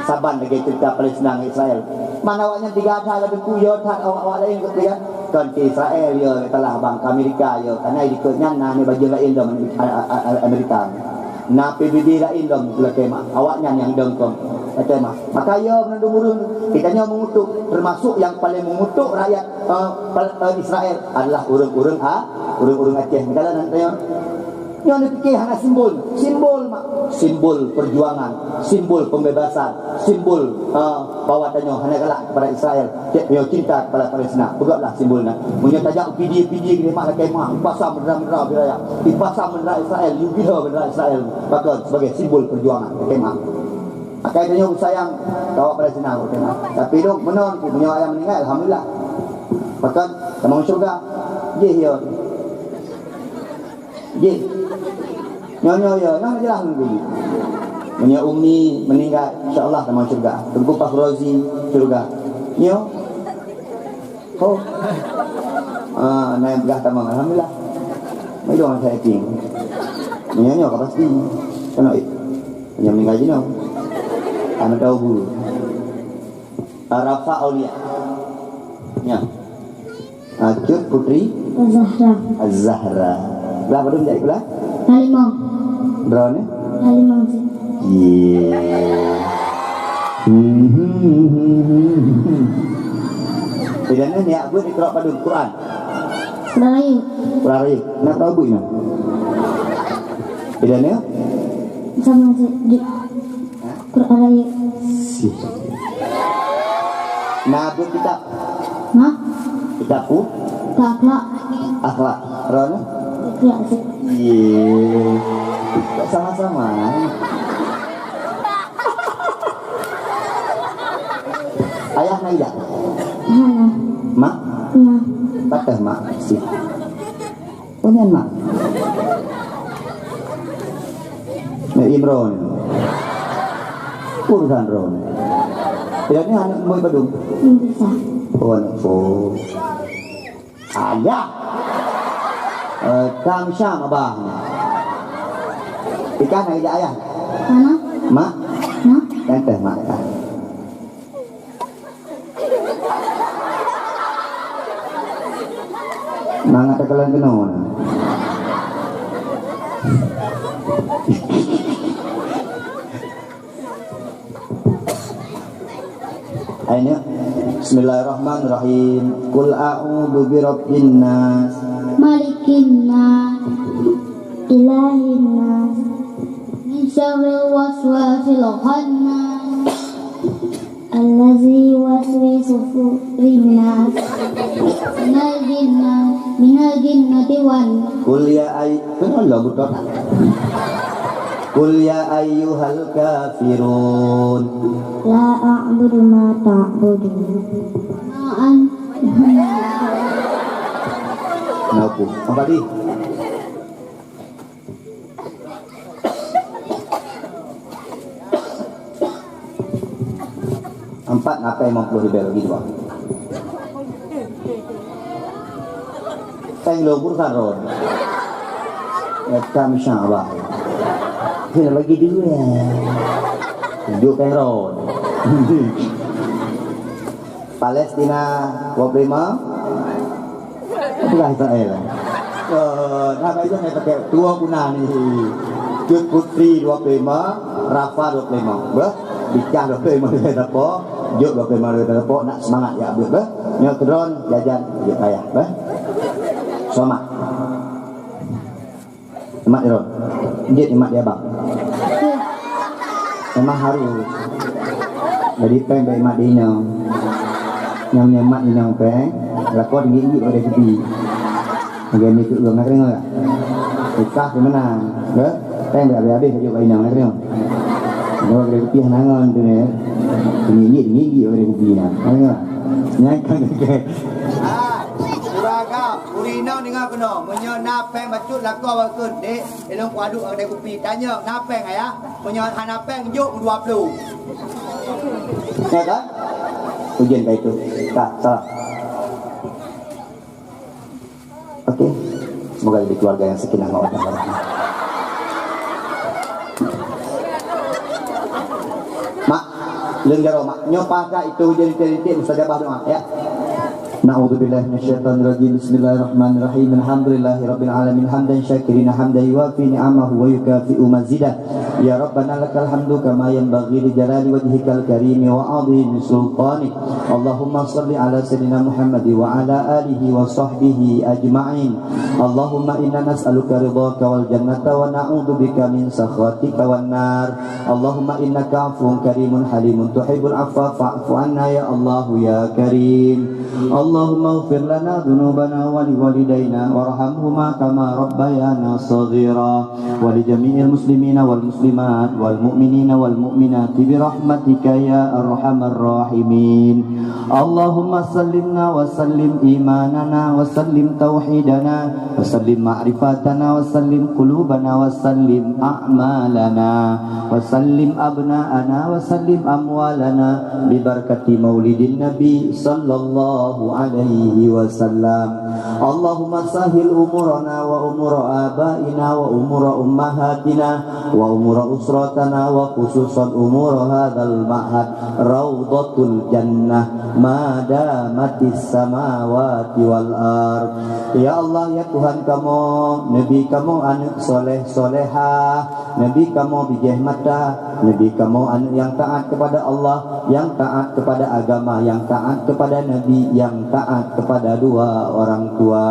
Saban lagée ceurita Palestina ngon Israel. Man awaknyan tiga that lam teungku yo that awak-awak laén keu pian. Kon cit Israel yo talah bang, Amerika yo, karena di keu nyan na ni bajeueng laén dong a-, a-, a-, Amerika. Na P B B laén dong lakée mah. Awaknyan nyang dong kon lakée mah. Maka yo meunandum ureuëng, geutanyoe meungutuk, teumasok nyang paleng meungutuk rakyat eh, pal-, eh, Israel adalah ureuëng-ureuëng a, ureuëng-ureuëng Aceh. Misalnya nanti nyoe, nyoe neupiké hana simbol, simbol mak, simbol perjuangan, simbol pembebasan, simbol eh, bahwa tanyoe hana galak kepada Israel, cek nyoe cinta kepada Palestina. Peugahlah simbol na. Meunyoe tajak pidi-pidi geude mak lakée mah, ipasang bendera-bendera wilayah, ipasang bendera Israel, yubila bendera Israel, pakon sebagai simbol perjuangan lakée mah. Akai tanyoe beusayang keu awak Palestina, tapi dong meunan ku meunyoe ayah meuninggai, alhamdulillah. Pakon tamong syurga. Jih yo. Jih. Nyoe nyoe yo, nah jeulaih nunggu. Meunyoe Umi meuninggai, insyaallah tamong syurga. Teungku Pak Rozi syurga. Nyoe. Oh. Ah, na nyang peugah tamong, alhamdulillah. Mai dong saya ting. Meunyoe nyoe ka pasti. Keunoe eh. Meunyoe meuninggai jinoe. Hana tau bu. Rafa Aulia. Nya. Ah, Cut Putri Zahra. Az-Zahra. Belah padum jak belah? Kalimong. Droeneuh? Kalimong sih. Ye. Idaneuh niat buet iqra padum Quran. Quran Rayeuk. Quran Rayeuk. Nak tahu buet nyoe? Idaneuh? Sama sih. Di Quran Rayeuk. Si. Na buet kitab? Hah? Kitab pu? Akhlak. Akhlak. Droeneuh? Akhlak sih. Ye. Kok sama-sama? Ayah na ijak? Hana. Mak? Na. Patah mak. Si. Oh, nyan mak. Mak Imron. Urusan Ron. Idaneuh aneuk murid padum? Bisa. Oh, aneuk. Oh. Ayah. Eh, kam Syam abah. Ikan lagi ayah. Mana? Mak? Hah? Kan teh mak kan. Mangat teukalon keunoe. Ayo, bismillahirrahmanirrahim. Qul a'udzu birabbin nas. Malikin nas. Ilahin nas. Min syarril waswasil khannas. Allazi yuwaswisu fi sudurin nas. Minal jinnah, minal jinnati wan. Qul ya ay-, kenapa lo betul? Qul ya ayyuhal kafirun. La a'budu ma ta'budun. Ma an-, Kenapa? Apa di? Empat ngapai lima puluh ribu bagi dua. Teng lo urusan ron. Ya, tam syabas. Kena bagi dua. Tujuh peng ron. Palestina dua puluh lima. Peugah Israel. Eh, nah, baik tu, saya pakai tua guna ni. Cut Putri dua puluh lima, Rafa dua puluh lima. Beuh, Bicah dua puluh lima lagèe sapo, Jok dua puluh lima lagèe sapo, nak seumangat jak beuet beuh. Nyoe keudroe jajan jok ayah beuh. Selamat. Mat Iron. Jeuet mat di abang. Memang harus. Jadi péng bak mat di inong. Nyang nyemat inong péng, lakoe tinggi-tinggi pada kupi. Lagèe mi keu ureueng na keureueng. Tukah keu meunan. Ke? Péng dah habéh-habéh laju bak inong na keureueng. Kalau pada kupi hana ngon tu ni. Tinggi-tinggi pada kupi na. Nyan kan ke. Ah, ureueng agam, ureueng inong deungö keunoe. Meunyoe na péng bacut lakoe bak kheun, "Dek, ilôn kuaduk pada kupi." Tanyong, "Na péng, Ayah?" Meunyoe hana péng, jok dua ploh. Ya kan? Ujian kayak itu. Dah, salah. Oke. Semoga jadi keluarga yang sakinah mawaddah warahmah. Mak, leueng jaroe, Mak. Nyoe pakat itu jadi titik mustajabah doa, ya. Na'udzubillahi minasyaitonirrajim. Bismillahirrahmanirrahim. Alhamdulillahirabbil alamin. Hamdan syakirina hamdan yuwafi ni'amahu wa yukafi'u mazidah. Ya Rabbana lakal hamdu kama yanbaghi li jalali wajhikal karimi wa 'azimi sultanik. Allahumma shalli ala sayyidina Muhammad wa ala alihi wa sahbihi ajma'in. Allahumma inna nas'aluka ridhaka wal jannata wa na'udzubika min sakhatika wan nar. Allahumma innaka 'afuwun karimun halimun tuhibbul 'afwa fa'fu 'anna ya Allahu ya Karim. Allahumma ighfir lana dzunubana wa liwalidaina warhamhuma kama rabbayana shaghira. Wa li jami'il muslimina wal muslimat wal mu'minina wal mu'minati bi rahmatika ya arhamar rahimin. Allahumma sallimna wa sallim imanana wa sallim tauhidana wa sallim ma'rifatana wa sallim qulubana wa sallim a'malana wa sallim abna'ana wa sallim amwalana bi barakati maulidin nabi sallallahu alaihi wasallam. Allahumma sahhil umurana wa umura abaina wa umura ummahatina wa umura usratana wa khususan umura hadzal ma'had raudhatul jannah ma damatis samawati wal ard. Ya Allah, ya Tuhan kamoe, neubi kamoe aneuk soleh solehah, neubi kamoe bijéh mata, neubi kamoe aneuk nyang taat kepada Allah, nyang taat kepada agama, nyang taat kepada Nabi, nyang taat kepada dua orang tua.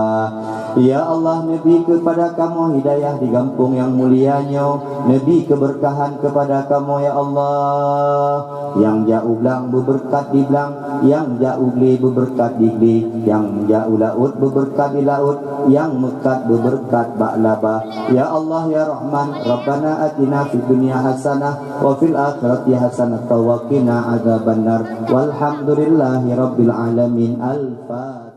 Ya Allah, neubi kepada kamoe hidayah di gampông nyang mulia nyoe, neubi keberkahan kepada kamoe, ya Allah. Nyang jak u blang beubeureukat di blang, nyang jak u glé beubeureukat di glé, nyang jak u laôt beubeureukat di laôt, nyang meukat beubeureukat bak laba. Ya Allah, ya Rahman, Rabbana atina fid dunya hasanah wa fil akhirati hasanah wa qina adzabannar. Walhamdulillahi rabbil alamin. Al-Fatihah.